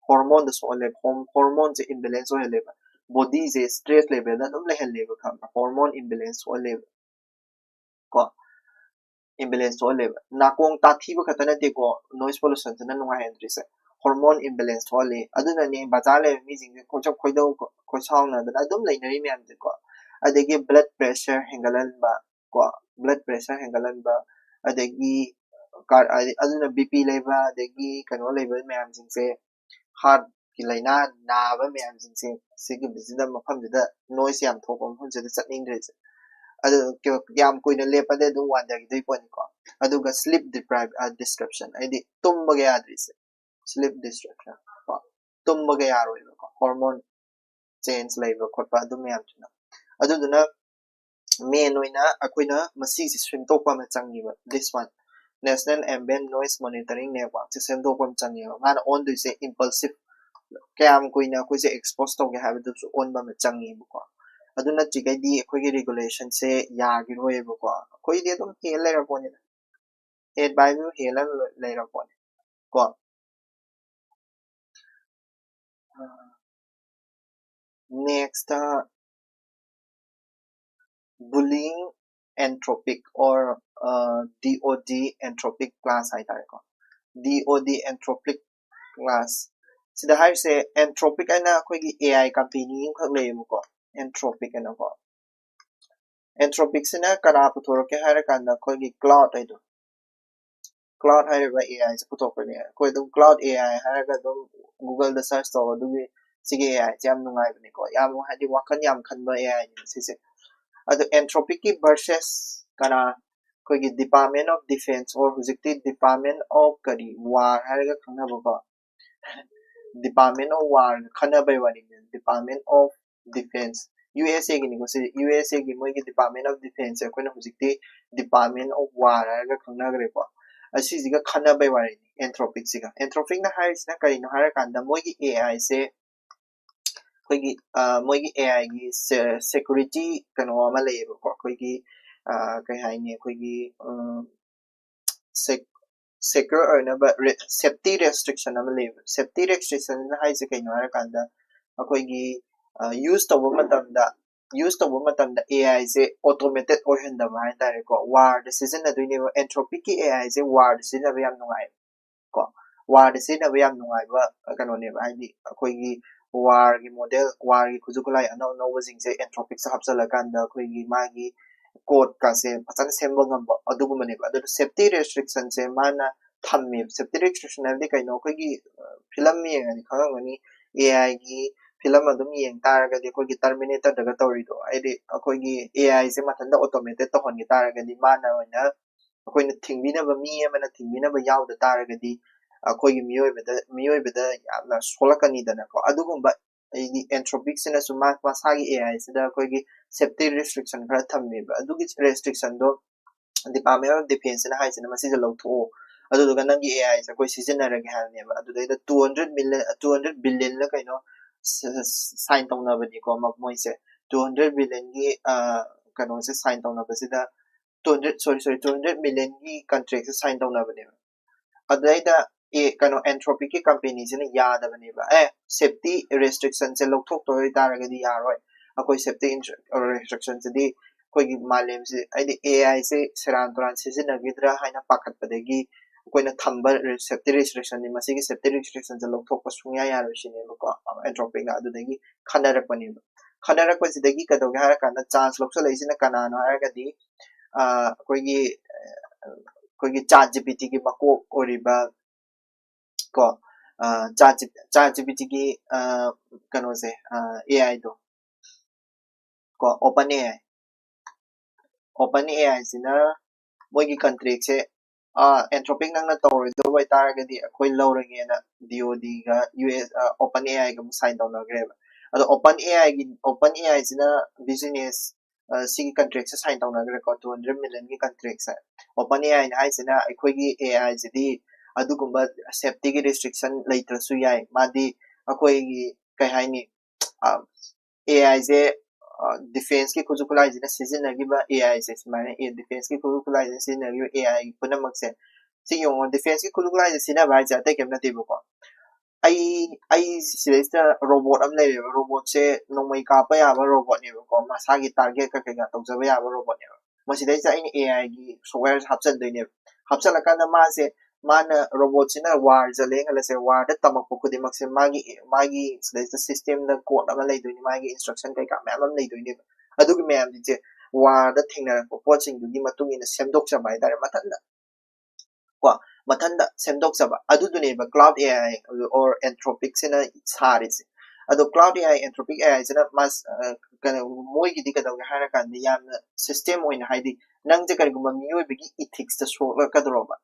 ꯍꯣꯔꯃꯣꯟꯗ ꯁꯣꯛꯍꯜꯂꯦꯕ꯫ ꯍꯣꯝ-, ꯍꯣꯔꯃꯣꯟꯁꯦ ꯏꯝꯕꯦꯂꯦꯟꯁ ꯑꯣꯏꯍꯜꯂꯦꯕ꯫ ꯕꯣꯗꯤꯁꯦ ꯁ꯭ꯇ꯭ꯔꯦꯁ ꯂꯦꯚꯦꯜꯗ ꯑꯗꯨꯝ ꯂꯩꯍꯜꯂꯦꯕ, ꯈꯪꯕ꯭ꯔꯥ? ꯍꯣꯔꯃꯣꯟ ꯏꯝꯕꯦꯂꯦꯟꯁ ꯊꯣꯛꯍꯜꯂꯦꯕ꯫ ꯀꯣ, ꯏꯝꯕꯦꯂꯦꯟꯁ ꯊꯣꯛꯍꯜꯂꯦꯕ꯫ ꯅꯥꯀꯣꯡ ꯇꯥꯊꯤꯕ ꯈꯛꯇ ꯅꯠꯇꯦꯀꯣ ꯅꯣꯏꯁ ꯄꯣꯂꯨꯁꯟꯁꯤꯅ ꯅꯨꯡꯉꯥꯏꯍꯟꯗ꯭ꯔꯤꯁꯦ, ꯍꯣꯔꯃꯣꯟ ꯏꯝꯕꯦꯂꯦꯟꯁ ꯊꯣꯛꯍꯜꯂꯤ꯫ ꯑꯗꯨꯅꯅꯦ ꯕꯖꯥꯔ ꯂꯩꯕ ꯃꯤꯁꯤꯡꯁꯦ ꯈꯣꯏꯆꯞ ꯈꯣꯏꯗꯧ ꯈꯣꯏꯁꯥꯎꯅꯗꯅ ꯑꯗꯨꯝ ꯂꯩꯅꯔꯤ ꯃꯌꯥꯝꯁꯦꯀꯣ꯫ ꯑꯗꯒꯤ ꯕ꯭ꯂꯗ ꯄ꯭ꯔꯦꯁꯔ ꯍꯦꯟꯒꯠꯍꯟꯕ, ꯀꯣ, ꯕ꯭ꯂꯗ ꯄ꯭ꯔꯦꯁꯔ ꯍꯦꯟꯒꯠꯍꯟꯕ, ꯑꯗꯒꯤ ꯀꯥ-, ꯑꯗꯨꯅ ꯕꯤ ꯄꯤ ꯂꯩꯕ, ꯑꯗꯒꯤ ꯀꯩꯅꯣ ꯂꯩꯕ ꯃꯌꯥꯝꯁꯤꯡꯁꯦ, ꯍꯥꯔꯠꯀꯤ ꯂꯥꯏꯅꯥ ꯅꯥꯕ ꯃꯌꯥꯝꯁꯤꯡꯁꯦ, ꯁꯤꯒꯨꯝꯕꯁꯤꯗ, ꯃꯐꯝꯁꯤꯗ, ꯅꯣꯏꯁ ꯌꯥꯝ ꯊꯣꯛꯄ ꯃꯐꯝꯁꯤꯗ ꯆꯠꯅꯤꯡꯗ꯭ꯔꯤꯁꯦ꯫ ꯑꯗꯨ ꯀ-, ꯌꯥꯝ ꯀꯨꯏꯅ ꯂꯦꯞꯄꯗꯤ ꯑꯗꯨꯝ ꯋꯥꯟꯊꯈꯤꯗꯣꯏ ꯄꯣꯠꯅꯤꯀꯣ꯫ ꯑꯗꯨꯒ ꯁ꯭ꯂꯤꯞ ꯗꯤꯄ꯭ꯔꯥꯏꯕ, ꯑ, ꯗꯤꯁꯇ꯭ꯔꯕꯁꯟ, ꯍꯥꯏꯗꯤ ꯇꯨꯝꯕꯒ ꯌꯥꯗ꯭ꯔꯤꯁꯦ, ꯁ꯭ꯂꯤꯞ ꯗꯤꯁꯇ꯭ꯔꯕꯁꯟ ꯀꯣ, ꯇꯨꯝꯕꯒ ꯌꯥꯔꯣꯏꯕꯀꯣ, ꯍꯣꯔꯃꯣꯟ ꯆꯦꯟꯖ ꯂꯩꯕ ꯈꯣꯠꯄ ꯑꯗꯨ ꯃꯌꯥꯝꯁꯤꯅ꯫ ꯑꯗꯨꯗꯨꯅ ꯃꯦꯟ ꯑꯣꯏꯅ ꯑꯩꯈꯣꯏꯅ ꯃꯁꯤꯁꯦ ꯁꯦꯝꯗꯣꯛꯄ ꯑꯃ ꯆꯪꯉꯦꯕ, this one, National Ambient Noise Monitoring Network ꯁꯦ ꯁꯦꯝꯗꯣꯛꯄ ꯑꯃ ꯆꯪꯉꯦꯕ꯫ ꯃꯥꯅ ꯑꯣꯟꯗꯣꯏꯁꯦ ꯏꯝꯄꯜꯁꯤꯞ, ꯀꯌꯥꯝ ꯀꯨꯏꯅ ꯑꯩꯈꯣꯏꯁꯦ ꯑꯦꯛꯁꯄꯣꯖ ꯇꯧꯒꯦ ꯍꯥꯏꯕꯗꯨꯁꯨ ꯑꯣꯟꯕ ꯑꯃ ꯆꯪꯉꯦꯕꯀꯣ꯫ ꯑꯗꯨ ꯅꯠꯇ꯭ꯔꯤꯈꯩꯗꯤ ꯑꯩꯈꯣꯏꯒꯤ ꯔꯤꯒꯨꯂꯦꯁꯟꯁꯦ ꯌꯥꯈꯤꯔꯣꯏꯕꯀꯣ꯫ ꯑꯩꯈꯣꯏꯗꯤ ꯑꯗꯨꯝ ꯍꯦꯜ ꯂꯩꯔꯄꯣꯠꯅꯤꯗ, ꯍꯦꯜ ꯍꯥꯏꯕꯨ ꯍꯦꯜꯂ ꯂꯩꯔꯄꯣꯠꯅꯤ ꯀꯣ꯫ Next, bullying anthropic or, uh, D O D anthropic class ꯍꯥꯏꯇꯥꯔꯦꯀꯣ꯫ D O D anthropic class꯫ ꯁꯤꯗ ꯍꯥꯏꯔꯤꯁꯦ, Anthropic ꯍꯥꯏꯅ ꯑꯩꯈꯣꯏꯒꯤ A I company ꯑꯃꯈꯛ ꯂꯩꯌꯦꯕꯀꯣ, Anthropic ꯍꯥꯏꯅꯀꯣ꯫ Anthropic ꯁꯤꯅ ꯀꯅꯥ ꯄꯨꯊꯣꯔꯛꯀꯦ ꯍꯥꯏꯔꯀꯥꯟꯗ ꯑꯩꯈꯣꯏꯒꯤ Claude ꯍꯥꯏꯗꯣ, Claude ꯍꯥꯏꯔꯤꯕ AI ꯁꯦ ꯄꯨꯊꯣꯛꯄꯅꯦ꯫ ꯑꯩꯈꯣꯏ ꯑꯗꯨꯝ Claude AI ꯍꯥꯏꯔꯒ ꯑꯗꯨꯝ Google ꯗ search ꯇꯧ, ꯑꯗꯨꯒꯤ ꯁꯤꯒꯤ AI ꯁꯦ ꯌꯥꯝ ꯅꯨꯡꯉꯥꯏꯕꯅꯤꯀꯣ, ꯌꯥꯝ ꯍꯥꯏꯗꯤ ꯋꯥꯈꯜ ꯌꯥꯝ ꯈꯟꯕ AI ꯅꯤ ꯁꯤꯁꯦ꯫ ꯑꯗꯣ Anthropic ꯀꯤ versus ꯀꯅꯥ, ꯑꯩꯈꯣꯏꯒꯤ Department of Defense or ꯍꯧꯖꯤꯛꯇꯤ Department of ꯀꯔꯤ War ꯍꯥꯏꯔꯒ ꯈꯪꯅꯕꯀꯣ, Department of War ꯈꯟꯅꯕꯩ ꯋꯥꯔꯤꯅꯤ, Department of Defense, USA ꯒꯤꯅꯤꯀꯣ ꯁꯤ, USA ꯒꯤ ꯃꯣꯏꯒꯤ Department of Defense ꯁꯦ ꯑꯩꯈꯣꯏꯅ ꯍꯧꯖꯤꯛꯇꯤ Department of War ꯍꯥꯏꯔꯒ ꯈꯪꯅꯈ꯭ꯔꯦꯀꯣ꯫ ꯑꯁꯤꯁꯤꯒ ꯈꯟꯅꯕꯩ ꯋꯥꯔꯤꯅꯤ Anthropic ꯁꯤꯒ꯫ Anthropic ꯅ ꯍꯥꯏꯔꯤꯁꯤꯅ ꯀꯔꯤꯅꯣ ꯍꯥꯏꯔꯀꯥꯟꯗ ꯃꯣꯏꯒꯤ AI ꯁꯦ ꯑꯩꯈꯣꯏꯒꯤ ꯑ, ꯃꯣꯏꯒꯤ AI ꯒꯤ security ꯀꯩꯅꯣ ꯑꯃ ꯂꯩꯌꯦꯕꯀꯣ, ꯑꯩꯈꯣꯏꯒꯤ ꯑ, ꯀꯩ ꯍꯥꯏꯅꯤ, ꯑꯩꯈꯣꯏꯒꯤ ꯎꯝ, sec- secure ꯑꯣꯏꯅꯕ safety restriction ꯑꯃ ꯂꯩꯌꯦꯕ꯫ Safety restriction ꯍꯥꯏꯁꯦ ꯀꯩꯅꯣ ꯍꯥꯏꯔꯀꯥꯟꯗ ꯑꯩꯈꯣꯏꯒꯤ use ꯇꯧꯕ ꯃꯇꯝꯗ, use ꯇꯧꯕ ꯃꯇꯝꯗ AI ꯁꯦ automated ꯑꯣꯏꯍꯟꯗꯕ ꯍꯥꯏꯇꯥꯔꯦꯀꯣ꯫ War ꯗ ꯁꯤꯖꯤꯟꯅꯗꯣꯏꯅꯦꯕ꯫ Anthropic ꯀꯤ AI ꯁꯦ War ꯗ ꯁꯤꯖꯤꯟꯅꯕ ꯌꯥꯝ ꯅꯨꯡꯉꯥꯏ ꯀꯣ꯫ War ꯗ ꯁꯤꯖꯤꯟꯅꯕ ꯌꯥꯝ ꯅꯨꯡꯉꯥꯏꯕ ꯀꯩꯅꯣꯅꯦꯕ, ꯍꯥꯏꯗꯤ ꯑꯩꯈꯣꯏꯒꯤ War ꯒꯤ model, War ꯒꯤ ꯈꯨꯠꯁꯨ ꯈꯨꯠꯂꯥꯏ ꯑꯅꯧ ꯑꯅꯧꯕꯁꯤꯡꯁꯦ Anthropic ꯁꯦ ꯍꯥꯞꯆꯤꯜꯂꯀꯥꯟꯗ ꯑꯩꯈꯣꯏꯒꯤ code ꯀꯥꯁꯦ ꯐꯖꯅ ꯁꯦꯝꯕ ꯉꯝꯕ ꯑꯗꯨꯒꯨꯝꯕꯅꯦꯕ꯫ ꯑꯗꯨꯅ safety restriction ꯁꯦ ꯃꯥꯅ ꯊꯝꯃꯦꯕ꯫ Safety restriction ꯍꯥꯏꯕꯗꯤ ꯀꯩꯅꯣ? ꯑꯩꯈꯣꯏꯒꯤ ꯐꯤꯂꯝ ꯌꯦꯡꯉꯗꯤ ꯈꯪꯉꯝꯒꯅꯤ, AI ꯒꯤ ꯐꯤꯂꯝ ꯑꯗꯨꯝ ꯌꯦꯡ ꯇꯥꯔꯒꯗꯤ ꯑꯩꯈꯣꯏꯒꯤ Terminator ꯗꯒ ꯇꯧꯔꯤꯗꯣ, ꯍꯥꯏꯗꯤ ꯑꯩꯈꯣꯏꯒꯤ AI ꯁꯦ ꯃꯊꯟꯇ automated ꯇꯧꯍꯟꯒꯦ ꯇꯥꯔꯒꯗꯤ ꯃꯥꯅ ꯑꯣꯏꯅ, ꯑꯩꯈꯣꯏꯅ ꯊꯤꯡꯕꯤꯅꯕ ꯃꯤ ꯑꯃꯅ ꯊꯤꯡꯕꯤꯅꯕ ꯌꯥꯎꯗ ꯇꯥꯔꯒꯗꯤ ꯑꯩꯈꯣꯏꯒꯤ ꯃꯤꯑꯣꯏꯕꯗ, ꯃꯤꯑꯣꯏꯕꯗ ꯌꯥꯝꯅ ꯁꯣꯛꯂꯛꯀꯅꯤꯗꯅꯀꯣ꯫ ꯑꯗꯨꯒꯨꯝꯕ ꯍꯥꯏꯗꯤ Anthropic ꯁꯤꯅꯁꯨ ꯃꯥ ꯃꯁꯥꯒꯤ AI ꯁꯤꯗ ꯑꯩꯈꯣꯏꯒꯤ safety restriction ꯈꯔ ꯊꯝꯃꯦꯕ꯫ ꯑꯗꯨꯒꯤ restriction ꯗꯣ Department of Defense ꯁꯤꯅ ꯍꯥꯏꯁꯤꯅ ꯃꯁꯤꯁꯦ ꯂꯧꯊꯣꯛꯑꯣ, ꯑꯗꯨꯗꯨꯒ ꯅꯪꯒꯤ AI ꯁꯦ ꯑꯩꯈꯣꯏ ꯁꯤꯖꯤꯟꯅꯔꯒꯦ ꯍꯥꯏꯕꯅꯦꯕ꯫ ꯑꯗꯨꯗꯩꯗ two hundred million, two hundred billion ꯂ ꯀꯩꯅꯣ sign ꯇꯧꯅꯕꯅꯤꯀꯣ ꯃ-, ꯃꯣꯏꯁꯦ꯫ Two hundred billion ꯒꯤ ꯑ, ꯀꯩꯅꯣꯁꯦ sign ꯇꯧꯅꯕꯁꯤꯗ two hundred, sorry, sorry, two hundred million ꯒꯤ contract ꯁꯦ sign ꯇꯧꯅꯕꯅꯦꯕ꯫ ꯑꯗꯨꯗꯩꯗ ꯑꯦ, ꯀꯩꯅꯣ, Anthropic ꯀꯤ company ꯁꯤꯅ ꯌꯥꯗꯕꯅꯦꯕ꯫ ꯑꯦ, safety restriction ꯁꯦ ꯂꯧꯊꯣꯛꯇꯣꯏ ꯑꯣꯏꯇꯥꯔꯒꯗꯤ ꯌꯥꯔꯣꯏ꯫ ꯑꯩꯈꯣꯏ safety ins-, restriction ꯁꯤꯗꯤ ꯑꯩꯈꯣꯏꯒꯤ ꯃꯥꯂꯦꯝꯁꯦ, ꯍꯥꯏꯗꯤ AI ꯁꯦ ꯁꯦꯔꯥꯟ ꯇꯨꯔꯥꯟ ꯁꯤꯖꯤꯟꯅꯈꯤꯗ꯭ꯔꯥ ꯍꯥꯏꯅ ꯄꯥꯈꯠꯄꯗꯒꯤ ꯑꯩꯈꯣꯏꯅ ꯊꯝꯕ ꯔꯦ-, safety restriction ꯅꯤ꯫ ꯃꯁꯤꯒꯤ safety restriction ꯁꯦ ꯂꯧꯊꯣꯛꯄ ꯁꯨꯡꯌꯥ ꯌꯥꯔꯣꯏ ꯁꯤꯅꯦꯕꯀꯣ, Anthropic ꯅ ꯑꯗꯨꯗꯒꯤ ꯈꯟꯅꯔꯛꯄꯅꯦꯕ꯫ ꯈꯟꯅꯔꯛꯄꯁꯤꯗꯒꯤ ꯀꯩꯗꯧꯒꯦ ꯍꯥꯏꯔꯀꯥꯟꯗ, ꯆꯥꯟꯁ ꯂꯧꯁꯜꯂꯛꯏꯁꯤꯅ ꯀꯅꯥꯅꯣ ꯍꯥꯏꯔꯒꯗꯤ, ꯑ, ꯑꯩꯈꯣꯏꯒꯤ, ꯑ, ꯑꯩꯈꯣꯏꯒꯤ ꯆꯥꯠ ꯖꯤ ꯄꯤ ꯇꯤꯒꯤ ꯃꯀꯣꯛ ꯑꯣꯏꯔꯤꯕ ꯀꯣ, ꯑ, ꯆꯥꯠ ꯖꯤ-, ꯆꯥꯠ ꯖꯤ ꯄꯤ ꯇꯤꯒꯤ, ꯑ, ꯀꯩꯅꯣꯁꯦ, ꯑ, ꯑꯦ ꯑꯥꯏꯗꯣ ꯀꯣ, ꯑꯣꯄꯟ ꯑꯦ ꯑꯥꯏ꯫ ꯑꯣꯄꯟ ꯑꯦ ꯑꯥꯏꯁꯤꯅ ꯃꯣꯏꯒꯤ ꯀꯟꯇ꯭ꯔꯦꯛꯁꯦ, ꯑ, Anthropic ꯅꯪꯅ ꯇꯧꯔꯣꯏꯗꯧꯕ ꯑꯣꯏꯇꯥꯔꯒꯗꯤ ꯑꯩꯈꯣꯏ ꯂꯧꯔꯒꯦꯅ ꯗꯤ ꯑꯣ ꯗꯤꯒ ꯌꯨ ꯑꯦꯁ, ꯑ, ꯑꯣꯄꯟ ꯑꯦ ꯑꯥꯏꯒ ꯑꯃꯨꯛ ꯁꯥꯏꯟ ꯇꯧꯅꯈ꯭ꯔꯦꯕ꯫ ꯑꯗꯣ ꯑꯣꯄꯟ ꯑꯦ ꯑꯥꯏꯒꯤ, ꯑꯣꯄꯟ ꯑꯦ ꯑꯥꯏꯁꯤꯅ ꯕꯤꯖꯤꯅꯦꯁ, ꯑ, ꯁꯤꯒꯤ ꯀꯟꯇ꯭ꯔꯦꯛꯁꯦ ꯁꯥꯏꯟ ꯇꯧꯅꯈ꯭ꯔꯦꯀꯣ, ꯇꯨ ꯍꯟꯗ꯭ꯔꯦꯠ ꯃꯤꯂꯤꯌꯟꯒꯤ ꯀꯟꯇ꯭ꯔꯦꯛꯁꯦ꯫ ꯑꯣꯄꯟ ꯑꯦ ꯑꯥꯏꯅ ꯍꯥꯏꯁꯤꯅ ꯑꯩꯈꯣꯏꯒꯤ ꯑꯦ ꯑꯥꯏꯁꯤꯗꯤ ꯑꯗꯨꯒꯨꯝꯕ ꯁꯦꯐꯇꯤꯒꯤ ꯔꯦꯁꯇ꯭ꯔꯤꯛꯁꯟ ꯂꯩꯇ꯭ꯔꯁꯨ ꯌꯥꯏ꯫ ꯃꯥꯗꯤ ꯑꯩꯈꯣꯏꯒꯤ, ꯀꯩ ꯍꯥꯏꯅꯤ, ꯑ, ꯑꯦ ꯑꯥꯏꯁꯦ, ꯑ, ꯗꯤꯐꯦꯟꯁꯀꯤ ꯈꯨꯠꯁꯨ ꯈꯨꯠꯂꯥꯏꯁꯤꯅ ꯁꯤꯖꯤꯟꯅꯈꯤꯕ ꯑꯦ ꯑꯥꯏꯁꯦ ꯁꯨꯃꯥꯏꯅ, ꯑꯦ, ꯗꯤꯐꯦꯟꯁꯀꯤ ꯈꯨꯠꯁꯨ ꯈꯨꯠꯂꯥꯏꯁꯤꯅ ꯁꯤꯖꯤꯟꯅꯈꯤꯕ ꯑꯦ ꯑꯥꯏ ꯄꯨꯝꯅꯃꯛꯁꯦ, ꯁꯤ ꯌꯦꯡꯉꯣ, ꯗꯤꯐꯦꯟꯁꯀꯤ ꯈꯨꯠꯁꯨ ꯈꯨꯠꯂꯥꯏꯁꯦ ꯁꯤꯖꯤꯟꯅꯕ ꯍꯥꯏꯁꯦ ꯑꯇꯩ ꯀꯩꯝ ꯅꯠꯇꯦꯕꯀꯣ꯫ ꯑꯩ, ꯑꯩ ꯁꯤꯗꯩꯁꯤꯗ ꯔꯣꯕꯣꯠ ꯑꯃ ꯂꯩꯔꯦꯕ, ꯔꯣꯕꯣꯠꯁꯦ ꯅꯣꯡꯃꯩ ꯀꯥꯞꯄ ꯌꯥꯕ ꯔꯣꯕꯣꯠꯅꯦꯕꯀꯣ, ꯃꯁꯥꯒꯤ ꯇꯥꯔꯒꯦꯠꯀ ꯀꯩꯀꯥ ꯇꯧꯖꯕ ꯌꯥꯕ ꯔꯣꯕꯣꯠꯅꯦꯕ꯫ ꯃꯁꯤꯗꯩꯁꯤꯗ ꯑꯩꯅ ꯑꯦ ꯑꯥꯏꯒꯤ ꯁꯣꯐꯋꯦꯔꯁꯦ ꯍꯥꯞꯆꯤꯟꯗꯣꯏꯅꯦꯕ꯫ ꯍꯥꯞꯆꯤꯜꯂꯀꯥꯟꯗ ꯃꯥꯁꯦ, ꯃꯥꯅ, ꯔꯣꯕꯣꯠꯁꯤꯅ ꯋꯥꯔ ꯆꯠꯂꯦ ꯈꯜꯂꯁꯦ, ꯋꯥꯔꯗ ꯇꯝꯃꯛꯄ ꯈꯨꯗꯤꯡꯃꯛꯁꯦ ꯃꯥꯒꯤ, ꯃꯥꯒꯤ ꯁꯤꯗꯩꯁꯤꯗ ꯁꯤꯁꯇꯦꯝꯗ ꯀꯣꯗ ꯑꯃ ꯂꯩꯗꯣꯏꯅꯤ, ꯃꯥꯒꯤ ꯏꯟꯁꯇ꯭ꯔꯛꯁꯟ ꯀꯩꯀꯥ ꯃꯌꯥꯝ ꯑꯃ ꯂꯩꯗꯣꯏꯅꯦꯕ꯫ ꯑꯗꯨꯒꯤ ꯃꯌꯥꯝꯁꯤꯡꯁꯦ ꯋꯥꯔꯗ ꯊꯦꯡꯅꯔꯛꯄ ꯄꯣꯠꯁꯤꯡꯗꯨꯒꯤ ꯃꯇꯨꯡ ꯏꯟꯅ ꯁꯦꯝꯗꯣꯛꯆꯕ ꯍꯥꯏꯇꯥꯔꯦ, ꯃꯊꯟꯇ ꯀꯣ, ꯃꯊꯟꯇ ꯁꯦꯝꯗꯣꯛꯆꯕ꯫ ꯑꯗꯨꯗꯨꯅꯦꯕ Claude A I or Anthropic ꯁꯤꯅ ꯁꯥꯔꯤꯁꯦ꯫ ꯑꯗꯣ cloud A I, Anthropic A I ꯁꯤꯅ ꯃꯥꯁ-, ꯑ, ꯀꯩꯅꯣ, ꯃꯣꯏꯒꯤꯗꯤ ꯀꯩꯗꯧꯒꯦ ꯍꯥꯏꯔꯀꯥꯟꯗ, ꯌꯥꯝꯅ ꯁꯤꯁꯇꯦꯝ ꯑꯣꯏꯅ, ꯍꯥꯏꯗꯤ, ꯅꯪꯁꯦ ꯀꯔꯤꯒꯨꯝꯕ ꯃꯤꯑꯣꯏꯕꯒꯤ ꯏꯊꯤꯛꯁꯇ ꯁꯣꯛꯂꯛꯀꯗꯧꯔꯕ,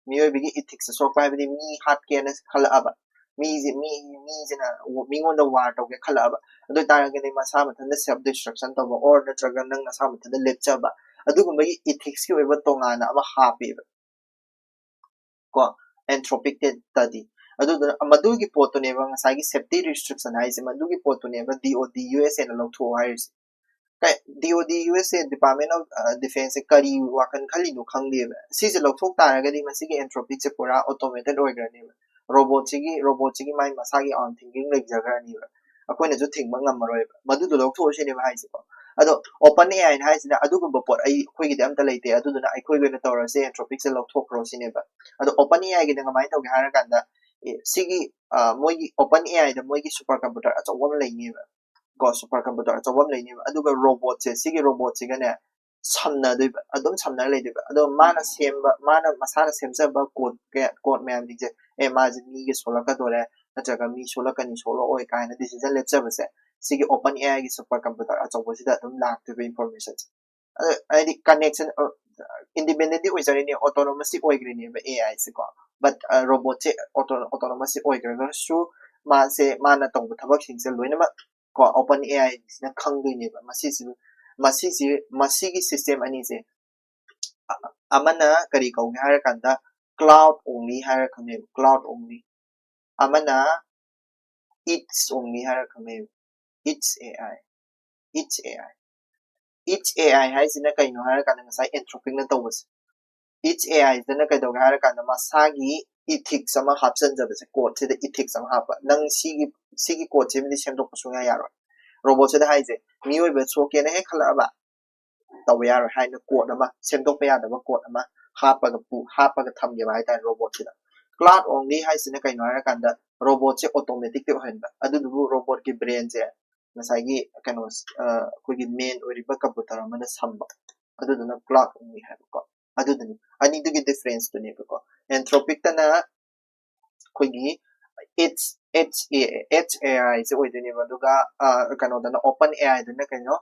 ꯃꯤꯑꯣꯏꯕꯒꯤ ꯏꯊꯤꯛꯁꯇ ꯁꯣꯛꯄ ꯍꯥꯏꯕꯗꯤ ꯃꯤ ꯍꯥꯠꯀꯦꯅ ꯈꯜꯂꯛꯑꯕ, ꯃꯤꯁꯦ, ꯃꯤ, ꯃꯤꯁꯤꯅ ꯃꯤꯉꯣꯟꯗ ꯋꯥꯔ ꯇꯧꯒꯦ ꯈꯜꯂꯛꯑꯕ, ꯑꯗꯨ ꯑꯣꯏꯇꯥꯔꯒꯗꯤ ꯃꯁꯥ ꯃꯊꯟꯇ ꯁꯦꯜꯐ ꯗꯤꯁꯇ꯭ꯔꯛꯁꯟ ꯇꯧꯕ, ꯑꯣꯔ ꯅꯠꯇ꯭ꯔꯒ ꯅꯪ ꯅꯁꯥ ꯃꯊꯟꯇ ꯂꯦꯞꯆꯕ, ꯑꯗꯨꯒꯨꯝꯕꯒꯤ ꯏꯊꯤꯛꯁꯀꯤ ꯑꯣꯏꯕ ꯇꯣꯉꯥꯟꯅ ꯑꯃ ꯍꯥꯞꯄꯦꯕ ꯀꯣ, Anthropic ꯇꯗꯤ꯫ ꯑꯗꯨꯗꯨꯅ ꯃꯗꯨꯒꯤ ꯄꯣꯠꯇꯨꯅꯦꯕ ꯉꯁꯥꯏꯒꯤ ꯁꯦꯐꯇꯤ ꯔꯤꯁꯇ꯭ꯔꯤꯛꯁꯟ ꯍꯥꯏꯁꯦ, ꯃꯗꯨꯒꯤ ꯄꯣꯠꯇꯨꯅꯦꯕ ꯗꯤ ꯑꯣ ꯗꯤ ꯌꯨ ꯑꯦꯁ ꯑꯦꯅ ꯂꯧꯊꯣꯛꯑꯣ ꯍꯥꯏꯔꯤꯁꯦ꯫ ꯀꯩ, D O D U S A, Department of, uh, Defense ꯁꯦ ꯀꯔꯤ ꯋꯥꯈꯜ ꯈꯜꯂꯤꯅꯣ ꯈꯪꯗꯦꯕ꯫ ꯁꯤꯁꯦ ꯂꯧꯊꯣꯛ ꯇꯥꯔꯒꯗꯤ ꯃꯁꯤꯒꯤ Anthropic ꯁꯦ ꯄꯨꯔꯥ ꯑꯣꯇꯣꯃꯦꯇꯦꯠ ꯑꯣꯏꯈ꯭ꯔꯅꯦꯕ꯫ ꯔꯣꯕꯣꯠꯁꯤꯒꯤ, ꯔꯣꯕꯣꯠꯁꯤꯒꯤ ꯃꯥꯏ ꯃꯁꯥꯒꯤ own thinking ꯂꯩꯖꯈ꯭ꯔꯅꯦꯕ꯫ ꯑꯩꯈꯣꯏꯅꯁꯨ ꯊꯤꯡꯕ ꯉꯝꯃꯔꯣꯏꯕ꯫ ꯃꯗꯨꯗꯣ ꯂꯧꯊꯣꯛꯑꯁꯤꯅꯦꯕ ꯍꯥꯏꯁꯦꯀꯣ꯫ ꯑꯗꯣ ꯑꯣꯄꯟ ꯑꯦ ꯑꯥꯏꯅ ꯍꯥꯏꯁꯤꯅ ꯑꯗꯨꯒꯨꯝꯕ ꯄꯣꯠ ꯑꯩ, ꯑꯩꯈꯣꯏꯒꯤꯗꯤ ꯑꯝꯇ ꯂꯩꯇꯦ, ꯑꯗꯨꯗꯨꯅ ꯑꯩꯈꯣꯏꯒꯤ ꯑꯣꯏꯅ ꯇꯧꯔꯁꯦ, Anthropic ꯁꯦ ꯂꯧꯊꯣꯛꯈ꯭ꯔꯣ ꯁꯤꯅꯦꯕ꯫ ꯑꯗꯣ ꯑꯣꯄꯟ ꯑꯦ ꯑꯥꯏꯒꯤꯅ ꯀꯃꯥꯏꯅ ꯇꯧꯒꯦ ꯍꯥꯏꯔꯀꯥꯟꯗ, ꯑꯦ, ꯁꯤꯒꯤ, ꯑ, ꯃꯣꯏꯒꯤ ꯑꯣꯄꯟ ꯑꯦ ꯑꯥꯏꯗ ꯃꯣꯏꯒꯤ ꯁꯨꯄꯔ ꯀꯝꯄ꯭ꯌꯨꯇꯔ ꯑꯆꯧꯕ ꯑꯃ ꯂꯩꯅꯦꯕ꯫ ꯀꯣ, ꯁꯨꯄꯔ ꯀꯝꯄ꯭ꯌꯨꯇꯔ ꯑꯆꯧꯕ ꯑꯃ ꯂꯩꯅꯦꯕ꯫ ꯑꯗꯨꯒ ꯔꯣꯕꯣꯠꯁꯦ, ꯁꯤꯒꯤ ꯔꯣꯕꯣꯠꯁꯤꯒꯅꯦ ꯁꯝꯅꯗꯣꯏꯕ, ꯑꯗꯨꯝ ꯁꯝꯅꯔ ꯂꯩꯗꯣꯏꯕ꯫ ꯑꯗꯣ ꯃꯥꯅ ꯁꯦꯝꯕ, ꯃꯥꯅ ꯃꯁꯥꯅ ꯁꯦꯝꯖꯕ ꯀꯣꯗ, ꯀꯣꯗ ꯃꯌꯥꯝꯁꯤꯡꯁꯦ, ꯑꯦ, ꯃꯥꯁꯦ ꯃꯤꯒꯤ ꯁꯣꯛꯂꯛꯀꯗꯣꯔꯦ, ꯅꯠꯇ꯭ꯔꯒ ꯃꯤ ꯁꯣꯛꯂꯛꯀꯅꯤ, ꯁꯣꯛꯂꯛꯑꯣꯏ ꯀꯥꯏꯅ ꯗꯤꯁꯤꯖꯟ ꯂꯦꯞꯆꯕꯁꯦ, ꯁꯤꯒꯤ ꯑꯣꯄꯟ ꯑꯦ ꯑꯥꯏꯒꯤ ꯁꯨꯄꯔ ꯀꯝꯄ꯭ꯌꯨꯇꯔ ꯑꯆꯧꯕꯁꯤꯗ ꯑꯗꯨꯝ ꯂꯥꯛꯇꯣꯏꯕ ꯏꯟꯐꯣꯔꯃꯦꯁꯟꯁꯦ꯫ ꯑꯗ ꯍꯥꯏꯗꯤ ꯀꯅꯦꯛꯁꯟ, ꯏꯟꯗꯤꯄꯦꯟꯗꯦꯟꯗꯤ ꯑꯣꯏꯖꯔꯤꯅꯦ, ꯑꯣꯇꯣꯅꯣꯃꯁꯇꯤ ꯑꯣꯏꯈ꯭ꯔꯤꯅꯦꯕ ꯑꯦ ꯑꯥꯏꯁꯦꯀꯣ꯫ ꯕꯠ ꯔꯣꯕꯣꯠꯁꯦ ꯑꯣꯇꯣꯅꯣꯃꯁꯇꯤ ꯑꯣꯏꯈ꯭ꯔꯒꯁꯨ ꯃꯥꯁꯦ, ꯃꯥꯅ ꯇꯧꯕ ꯊꯕꯛꯁꯤꯡꯁꯦ ꯂꯣꯏꯅꯃꯛ ꯀꯣ, ꯑꯣꯄꯟ ꯑꯦ ꯑꯥꯏꯁꯤꯅ ꯈꯪꯗꯣꯏꯅꯦꯕ꯫ ꯃꯁꯤꯁꯤ, ꯃꯁꯤꯁꯤ, ꯃꯁꯤꯒꯤ ꯁꯤꯁꯇꯦꯝ ꯑꯅꯤꯁꯦ, ꯑ-, ꯑꯃꯅ ꯀꯔꯤ ꯀꯧꯒꯦ ꯍꯥꯏꯔꯀꯥꯟꯗ, ꯀ꯭ꯂꯥꯎꯗ ꯑꯣꯡꯂꯤ ꯍꯥꯏꯔ ꯈꯪꯅꯩꯕ, ꯀ꯭ꯂꯥꯎꯗ ꯑꯣꯡꯂꯤ꯫ ꯑꯃꯅ ꯏꯠꯁ ꯑꯣꯡꯂꯤ ꯍꯥꯏꯔ ꯈꯪꯅꯩꯕ, it's A I, it's A I. It's A I ꯍꯥꯏꯁꯤꯅ ꯀꯩꯅꯣ ꯍꯥꯏꯔꯀꯥꯟꯗ, ꯉꯁꯥꯏ ꯑꯦꯟꯊ꯭ꯔꯣꯄꯤꯛꯅ ꯇꯧꯕꯁꯦ꯫ ꯏꯠꯁ ꯑꯦ ꯑꯥꯏꯁꯤꯅ ꯀꯩꯗꯧꯒꯦ ꯍꯥꯏꯔꯀꯥꯟꯗ, ꯃꯁꯥꯒꯤ ꯏꯊꯤꯛꯁ ꯑꯃ ꯍꯥꯞꯆꯟꯖꯕꯁꯦ, ꯀꯣꯗꯁꯤꯗ ꯏꯊꯤꯛꯁ ꯑꯃ ꯍꯥꯞꯄ꯫ ꯅꯪ ꯁꯤꯒꯤ, ꯁꯤꯒꯤ ꯀꯣꯗꯁꯤꯃꯗꯤ ꯁꯦꯝꯗꯣꯛꯄ ꯁꯨꯡꯌꯥ ꯌꯥꯔꯣꯏ꯫ ꯔꯣꯕꯣꯠꯁꯤꯗ ꯍꯥꯏꯁꯦ, ꯃꯤꯑꯣꯏꯕ ꯁꯣꯛꯀꯦꯅ ꯍꯦꯛ ꯈꯜꯂꯛꯑꯕ, ꯇꯧꯕ ꯌꯥꯔꯣꯏ ꯍꯥꯏꯅ ꯀꯣꯗ ꯑꯃ, ꯁꯦꯝꯗꯣꯛꯄ ꯌꯥꯗꯕ ꯀꯣꯗ ꯑꯃ ꯍꯥꯞꯄꯒ ꯄꯨ-, ꯍꯥꯞꯄꯒ ꯊꯝꯒꯦꯕ ꯍꯥꯏꯇꯥꯔꯦ ꯔꯣꯕꯣꯠꯁꯤꯗ꯫ ꯀ꯭ꯂꯥꯎꯗ ꯑꯣꯡꯂꯤ ꯍꯥꯏꯁꯤꯅ ꯀꯩꯅꯣ ꯍꯥꯏꯔꯀꯥꯟꯗ, ꯔꯣꯕꯣꯠꯁꯦ ꯑꯣꯇꯣꯃꯦꯇꯤꯛꯇꯤ ꯑꯣꯏꯍꯟꯕ, ꯑꯗꯨꯗꯨꯕꯨ ꯔꯣꯕꯣꯠꯀꯤ ꯕ꯭ꯔꯦꯟꯁꯦ ꯉꯁꯥꯏꯒꯤ ꯀꯩꯅꯣ, ꯑ, ꯑꯩꯈꯣꯏꯒꯤ ꯃꯦꯟ ꯑꯣꯏꯔꯤꯕ ꯀꯝꯄ꯭ꯌꯨꯇꯔ ꯑꯃꯗ ꯁꯝꯕ, ꯑꯗꯨꯗꯨꯅ ꯀ꯭ꯂꯥꯎꯗ ꯑꯣꯡꯂꯤ ꯍꯥꯏꯕꯀꯣ꯫ ꯑꯗꯨꯗꯨꯅꯤ, ꯑꯅꯤꯗꯨꯒꯤ ꯗꯤꯐ꯭ꯔꯦꯟꯁꯇꯨꯅꯦꯕꯀꯣ꯫ ꯑꯦꯟꯊ꯭ꯔꯣꯄꯤꯛꯇꯅ ꯑꯩꯈꯣꯏꯒꯤ ꯏꯠꯁ, ꯏꯠꯁ ꯑꯦ, ꯏꯠꯁ ꯑꯦ ꯑꯥꯏꯁꯦ ꯑꯣꯏꯗꯣꯏꯅꯦꯕ, ꯑꯗꯨꯒ, ꯑ, ꯀꯩꯅꯣꯗꯅ, ꯑꯣꯄꯟ ꯑꯦ ꯑꯥꯏꯗꯅ ꯀꯩꯅꯣ,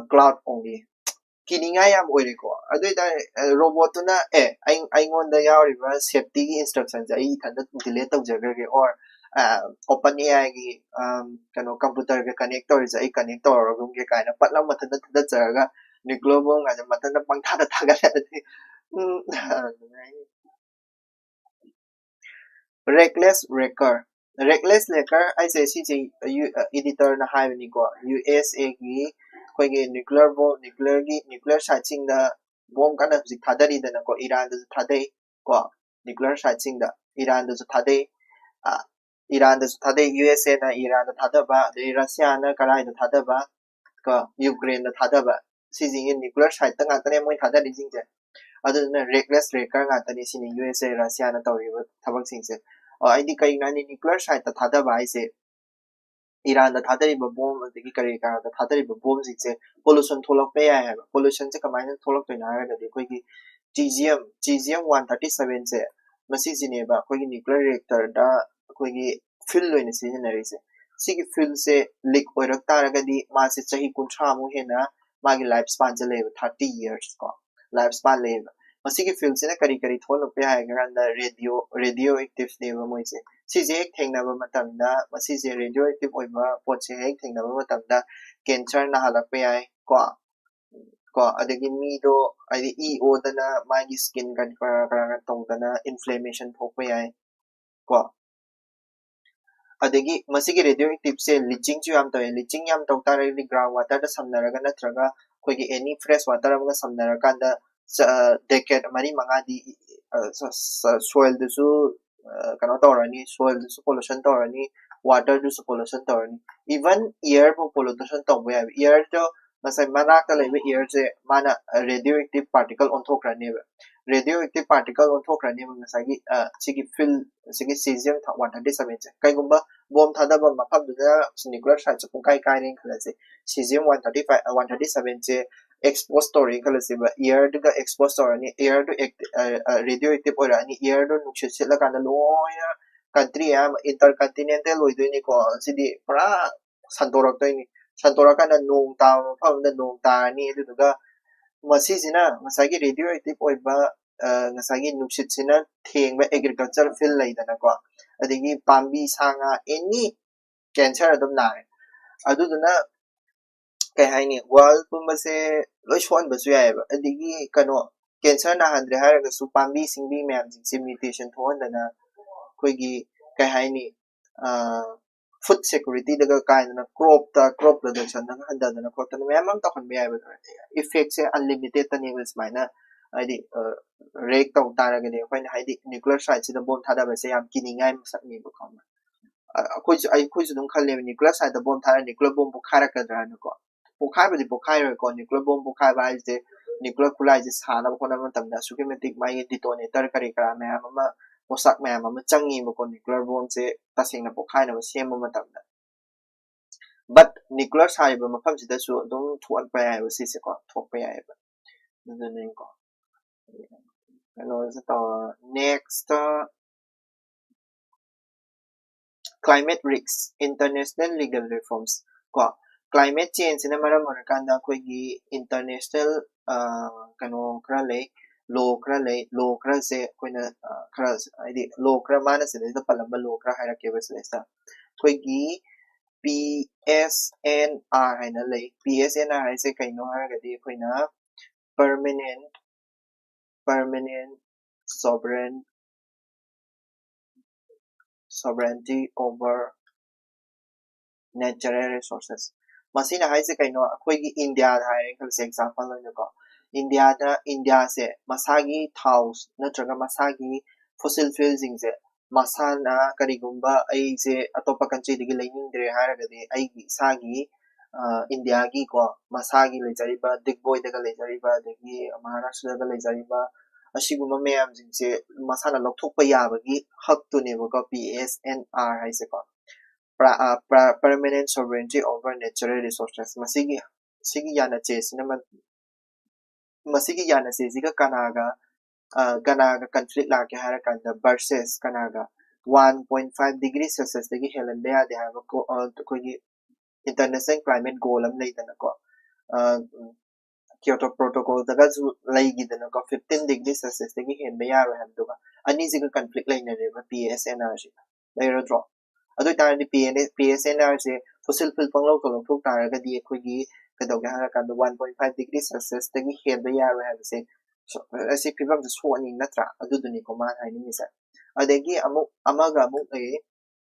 ꯀ꯭ꯂꯥꯎꯗ ꯑꯣꯡꯂꯤ꯫ ꯀꯤꯅꯤꯡꯉꯥꯏ ꯌꯥꯝ ꯑꯣꯏꯔꯦꯀꯣ꯫ ꯑꯗꯨ ꯑꯣꯏꯇꯥꯔꯗꯤ, ꯑ, ꯔꯣꯕꯣꯠꯇꯨꯅ, ꯑꯦ, ꯑꯩ, ꯑꯩꯉꯣꯟꯗ ꯌꯥꯎꯔꯤꯕ ꯁꯦꯐꯇꯤꯒꯤ ꯏꯟꯁꯇ꯭ꯔꯛꯁꯟꯁꯦ ꯑꯩ ꯏꯊꯟꯗ ꯗꯤꯂꯤꯠ ꯇꯧꯖꯈ꯭ꯔꯒꯦ, ꯑꯣꯔ, ꯑ, ꯑꯣꯄꯟ ꯑꯦ ꯑꯥꯏꯒꯤ, ꯑꯝ, ꯀꯩꯅꯣ, ꯀꯝꯄ꯭ꯌꯨꯇꯔꯒ ꯀꯅꯦꯛ ꯇꯧꯔꯤꯁꯦ ꯑꯩ ꯀꯅꯦꯛ ꯇꯧꯔꯒꯨꯝꯒꯦ ꯀꯥꯏꯅ ꯄꯠ ꯂꯥꯎ ꯃꯊꯟꯇ ꯊꯥꯗꯠꯆꯔꯒ ꯅ꯭ꯌꯨꯀ꯭ꯂꯤꯌꯔ ꯕꯣꯝꯒꯁꯦ ꯃꯊꯟꯇ ꯄꯪꯊꯥꯗ ꯊꯥꯒꯠꯂꯛꯑꯗꯤ, ꯎꯝ, ꯅꯨꯡꯉꯥꯏꯅꯤ꯫ ꯔꯦꯛꯂꯦꯁ ꯔꯦꯀꯔ꯫ ꯔꯦꯛꯂꯦꯁ ꯔꯦꯀꯔ ꯍꯥꯏꯁꯦ ꯁꯤꯁꯦ ꯌꯨ-, ꯑ, ꯏꯗꯤꯇꯔꯅ ꯍꯥꯏꯕꯅꯤꯀꯣ꯫ ꯌꯨ ꯑꯦꯁ ꯑꯦꯒꯤ ꯑꯩꯈꯣꯏꯒꯤ ꯅ꯭ꯌꯨꯀ꯭ꯂꯤꯌꯔ ꯕꯣꯝ, ꯅ꯭ꯌꯨꯀ꯭ꯂꯤꯌꯔꯒꯤ, ꯅ꯭ꯌꯨꯀ꯭ꯂꯤꯌꯔ ꯁꯥꯏꯠꯁꯤꯡꯗ ꯕꯣꯝ ꯀꯟꯅ ꯍꯧꯖꯤꯛ ꯊꯥꯗꯔꯤꯗꯅꯀꯣ, ꯏꯔꯥꯟꯗꯁꯨ ꯊꯥꯗꯩ ꯀꯣ, ꯅ꯭ꯌꯨꯀ꯭ꯂꯤꯌꯔ ꯁꯥꯏꯠꯁꯤꯡꯗ ꯏꯔꯥꯟꯗꯁꯨ ꯊꯥꯗꯩ꯫ ꯑ, ꯏꯔꯥꯟꯗꯁꯨ ꯊꯥꯗꯩ, ꯌꯨ ꯑꯦꯁ ꯑꯦꯅ ꯏꯔꯥꯟꯗ ꯊꯥꯗꯕ, ꯑꯗꯩ ꯔꯁꯤꯌꯥꯅ ꯀꯔꯥꯏꯗ ꯊꯥꯗꯕ, ꯀꯣ, ꯌꯨꯀ꯭ꯔꯦꯟꯗ ꯊꯥꯗꯕ, ꯁꯤꯁꯤꯡꯁꯦ ꯅ꯭ꯌꯨꯀ꯭ꯂꯤꯌꯔ ꯁꯥꯏꯠꯇ ꯉꯥꯛꯇꯅꯦ ꯃꯣꯏ ꯊꯥꯗꯔꯤꯁꯤꯡꯁꯦ꯫ ꯑꯗꯨꯗꯨꯅ ꯔꯦꯛꯂꯦꯁ ꯔꯦꯀꯔ ꯉꯥꯛꯇꯅꯤ ꯁꯤꯅꯤ ꯌꯨ ꯑꯦꯁ ꯑꯦ, ꯔꯁꯤꯌꯥꯅ ꯇꯧꯔꯤꯕ ꯊꯕꯛꯁꯤꯡꯁꯦ꯫ ꯑꯣ, ꯑꯩꯗꯤ ꯀꯩꯒꯤꯅꯣ ꯍꯥꯏꯗꯤ ꯅ꯭ꯌꯨꯀ꯭ꯂꯤꯌꯔ ꯁꯥꯏꯠꯇ ꯊꯥꯗꯕ ꯍꯥꯏꯁꯦ, ꯏꯔꯥꯟꯗ ꯊꯥꯗꯔꯤꯕ ꯕꯣꯝ ꯑꯗꯒꯤ ꯀꯔꯤ ꯀꯔꯥꯗ ꯊꯥꯗꯔꯤꯕ ꯕꯣꯝꯁꯤꯡꯁꯦ ꯄꯣꯂꯨꯁꯟ ꯊꯣꯛꯂꯛꯄ ꯌꯥꯏ ꯍꯥꯏꯕ꯫ ꯄꯣꯂꯨꯁꯟꯁꯦ ꯀꯃꯥꯏꯅ ꯊꯣꯛꯂꯛꯇꯣꯏꯅꯣ ꯍꯥꯏꯔꯒꯗꯤ ꯑꯩꯈꯣꯏꯒꯤ ꯆꯤꯖꯤꯌꯝ ꯆꯤꯖꯤꯌꯝ ꯋꯥꯟ ꯊꯥꯔꯇꯤ ꯁꯚꯦꯟꯁꯦ ꯃꯁꯤꯁꯤꯅꯦꯕ ꯑꯩꯈꯣꯏꯒꯤ ꯅ꯭ꯌꯨꯀ꯭ꯂꯤꯌꯔ ꯔꯤꯌꯦꯛꯇꯔꯗ ꯑꯩꯈꯣꯏꯒꯤ ꯐ꯭ꯌꯨꯜ ꯑꯣꯏꯅ ꯁꯤꯖꯤꯟꯅꯔꯤꯁꯦ꯫ ꯁꯤꯒꯤ ꯐ꯭ꯌꯨꯜꯁꯦ ꯂꯤꯛ ꯑꯣꯏꯔꯛ ꯇꯥꯔꯒꯗꯤ ꯃꯥꯁꯦ ꯆꯍꯤ ꯀꯨꯟꯊ꯭ꯔꯥꯃꯨꯛ ꯍꯦꯟꯅ ꯃꯥꯒꯤ ꯂꯥꯏꯐ ꯁ꯭ꯄꯥꯟꯁꯦ ꯂꯩꯌꯦꯕ, ꯊꯥꯔꯇꯤ ꯌꯔꯁ ꯀꯣ ꯂꯥꯏꯐ ꯁ꯭ꯄꯥꯟ ꯂꯩꯌꯦꯕ꯫ ꯃꯁꯤꯒꯤ ꯐ꯭ꯌꯨꯜꯁꯤꯅ ꯀꯔꯤ ꯀꯔꯤ ꯊꯣꯛꯍꯜꯂꯛꯄ ꯌꯥꯏ ꯍꯥꯏꯔ ꯀꯥꯟꯗ ꯔꯦꯗꯤꯑꯣ ꯔꯦꯗꯤꯑꯣ ꯑꯦꯛꯇꯤꯞꯅꯦꯕ ꯃꯣꯏꯁꯦ꯫ ꯁꯤꯁꯦ ꯍꯦꯛ ꯊꯦꯡꯅꯕ ꯃꯇꯝꯗ ꯃꯁꯤꯁꯦ ꯔꯦꯗꯤꯑꯣ ꯑꯦꯛꯇꯤꯞ ꯑꯣꯏꯕ ꯄꯣꯠꯁꯦ ꯍꯦꯛ ꯊꯦꯡꯅꯕ ꯃꯇꯝꯗ ꯀꯦꯟꯁꯔ ꯅꯥꯍꯜꯂꯛꯄ ꯌꯥꯏ ꯀꯣ꯫ ꯀꯣ ꯑꯗꯒꯤ ꯃꯤꯗꯣ ꯍꯥꯏꯗꯤ ꯏ ꯑꯣꯗꯅ ꯃꯥꯒꯤ ꯁ꯭ꯀꯤꯟ ꯀꯔꯤ ꯀꯔꯥ ꯀꯔꯥ ꯇꯧꯗꯅ ꯏꯟꯐ꯭ꯂꯦꯃꯦꯁꯟ ꯊꯣꯛꯄ ꯌꯥꯏ ꯀꯣ꯫ ꯑꯗꯒꯤ ꯃꯁꯤꯒꯤ ꯔꯦꯗꯤꯑꯣ ꯑꯦꯛꯇꯤꯞꯁꯦ ꯂꯤꯆꯤꯡꯁꯨ ꯌꯥꯝ ꯇꯧꯋꯦ꯫ ꯂꯤꯆꯤꯡ ꯌꯥꯝ ꯇꯧ ꯇꯥꯔꯒꯗꯤ ꯒ꯭ꯔꯥꯎꯟ ꯋꯥꯇꯔꯗ ꯁꯝꯅꯔꯒ ꯅꯠꯇ꯭ꯔꯒ ꯑꯩꯈꯣꯏꯒꯤ ꯑꯦꯅꯤ ꯐ꯭ꯔꯦꯁ ꯋꯥꯇꯔ ꯑꯃꯒ ꯁꯝꯅꯔꯀꯥꯟꯗ ꯗꯦꯀꯦꯠ ꯃꯔꯤ ꯃꯉꯥꯗꯤ ꯁꯣꯏꯜꯗꯨꯁꯨ ꯀꯩꯅꯣ ꯇꯧꯔꯅꯤ, ꯁꯣꯏꯜꯗꯨꯁꯨ ꯄꯣꯂꯨꯁꯟ ꯇꯧꯔꯅꯤ, ꯋꯥꯇꯔꯗꯨꯁꯨ ꯄꯣꯂꯨꯁꯟ ꯇꯧꯔꯅꯤ꯫ ꯏꯚꯟ ꯏꯌꯔ ꯐꯥꯎ ꯄꯣꯂꯨꯁꯟ ꯇꯧꯕ ꯌꯥꯏꯕ꯫ ꯏꯌꯔꯗꯣ ꯉꯁꯥꯏ ꯃꯅꯥꯛꯇ ꯂꯩꯕ ꯏꯌꯔꯁꯦ ꯃꯥꯅ ꯔꯦꯗꯤꯑꯣ ꯑꯦꯛꯇꯤꯞ ꯄꯥꯔꯇꯤꯀꯜ ꯑꯣꯟꯊꯣꯛꯈ꯭ꯔꯅꯦꯕ꯫ ꯔꯦꯗꯤꯑꯣ ꯑꯦꯛꯇꯤꯞ ꯄꯥꯔꯇꯤꯀꯜ ꯑꯣꯟꯊꯣꯛꯈ꯭ꯔꯅꯦꯕ ꯉꯁꯥꯏꯒꯤ ꯁꯤꯒꯤ ꯐꯤꯜ ꯁꯤꯒꯤ ꯁꯤꯖꯤꯌꯝ ꯋꯥꯟ ꯊꯥꯔꯇꯤ ꯁꯚꯦꯟꯁꯦ꯫ ꯀꯩꯒꯨꯝꯕ ꯕꯣꯝ ꯊꯥꯗꯕ ꯃꯐꯝꯗꯨꯗ ꯅ꯭ꯌꯨꯀ꯭ꯂꯤꯌꯔ ꯁꯥꯏꯠꯁꯦ ꯄꯨꯡꯀꯥꯏ ꯀꯥꯏꯔꯦꯅ ꯈꯜꯂꯁꯦ꯫ Caesium one thirty five one thirty ꯁꯚꯦꯟꯁꯦ ꯑꯦꯛꯁꯄꯣꯖ ꯇꯧꯔꯦꯅ ꯈꯜꯂꯁꯦꯕ꯫ ꯏꯌꯔꯗꯨꯒ ꯑꯦꯛꯁꯄꯣꯖ ꯇꯧꯔꯅꯤ, ꯏꯌꯔꯗꯨ ꯔꯦꯗꯤꯑꯣ ꯑꯦꯛꯇꯤꯞ ꯑꯣꯏꯔꯛꯑꯅꯤ꯫ ꯏꯌꯔꯗꯨ ꯅꯨꯡꯁꯤꯠ ꯁꯤꯠꯂꯀꯥꯟꯗ ꯂꯣꯏꯅ ꯀꯟꯇ꯭ꯔꯤ ꯑꯌꯥꯝꯕ ꯏꯟꯇꯔ ꯀꯟꯇꯤꯅꯦꯟꯇꯦꯜ ꯑꯣꯏꯗꯣꯏꯅꯤꯀꯣ꯫ ꯁꯤꯗꯤ ꯄꯨꯔꯥ ꯁꯟꯗꯣꯔꯛꯇꯣꯏꯅꯤ꯫ ꯁꯟꯗꯣꯔꯛꯀꯥꯟꯗ ꯅꯣꯡ ꯇꯥꯕ ꯃꯐꯝ ꯑꯃꯗ ꯅꯣꯡ ꯇꯥꯔꯅꯤ꯫ ꯑꯗꯨꯗꯨꯒ ꯃꯁꯤꯁꯤꯅ ꯉꯁꯥꯏꯒꯤ ꯔꯦꯗꯤꯑꯣ ꯑꯦꯛꯇꯤꯞ ꯑꯣꯏꯕ ꯉꯁꯥꯏꯒꯤ ꯅꯨꯡꯁꯤꯠꯁꯤꯅ ꯊꯦꯡꯕ ꯑꯦꯒ꯭ꯔꯤꯀꯜꯆꯔ ꯐꯤꯜ ꯂꯩꯗꯅꯀꯣ, ꯑꯗꯒꯤ ꯄꯥꯝꯕꯤ ꯁꯥ ꯉꯥ ꯑꯦꯅꯤ ꯀꯦꯟꯁꯔ ꯑꯗꯨꯝ ꯅꯥꯔꯦ꯫ ꯑꯗꯨꯗꯨꯅ ꯀꯩ ꯍꯥꯏꯅꯤ, ꯋꯥꯔꯜ ꯄꯨꯝꯕꯁꯦ ꯂꯣꯏ ꯁꯣꯛꯍꯟꯕꯁꯨ ꯌꯥꯏꯑꯕ꯫ ꯑꯗꯒꯤ ꯀꯩꯅꯣ, ꯀꯦꯟꯁꯔ ꯅꯥꯍꯟꯗ꯭ꯔꯦ ꯍꯥꯏꯔꯒꯁꯨ ꯄꯥꯝꯕꯤ ꯁꯤꯡꯕꯤ ꯃꯌꯥꯝꯁꯤꯡꯁꯦ ꯃ꯭ꯌꯨꯇꯦꯁꯟ ꯊꯣꯛꯍꯟꯗꯅ ꯑꯩꯈꯣꯏꯒꯤ ꯀꯩ ꯍꯥꯏꯅꯤ, ꯐꯨꯗ ꯁꯦꯀ꯭ꯌꯨꯔꯤꯇꯤꯗꯒ ꯀꯥꯏꯗꯅ ꯀ꯭ꯔꯣꯞꯇ ꯀ꯭ꯔꯣꯞ ꯄ꯭ꯔꯗꯛꯁꯟꯗꯒ ꯍꯟꯊꯗꯅ ꯈꯣꯠꯇꯅ ꯃꯌꯥꯝ ꯑꯃ ꯇꯧꯍꯟꯕ ꯌꯥꯏꯑꯕ꯫ ꯏꯐꯦꯛꯁꯦ ꯑꯟꯂꯤꯃꯤꯇꯦꯠꯇꯅꯦꯕ꯫ ꯁꯨꯃꯥꯏꯅ ꯍꯥꯏꯗꯤ ꯔꯦꯛ ꯇꯧ ꯇꯥꯔꯒꯗꯤ ꯑꯩꯈꯣꯏꯅ ꯍꯥꯏꯗꯤ ꯅ꯭ꯌꯨꯀ꯭ꯂꯤꯌꯔ ꯁꯥꯏꯠꯁꯤꯗ ꯕꯣꯝ ꯊꯥꯗꯕꯁꯦ ꯌꯥꯝ ꯀꯤꯅꯤꯡꯉꯥꯏ ꯃꯁꯛꯅꯦꯕꯀꯣ꯫ ꯑꯩꯈꯣꯏꯁꯨ ꯑꯩꯈꯣꯏꯁꯨ ꯑꯗꯨꯝ ꯈꯜꯂꯦꯕ ꯅ꯭ꯌꯨꯀ꯭ꯂꯤꯌꯔ ꯁꯥꯏꯠꯇ ꯕꯣꯝ ꯊꯥꯔꯒ ꯅ꯭ꯌꯨꯀ꯭ꯂꯤꯌꯔ ꯕꯣꯝ ꯄꯣꯈꯥꯏꯔꯛꯀꯗ꯭ꯔꯥꯅꯀꯣ꯫ ꯄꯣꯈꯥꯏꯕꯗꯤ ꯄꯣꯈꯥꯏꯔꯣꯏꯀꯣ꯫ ꯅ꯭ꯌꯨꯀ꯭ꯂꯤꯌꯔ ꯕꯣꯝ ꯄꯣꯈꯥꯏꯕ ꯍꯥꯏꯁꯦ ꯅ꯭ꯌꯨꯀ꯭ꯂꯤꯌꯔ ꯈꯨꯠꯂꯥꯏꯁꯦ ꯁꯥꯅꯕ ꯈꯣꯠꯅꯕ ꯃꯇꯝꯗ ꯑꯁꯨꯛꯀꯤ ꯃꯇꯤꯛ ꯃꯥꯒꯤ ꯗꯤꯇꯣꯅꯦꯇꯔ ꯀꯔꯤ ꯀꯔꯥ ꯃꯌꯥꯝ ꯑꯃ, ꯄꯣꯠꯁꯛ ꯃꯌꯥꯝ ꯑꯃ ꯆꯪꯉꯤꯕꯀꯣ ꯅ꯭ꯌꯨꯀ꯭ꯂꯤꯌꯔ ꯕꯣꯝꯁꯦ ꯇꯁꯦꯡꯅ ꯄꯣꯈꯥꯏꯅꯕ ꯁꯦꯝꯕ ꯃꯇꯝꯗ꯫ But nuclear ꯁꯥꯔꯤꯕ ꯃꯐꯝꯁꯤꯗꯁꯨ ꯑꯗꯨꯝ ꯊꯣꯛꯍꯟꯕ ꯌꯥꯏꯑꯕ ꯁꯤꯁꯦꯀꯣ, ꯊꯣꯛꯄ ꯌꯥꯏꯑꯕ꯫ ꯑꯗꯨꯅꯤꯀꯣ, ꯀꯩꯅꯣꯁꯦ ꯇꯧꯔ, next, climate risks, international legal reforms ꯀꯣ꯫ Climate change ꯁꯤꯅ ꯃꯔꯝ ꯑꯣꯏꯔꯀꯥꯟꯗ ꯑꯩꯈꯣꯏꯒꯤ international, ꯑ, ꯀꯩꯅꯣ ꯈꯔ ꯂꯩ, law ꯈꯔ ꯂꯩ꯫ Law ꯈꯔꯁꯦ ꯑꯩꯈꯣꯏꯅ, ꯑ, ꯈꯔ, ꯍꯥꯏꯗꯤ law ꯈꯔ, ꯃꯥꯅ ꯁꯤꯗꯩꯁꯤꯗ ꯄꯜꯂꯝꯕ law ꯈꯔ ꯍꯥꯏꯔꯛꯀꯦꯕ ꯁꯤꯗꯩꯁꯤꯗ꯫ ꯑꯩꯈꯣꯏꯒꯤ P S N R ꯍꯥꯏꯅ ꯂꯩ꯫ P S N R ꯍꯥꯏꯁꯦ ꯀꯩꯅꯣ ꯍꯥꯏꯔꯒꯗꯤ ꯑꯩꯈꯣꯏꯅ permanent, permanent sovereign, sovereignty over natural resources꯫ ꯃꯁꯤꯅ ꯍꯥꯏꯁꯦ ꯀꯩꯅꯣ? ꯑꯩꯈꯣꯏꯒꯤ ꯏꯟꯗꯤꯌꯥꯗ ꯍꯥꯏꯔꯦ ꯈꯜꯂꯁꯦ, example ꯑꯣꯏꯅꯀꯣ, ꯏꯟꯗꯤꯌꯥꯗ, ꯏꯟꯗꯤꯌꯥꯁꯦ ꯃꯁꯥꯒꯤ ꯊꯥꯎ ꯅꯠꯇ꯭ꯔꯒ ꯃꯁꯥꯒꯤ fossil fuel ꯁꯤꯡꯁꯦ ꯃꯁꯥꯅ ꯀꯔꯤꯒꯨꯝꯕ ꯑꯩꯁꯦ ꯑꯇꯣꯞꯄ country ꯗꯒꯤ ꯂꯩꯅꯤꯡꯗ꯭ꯔꯦ ꯍꯥꯏꯔꯒꯗꯤ ꯑꯩꯒꯤ ꯏꯁꯥꯒꯤ, ꯑ, ꯏꯟꯗꯤꯌꯥꯒꯤꯀꯣ, ꯃꯁꯥꯒꯤ ꯂꯩꯖꯔꯤꯕ ꯗꯤꯒꯕꯣꯏꯗꯒ ꯂꯩꯖꯔꯤꯕ, ꯑꯗꯒꯤ ꯃꯍꯥꯔꯥꯁꯇ꯭ꯔꯗꯒ ꯂꯩꯖꯔꯤꯕ ꯑꯁꯤꯒꯨꯝꯕ ꯃꯌꯥꯝꯁꯤꯡꯁꯦ ꯃꯁꯥꯅ ꯂꯧꯊꯣꯛꯄ ꯌꯥꯕꯒꯤ ꯍꯛꯇꯨꯅꯦꯕꯀꯣ P S N R ꯍꯥꯏꯁꯦꯀꯣ꯫ ꯄ꯭ꯔ-, ꯑ, ꯄ꯭ꯔ-, permanent sovereignty over natural resources꯫ ꯃꯁꯤꯒꯤ, ꯁꯤꯒꯤ ꯌꯥꯅꯆꯦꯁꯤꯅ ꯃ-, ꯃꯁꯤꯒꯤ ꯌꯥꯅꯆꯦꯁꯤꯒ ꯀꯅꯥꯒ, ꯑ, ꯀꯅꯥꯒ conflict ꯂꯥꯛꯀꯦ ꯍꯥꯏꯔ ꯀꯥꯟꯗ versus ꯀꯅꯥꯒ, one point five degree Celsius ꯗꯒꯤ ꯍꯦꯜꯍꯟꯕ ꯌꯥꯗꯦ ꯍꯥꯏꯕ ꯀꯣ-, ꯑ, ꯑꯩꯈꯣꯏꯒꯤ international climate goal ꯑꯃ ꯂꯩꯗꯅꯀꯣ꯫ ꯑ, Kyoto Protocol ꯗꯒꯁꯨ ꯂꯩꯈꯤꯗꯅꯀꯣ, fifteen degree Celsius ꯗꯒꯤ ꯍꯦꯟꯕ ꯌꯥꯔꯣꯏ ꯍꯥꯏꯕꯗꯨꯒ꯫ ꯑꯅꯤꯁꯤꯒ conflict ꯂꯩꯅꯔꯦꯕ P S N R ꯁꯤꯒ꯫ ꯂꯩꯔꯗ꯭ꯔꯣ? ꯑꯗꯨ ꯑꯣꯏꯇꯥꯔꯗꯤ P N, P S N R ꯁꯦ fossil fuel ꯄꯪꯂꯧꯗ ꯂꯧꯊꯣꯛ ꯇꯥꯔꯒꯗꯤ ꯑꯩꯈꯣꯏꯒꯤ ꯀꯩꯗꯧꯒꯦ ꯍꯥꯏꯔ ꯀꯥꯟꯗ one point five degree Celsius ꯗꯒꯤ ꯍꯦꯟꯕ ꯌꯥꯔꯣꯏ ꯍꯥꯏꯕꯁꯦ, ꯁꯣ-, ꯑꯁꯤ ꯐꯤꯕꯝꯁꯦ ꯁꯣꯛꯑꯅꯤ ꯅꯠꯇ꯭ꯔꯥ? ꯑꯗꯨꯗꯨꯅꯤꯀꯣ ꯃꯥꯅ ꯍꯥꯏꯅꯤꯡꯉꯤꯁꯦ꯫ ꯑꯗꯒꯤ ꯑꯃꯨꯛ, ꯑꯃꯒ ꯑꯃꯨꯛ ꯂꯩ,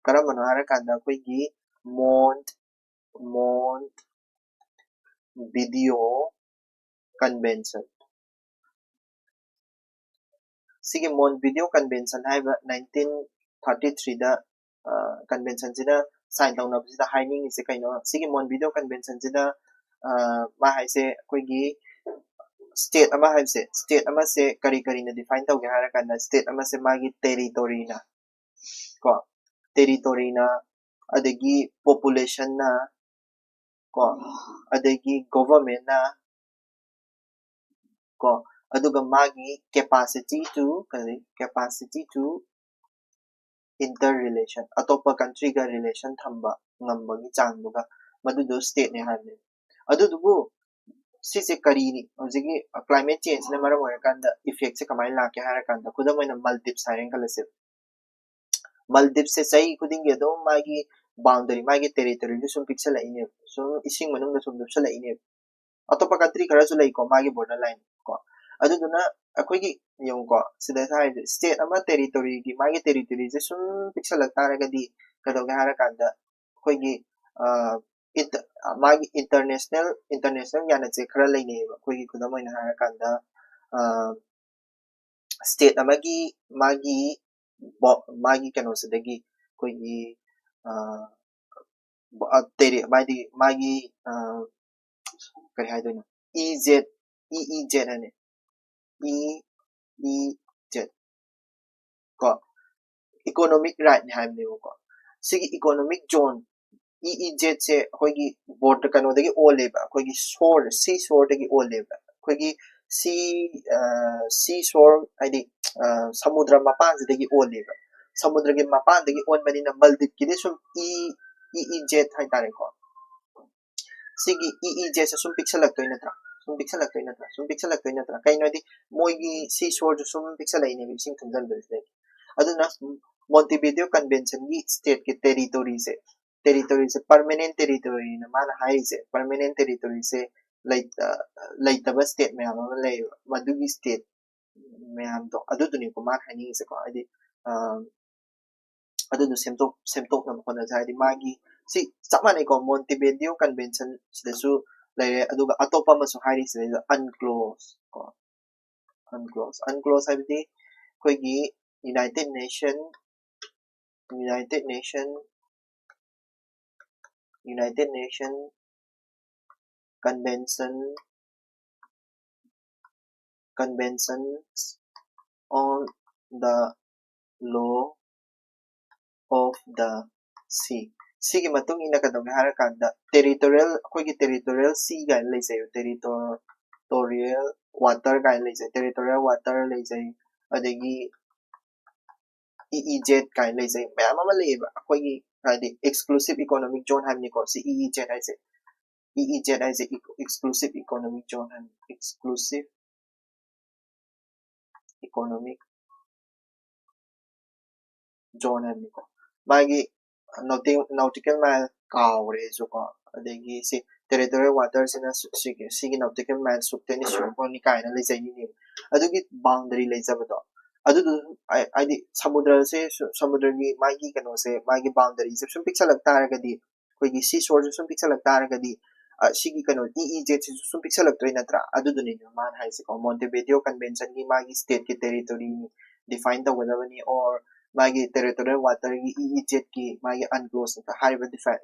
ꯀꯔꯝꯕꯅꯣ ꯍꯥꯏꯔ ꯀꯥꯟꯗ ꯑꯩꯈꯣꯏꯒꯤ Mont-, Montevideo Convention꯫ ꯁꯤꯒꯤ Montevideo Convention ꯍꯥꯏꯕ nineteen thirty three ꯗ, ꯑ, convention ꯁꯤꯗ sign ꯇꯧꯅꯕꯁꯤꯗ ꯍꯥꯏꯅꯤꯡꯉꯤꯁꯦ ꯀꯩꯅꯣ? ꯁꯤꯒꯤ Montevideo Convention ꯁꯤꯗ, ꯑ, ꯃꯥ ꯍꯥꯏꯁꯦ ꯑꯩꯈꯣꯏꯒꯤ state ꯑꯃ ꯍꯥꯏꯕꯁꯦ, state ꯑꯃꯁꯦ ꯀꯔꯤ ꯀꯔꯤꯅ define ꯇꯧꯒꯦ ꯍꯥꯏꯔ ꯀꯥꯟꯗ, state ꯑꯃꯁꯦ ꯃꯥꯒꯤ territory ꯅ ꯀꯣ, territory ꯅ, ꯑꯗꯒꯤ population ꯅ, ꯀꯣ, ꯑꯗꯒꯤ government ꯅ ꯀꯣ, ꯑꯗꯨꯒ ꯃꯥꯒꯤ capacity to ꯀꯔꯤ, capacity to inter relation, ꯑꯇꯣꯞꯄ country ꯒ relation ꯊꯝꯕ ꯉꯝꯕꯒꯤ ꯆꯥꯡꯗꯨꯒ, ꯃꯗꯨꯗꯣ state ꯅꯦ ꯍꯥꯏꯕꯅꯦ꯫ ꯑꯗꯨꯗꯨꯕꯨ ꯁꯤꯁꯦ ꯀꯔꯤꯅꯤ? ꯍꯧꯖꯤꯛꯀꯤ climate change ꯅ ꯃꯔꯝ ꯑꯣꯏꯔꯀꯥꯟꯗ effect ꯁꯦ ꯀꯃꯥꯏꯅ ꯂꯥꯛꯀꯦ ꯍꯥꯏꯔꯀꯥꯟꯗ, ꯈꯨꯗꯝ ꯑꯣꯏꯅ Maldives ꯍꯥꯏꯔꯦꯅ ꯈꯜꯂꯁꯦ꯫ Maldives ꯁꯦ ꯆꯍꯤ ꯈꯨꯗꯤꯡꯒꯤ ꯑꯗꯨꯝ ꯃꯥꯒꯤ boundary, ꯃꯥꯒꯤ territory ꯗꯨ ꯁꯨꯝ ꯄꯤꯛꯁꯜꯂꯛꯏꯅꯦꯕ, ꯁꯨꯝ ꯏꯁꯤꯡ ꯃꯅꯨꯡꯗ ꯁꯨꯝ ꯂꯨꯞꯁꯜꯂꯛꯏꯅꯦꯕ꯫ ꯑꯇꯣꯞꯄ country ꯈꯔꯁꯨ ꯂꯩꯀꯣ ꯃꯥꯒꯤ border line ꯀꯣ꯫ ꯑꯗꯨꯗꯨꯅ ꯑꯩꯈꯣꯏꯒꯤ, ꯌꯦꯡꯉꯨꯀꯣ, ꯁꯤꯗ ꯍꯥꯏꯔꯤꯁꯦ state ꯑꯃ territory ꯒꯤ, ꯃꯥꯒꯤ territory ꯁꯦ ꯁꯨꯝ ꯄꯤꯛꯁꯜꯂꯛ ꯇꯥꯔꯒꯗꯤ ꯀꯩꯗꯧꯒꯦ ꯍꯥꯏꯔꯀꯥꯟꯗ ꯑꯩꯈꯣꯏꯒꯤ, ꯑ, inter-, ꯃꯥꯒꯤ international, international ꯌꯥꯅꯆꯦ ꯈꯔ ꯂꯩꯅꯩꯌꯦꯕ꯫ ꯑꯩꯈꯣꯏꯒꯤ ꯈꯨꯗꯝ ꯑꯣꯏꯅ ꯍꯥꯏꯔꯀꯥꯟꯗ, ꯑ, state ꯑꯃꯒꯤ ꯃꯥꯒꯤ ꯕꯣ-, ꯃꯥꯒꯤ ꯀꯩꯅꯣꯁꯤꯗꯒꯤ ꯑꯩꯈꯣꯏꯒꯤ, ꯑ, ꯕ-, ꯑ, ꯇꯦꯔꯤ-, ꯃꯥꯗꯤ ꯃꯥꯒꯤ, ꯑ, ꯀꯔꯤ ꯍꯥꯏꯗꯣꯏꯅꯣ? E E Z, E E Z ꯍꯥꯏꯅ, E E Z ꯀꯣ, economic right ꯅꯤ ꯍꯥꯏꯕꯅꯦꯕꯀꯣ꯫ ꯁꯤꯒꯤ economic zone, E E Z ꯁꯦ ꯑꯩꯈꯣꯏꯒꯤ border ꯀꯩꯅꯣꯗꯒꯤ ꯑꯣꯜꯂꯦꯕ, ꯑꯩꯈꯣꯏꯒꯤ shore, sea shore ꯗꯒꯤ ꯑꯣꯜꯂꯦꯕ꯫ ꯑꯩꯈꯣꯏꯒꯤ sea, ꯑ, sea shore ꯍꯥꯏꯗꯤ, ꯑ, ꯁꯃꯨꯗ꯭ꯔ ꯃꯄꯥꯟꯁꯤꯗꯒꯤ ꯑꯣꯜꯂꯦꯕ꯫ ꯁꯃꯨꯗ꯭ꯔꯒꯤ ꯃꯄꯥꯟꯗꯒꯤ ꯑꯣꯟꯕꯅꯤꯅ Maldives ꯀꯤꯗꯤ ꯁꯨꯝ E, E E Z ꯍꯥꯏꯇꯥꯔꯦꯀꯣ꯫ ꯁꯤꯒꯤ E E Z ꯁꯦ ꯁꯨꯝ ꯄꯤꯛꯁꯜꯂꯛꯇꯣꯏ ꯅꯠꯇ꯭ꯔꯥ? ꯁꯨꯝ ꯄꯤꯛꯁꯜꯂꯛꯇꯣꯏ ꯅꯠꯇ꯭ꯔꯥ? ꯁꯨꯝ ꯄꯤꯛꯁꯜꯂꯛꯇꯣꯏ ꯅꯠꯇ꯭ꯔꯥ? ꯀꯩꯅꯣ ꯍꯥꯏꯗꯤ ꯃꯣꯏꯒꯤ sea shore ꯁꯨ ꯁꯨꯝ ꯄꯤꯛꯁꯜꯂꯛꯏꯅꯦꯕ ꯏꯁꯤꯡ ꯊꯨꯝꯖꯤꯟꯕꯁꯤꯗꯒꯤ꯫ ꯑꯗꯨꯅ Montevideo Convention ꯒꯤ state ꯀꯤ territory ꯁꯦ, territory ꯁꯦ permanent territory ꯅ ꯃꯥꯅ ꯍꯥꯏꯔꯤꯁꯦ, permanent territory ꯁꯦ ꯂꯩ-, ꯑ, ꯂꯩꯇꯕ state ꯃꯌꯥꯝ ꯑꯃ ꯂꯩꯌꯦꯕ, ꯃꯗꯨꯒꯤ state ꯃꯌꯥꯝꯗꯣ ꯑꯗꯨꯗꯨꯅꯤꯀꯣ ꯃꯥꯅ ꯍꯥꯏꯅꯤꯡꯉꯤꯁꯦꯀꯣ꯫ ꯍꯥꯏꯗꯤ, ꯑ, ꯑꯗꯨꯗꯣ ꯁꯦꯝꯗꯣꯛ-, ꯁꯦꯝꯗꯣꯛꯅꯕ ꯍꯣꯠꯅꯁꯦ꯫ ꯍꯥꯏꯗꯤ ꯃꯥꯒꯤ, ꯁꯤ ꯆꯞ ꯃꯥꯟꯅꯩꯀꯣ, Montevideo Convention ꯁꯤꯗꯁꯨ ꯂꯩꯔꯦ, ꯑꯗꯨꯒ ꯑꯇꯣꯞꯄ ꯑꯃꯁꯨ ꯍꯥꯏꯔꯤ ꯁꯤꯗꯩꯗ, UNCLOS ꯀꯣ, UNCLOS, UNCLOS ꯍꯥꯏꯕꯗꯤ ꯑꯩꯈꯣꯏꯒꯤ United Nation, United Nation, United Nation Convention, Conventions on the Law of the Sea. ꯁꯤꯒꯤ ꯃꯇꯨꯡ ꯏꯟꯅ ꯀꯩꯗꯧꯒꯦ ꯍꯥꯏꯔꯀꯥꯟꯗ territorial, ꯑꯩꯈꯣꯏꯒꯤ territorial sea ꯀꯥꯏꯅ ꯂꯩꯖꯩ, territorial water ꯀꯥꯏꯅ ꯂꯩꯖꯩ, territorial water ꯂꯩꯖꯩ, ꯑꯗꯒꯤ E E Z ꯀꯥꯏꯅ ꯂꯩꯖꯩ, ꯃꯌꯥꯝ ꯑꯃ ꯂꯩꯌꯦꯕ꯫ ꯑꯩꯈꯣꯏꯒꯤ ꯍꯥꯏꯗꯤ exclusive economic zone ꯍꯥꯏꯕꯅꯤꯀꯣ ꯁꯤ E E Z ꯍꯥꯏꯁꯦ꯫ E E Z ꯍꯥꯏꯁꯦ exclusive economic zone ꯍꯥꯏꯕꯅꯤ, exclusive economic zone ꯍꯥꯏꯕꯅꯤꯀꯣ꯫ ꯃꯥꯒꯤ nautical mile ꯀꯥꯎꯔꯦ ꯑꯩꯁꯨꯀꯣ꯫ ꯑꯗꯒꯤ ꯁꯤ territorial water ꯁꯤꯅ ꯁꯤꯒꯤ nautical mile ꯁꯨꯛꯇꯩꯅ ꯁꯨꯛ ꯐꯥꯎꯅꯤ ꯀꯥꯏꯅ ꯂꯩꯖꯩꯅꯦꯕ꯫ ꯑꯗꯨꯒꯤ boundary ꯂꯩꯖꯕꯗꯣ, ꯑꯗꯨꯗꯨ ꯍꯥꯏꯗꯤ ꯁꯃꯨꯗ꯭ꯔꯁꯦ, ꯁꯃꯨꯗ꯭ꯔꯒꯤ ꯃꯥꯒꯤ ꯀꯩꯅꯣꯁꯦ, ꯃꯥꯒꯤ boundary ꯁꯦ ꯁꯨꯝ ꯄꯤꯛꯁꯜꯂꯛ ꯇꯥꯔꯒꯗꯤ, ꯑꯩꯈꯣꯏꯒꯤ sea shore ꯁꯦ ꯁꯨꯝ ꯄꯤꯛꯁꯜꯂꯛ ꯇꯥꯔꯒꯗꯤ, ꯁꯤꯒꯤ ꯀꯩꯅꯣ E E Z ꯁꯤꯁꯨ ꯁꯨꯝ ꯄꯤꯛꯁꯜꯂꯛꯇꯣꯏ ꯅꯠꯇ꯭ꯔꯥ? ꯑꯗꯨꯗꯨꯅꯤꯅ ꯃꯥꯅ ꯍꯥꯏꯁꯦꯀꯣ, Montevideo Convention ꯒꯤ ꯃꯥꯒꯤ state ꯀꯤ territory ꯅꯤ define ꯇꯧꯒꯗꯕꯅꯤ, or ꯃꯥꯒꯤ territorial water ꯒꯤ E E Z ꯀꯤ ꯃꯥꯒꯤ unclosed ꯍꯥꯏꯔꯤꯕ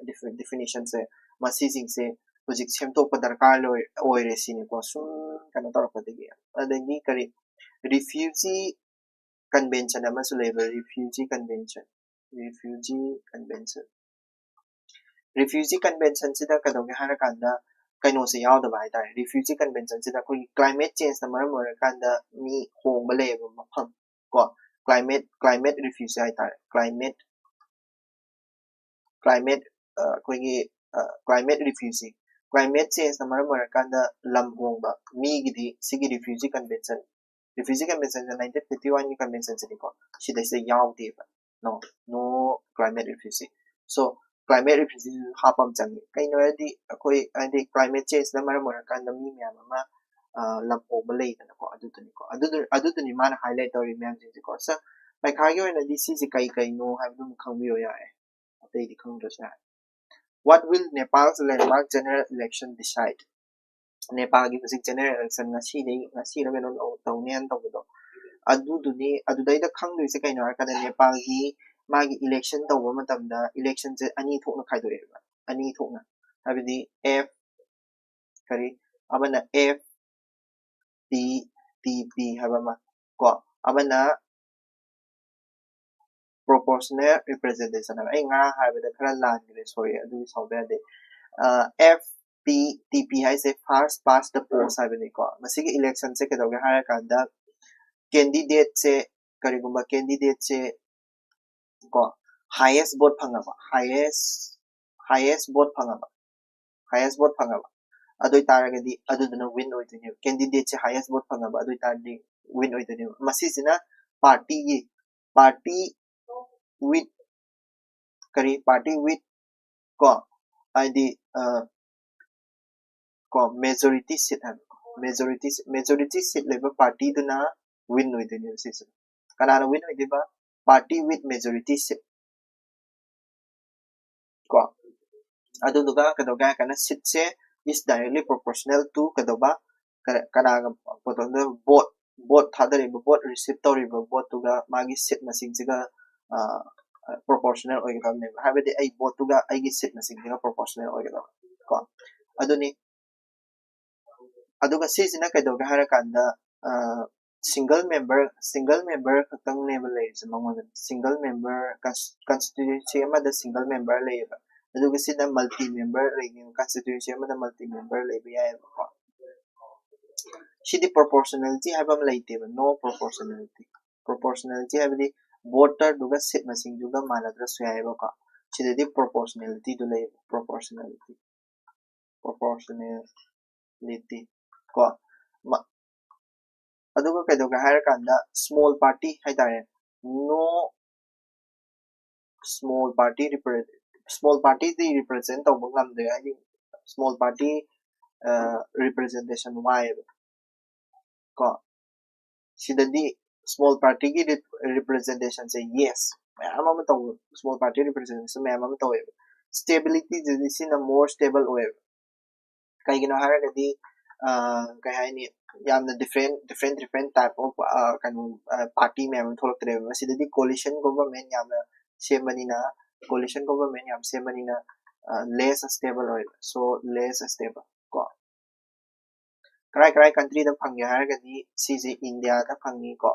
definition ꯁꯦ, ꯃꯁꯤꯁꯤꯡꯁꯦ ꯍꯧꯖꯤꯛ ꯁꯦꯝꯗꯣꯛꯄ ꯗꯔꯀꯥꯔ ꯑꯣꯏꯔꯦ ꯁꯤꯅꯤꯀꯣ꯫ ꯁꯨꯝ ꯀꯩꯅꯣ ꯇꯧꯔꯛꯄꯗꯒꯤ꯫ ꯑꯗꯒꯤ ꯀꯔꯤ, refugee convention ꯑꯃꯁꯨ ꯂꯩꯕ, refugee convention, refugee convention, refugee convention ꯁꯤꯗ ꯀꯩꯗꯧꯒꯦ ꯍꯥꯏꯔꯀꯥꯟꯗ ꯀꯩꯅꯣꯁꯦ ꯌꯥꯎꯗꯕ ꯍꯥꯏꯇꯥꯔꯦ꯫ Refugee convention ꯁꯤꯗ ꯑꯩꯈꯣꯏꯒꯤ climate change ꯅ ꯃꯔꯝ ꯑꯣꯏꯔꯀꯥꯟꯗ ꯃꯤ ꯍꯣꯡꯕ ꯂꯩꯌꯦꯕ ꯃꯐꯝ ꯀꯣ, climate, climate refugee ꯍꯥꯏꯇꯥꯔꯦ, climate, climate ꯑꯩꯈꯣꯏꯒꯤ climate refugee, climate change ꯅ ꯃꯔꯝ ꯑꯣꯏꯔꯀꯥꯟꯗ ꯂꯝ ꯍꯣꯡꯕ ꯃꯤꯒꯤꯗꯤ ꯁꯤꯒꯤ refugee convention, refugee convention ꯁꯦ nineteen fifty one ꯒꯤ convention ꯁꯤꯅꯤꯀꯣ, ꯁꯤꯗꯩꯁꯤꯗ ꯌꯥꯎꯗꯦꯕ꯫ No, no climate refugee꯫ So climate refugee ꯁꯤꯁꯨ ꯍꯥꯞꯄ ꯑꯃ ꯆꯪꯉꯤ꯫ ꯀꯩꯅꯣ ꯍꯥꯏꯔꯗꯤ ꯑꯩꯈꯣꯏ ꯍꯥꯏꯗꯤ climate change ꯅ ꯃꯔꯝ ꯑꯣꯏꯔꯀꯥꯟꯗ ꯃꯤ ꯃꯌꯥꯝ ꯑꯃ ꯂꯝ ꯍꯣꯡꯕ ꯂꯩꯗꯅꯀꯣ, ꯑꯗꯨꯗꯨꯅꯤꯀꯣ꯫ ꯑꯗꯨꯗꯨ ꯑꯗꯨꯗꯨꯅꯤ ꯃꯥꯅ highlight ꯇꯧꯔꯤ ꯃꯌꯥꯝꯁꯤꯡꯁꯦꯀꯣ꯫ So ꯄꯩꯈꯥꯒꯤ ꯑꯣꯏꯅꯗꯤ ꯁꯤꯁꯦ ꯀꯩ ꯀꯩꯅꯣ ꯍꯥꯏꯕꯗꯨ ꯑꯗꯨꯝ ꯈꯪꯕꯤꯔꯣ ꯌꯥꯔꯦ, ꯑꯇꯩꯗꯤ ꯈꯪꯗ꯭ꯔꯁꯨ ꯌꯥꯔꯦ꯫ What will Nepal's landmark general election decide? ꯅꯦꯄꯥꯜꯒꯤ ꯍꯧꯖꯤꯛ general election ꯉꯁꯤꯗꯩ, ꯉꯁꯤꯔ ꯀꯩꯅꯣ ꯇꯧꯅꯦꯅ ꯇꯧꯕꯗꯣ, ꯑꯗꯨꯗꯨꯅꯤ꯫ ꯑꯗꯨꯗꯩꯗ ꯈꯪꯗꯣꯏꯁꯦ ꯀꯩꯅꯣ ꯍꯥꯏꯔꯀꯥꯟꯗ ꯅꯦꯄꯥꯜꯒꯤ ꯃꯥꯒꯤ election ꯇꯧꯕ ꯃꯇꯝꯗ election ꯁꯦ ꯑꯅꯤ ꯊꯣꯛꯅ ꯈꯥꯏꯗꯣꯛꯑꯦꯕ, ꯑꯅꯤ ꯊꯣꯛꯅ, ꯍꯥꯏꯕꯗꯤ F, ꯀꯔꯤ, ꯑꯃꯅ F T T P ꯍꯥꯏꯕ ꯑꯃ ꯀꯣ, ꯑꯃꯅ proportional representation ꯍꯥꯏꯕ꯫ ꯑꯩ ꯉꯔꯥꯡ ꯍꯥꯏꯕꯗ ꯈꯔ ꯂꯥꯟꯈ꯭ꯔꯦ, ꯁꯣꯔꯤ, ꯑꯗꯨꯒꯤ ꯁꯥꯎꯕ ꯌꯥꯗꯦ꯫ ꯑꯦꯐ ꯄꯤ ꯇꯤ ꯄꯤ ꯍꯥꯏꯁꯦ first past the post ꯍꯥꯏꯕꯅꯤꯀꯣ꯫ ꯃꯁꯤꯒꯤ electionꯁꯦ ꯀꯩꯗꯧꯒꯦ ꯍꯥꯏꯔꯀꯥꯟꯗ candidateꯁꯦ, ꯀꯔꯤꯒꯨꯝꯕ candidateꯁꯦ ꯀꯣ highest vote ꯐꯪꯉꯕ, highest highest vote ꯐꯪꯉꯕ highest vote ꯐꯪꯉꯕ ꯑꯗꯨ ꯑꯣꯏꯇꯥꯔꯒꯗꯤ ꯑꯗꯨꯗꯨꯅ win ꯑꯣꯏꯗꯣꯏꯅꯦꯕ꯫ Candidateꯁꯦ highest vote ꯐꯪꯉꯕ ꯑꯗꯨ ꯑꯣꯏꯇꯥꯔꯗꯤ win ꯑꯣꯏꯗꯣꯏꯅꯦꯕ꯫ ꯃꯁꯤꯁꯤꯅ partyꯒꯤ party with ꯀꯔꯤ party with ꯀꯣ ꯍꯥꯏꯗꯤ ꯑ, ꯀꯣ majority seat ꯍꯥꯏꯕ, majority majority seat ꯂꯩꯕ partyꯗꯨꯅ win ꯑꯣꯏꯗꯣꯏꯅꯦꯕ꯫ ꯁꯤꯁꯦ ꯀꯅꯥꯅ win ꯑꯣꯏꯗꯣꯏꯕ? Party with majority seat ꯀꯣ꯫ ꯑꯗꯨꯗꯨꯒ ꯀꯩꯗꯧꯒꯦ ꯍꯥꯏꯔ ꯀꯥꯟꯗ seatꯁꯦ is directly proportional to ꯀꯩꯗꯧꯕ ꯀꯅꯥꯒ vote vote ꯊꯥꯗꯔꯤꯕ vote receive ꯇꯧꯔꯤꯕ voteꯇꯨꯒ ꯃꯥꯒꯤ seat ꯃꯁꯤꯡꯁꯤꯒ proportional ꯑꯣꯏꯒꯗꯕꯅꯦꯕ꯫ ꯍꯥꯏꯕꯗꯤ ꯑꯩ voteꯇꯨꯒ ꯑꯩꯒꯤ seat ꯃꯁꯤꯡꯁꯤꯒ proportional ꯑꯣꯏꯒꯗꯕ ꯀꯣ꯫ ꯑꯗꯨꯅꯤ꯫ ꯑꯗꯨꯒ ꯁꯤꯁꯤꯅ ꯀꯩꯗꯧꯒꯦ ꯍꯥꯏꯔꯀꯥꯟꯗ single member single member ꯈꯛꯇꯪꯅꯦꯕ ꯂꯩꯔꯤꯁꯦ ꯃꯉꯣꯟꯗ꯫ Single member constituency ꯑꯃꯗ single member ꯂꯩꯌꯦꯕ꯫ ꯑꯗꯨꯒ ꯁꯤꯗ multi member ꯂꯩꯅꯦꯕ, constituency ꯑꯃꯗ multi member ꯂꯩꯕ ꯌꯥꯏꯑꯕꯀꯣ꯫ ꯁꯤꯗꯤ proportionality ꯍꯥꯏꯕ ꯑꯃ ꯂꯩꯇꯦꯕ, no proportionality꯫ Proportionality ꯍꯥꯏꯕꯗꯤ voterꯗꯨꯒ seat ꯃꯁꯤꯡꯗꯨꯒ ꯃꯥꯟꯅꯗ꯭ꯔꯁꯨ ꯌꯥꯏꯑꯕꯀꯣ꯫ ꯁꯤꯗꯗꯤ proportionalityꯗꯨ ꯂꯩꯌꯦꯕ, proportionality proportionality ꯀꯣ꯫ ꯑꯗꯨꯒ ꯀꯩꯗꯧꯒꯦ ꯍꯥꯏꯔꯀꯥꯟꯗ small party ꯍꯥꯏꯇꯥꯔꯦ, no small party small partyꯗꯤ represent ꯇꯧꯕ ꯉꯝꯗ꯭ꯔꯦ, ꯍꯥꯏꯗꯤ small party representation ꯋꯥꯏꯑꯦꯕ ꯀꯣ꯫ ꯁꯤꯗꯗꯤ small partyꯒꯤ representationꯁꯦ yes ꯃꯌꯥꯝ ꯑꯃ ꯇꯧꯕ, small party representation ꯃꯌꯥꯝ ꯑꯃ ꯇꯧꯋꯦꯕ꯫ Stabilityꯗꯗꯤ ꯁꯤꯅ more stable ꯑꯣꯏꯌꯦꯕ꯫ ꯀꯩꯒꯤꯅꯣ ꯍꯥꯏꯔꯒꯗꯤ ꯀꯩ ꯍꯥꯏꯅꯤ, ꯌꯥꯝꯅ different different different type of ꯀꯩꯅꯣ party ꯃꯌꯥꯝ ꯑꯃ ꯊꯣꯛꯂꯛꯇ꯭ꯔꯦꯕ꯫ ꯃꯁꯤꯗꯗꯤ coalition government ꯌꯥꯝꯅ ꯁꯦꯝꯕꯅꯤꯅ, coalition government ꯌꯥꯝ ꯁꯦꯝꯕꯅꯤꯅ less stable ꯑꯣꯏꯕ, so less stable ꯀꯣ꯫ ꯀꯔꯥꯏ ꯀꯔꯥꯏ countryꯗ ꯐꯪꯒꯦ ꯍꯥꯏꯔꯒꯗꯤ ꯁꯤꯁꯦ Indiaꯗ ꯐꯪꯉꯤꯀꯣ,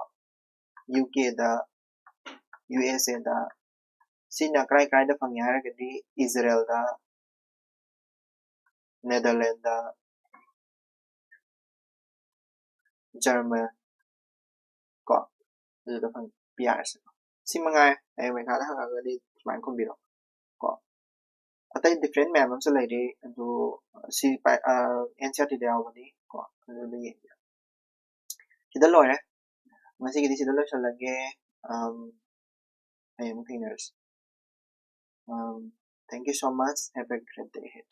UKꯗ, ꯌꯨ ꯑꯦꯁ ꯑꯦꯗ꯫ ꯁꯤꯅ ꯀꯔꯥꯏ ꯀꯔꯥꯏꯗ ꯐꯪꯉꯤ ꯍꯥꯏꯔꯒꯗꯤ ꯏꯖꯔꯦꯜꯗ, ꯅꯦꯗꯔꯂꯦꯟꯗ, ꯖꯔꯃꯟ ꯀꯣ, ꯑꯗꯨꯗ ꯐꯪꯉꯤ ꯄꯤ ꯑꯥꯔꯁꯦ꯫ ꯁꯤ ꯃꯉꯥꯏ꯫ ꯍꯌꯦꯡ ꯃꯦꯘꯥꯗ ꯍꯪꯉꯒꯗꯤ ꯁꯨꯃꯥꯏꯅ ꯈꯨꯝꯕꯤꯔꯣ ꯀꯣ꯫ ꯑꯇꯩ ꯗꯤꯐ꯭ꯔꯦꯟ ꯃꯌꯥꯝ ꯑꯃꯁꯨ ꯂꯩꯔꯤ, ꯑꯗꯨ ꯁꯤ ꯑꯦꯟ ꯁꯤ ꯑꯥꯔ ꯇꯤꯗ ꯌꯥꯎꯕꯅꯤ ꯀꯣ, ꯑꯗꯨꯗ ꯌꯦꯡꯕꯤꯔꯣ꯫ ꯁꯤꯗ ꯂꯣꯏꯔꯦ꯫ ꯉꯁꯤꯒꯤꯗꯤ ꯁꯤꯗ ꯂꯣꯏꯁꯤꯜꯂꯒꯦ꯫ ꯍꯌꯦꯡ ꯑꯃꯨꯛ ꯊꯦꯡꯅꯔꯁꯤ꯫ Thank you so much. Have a great day ahead.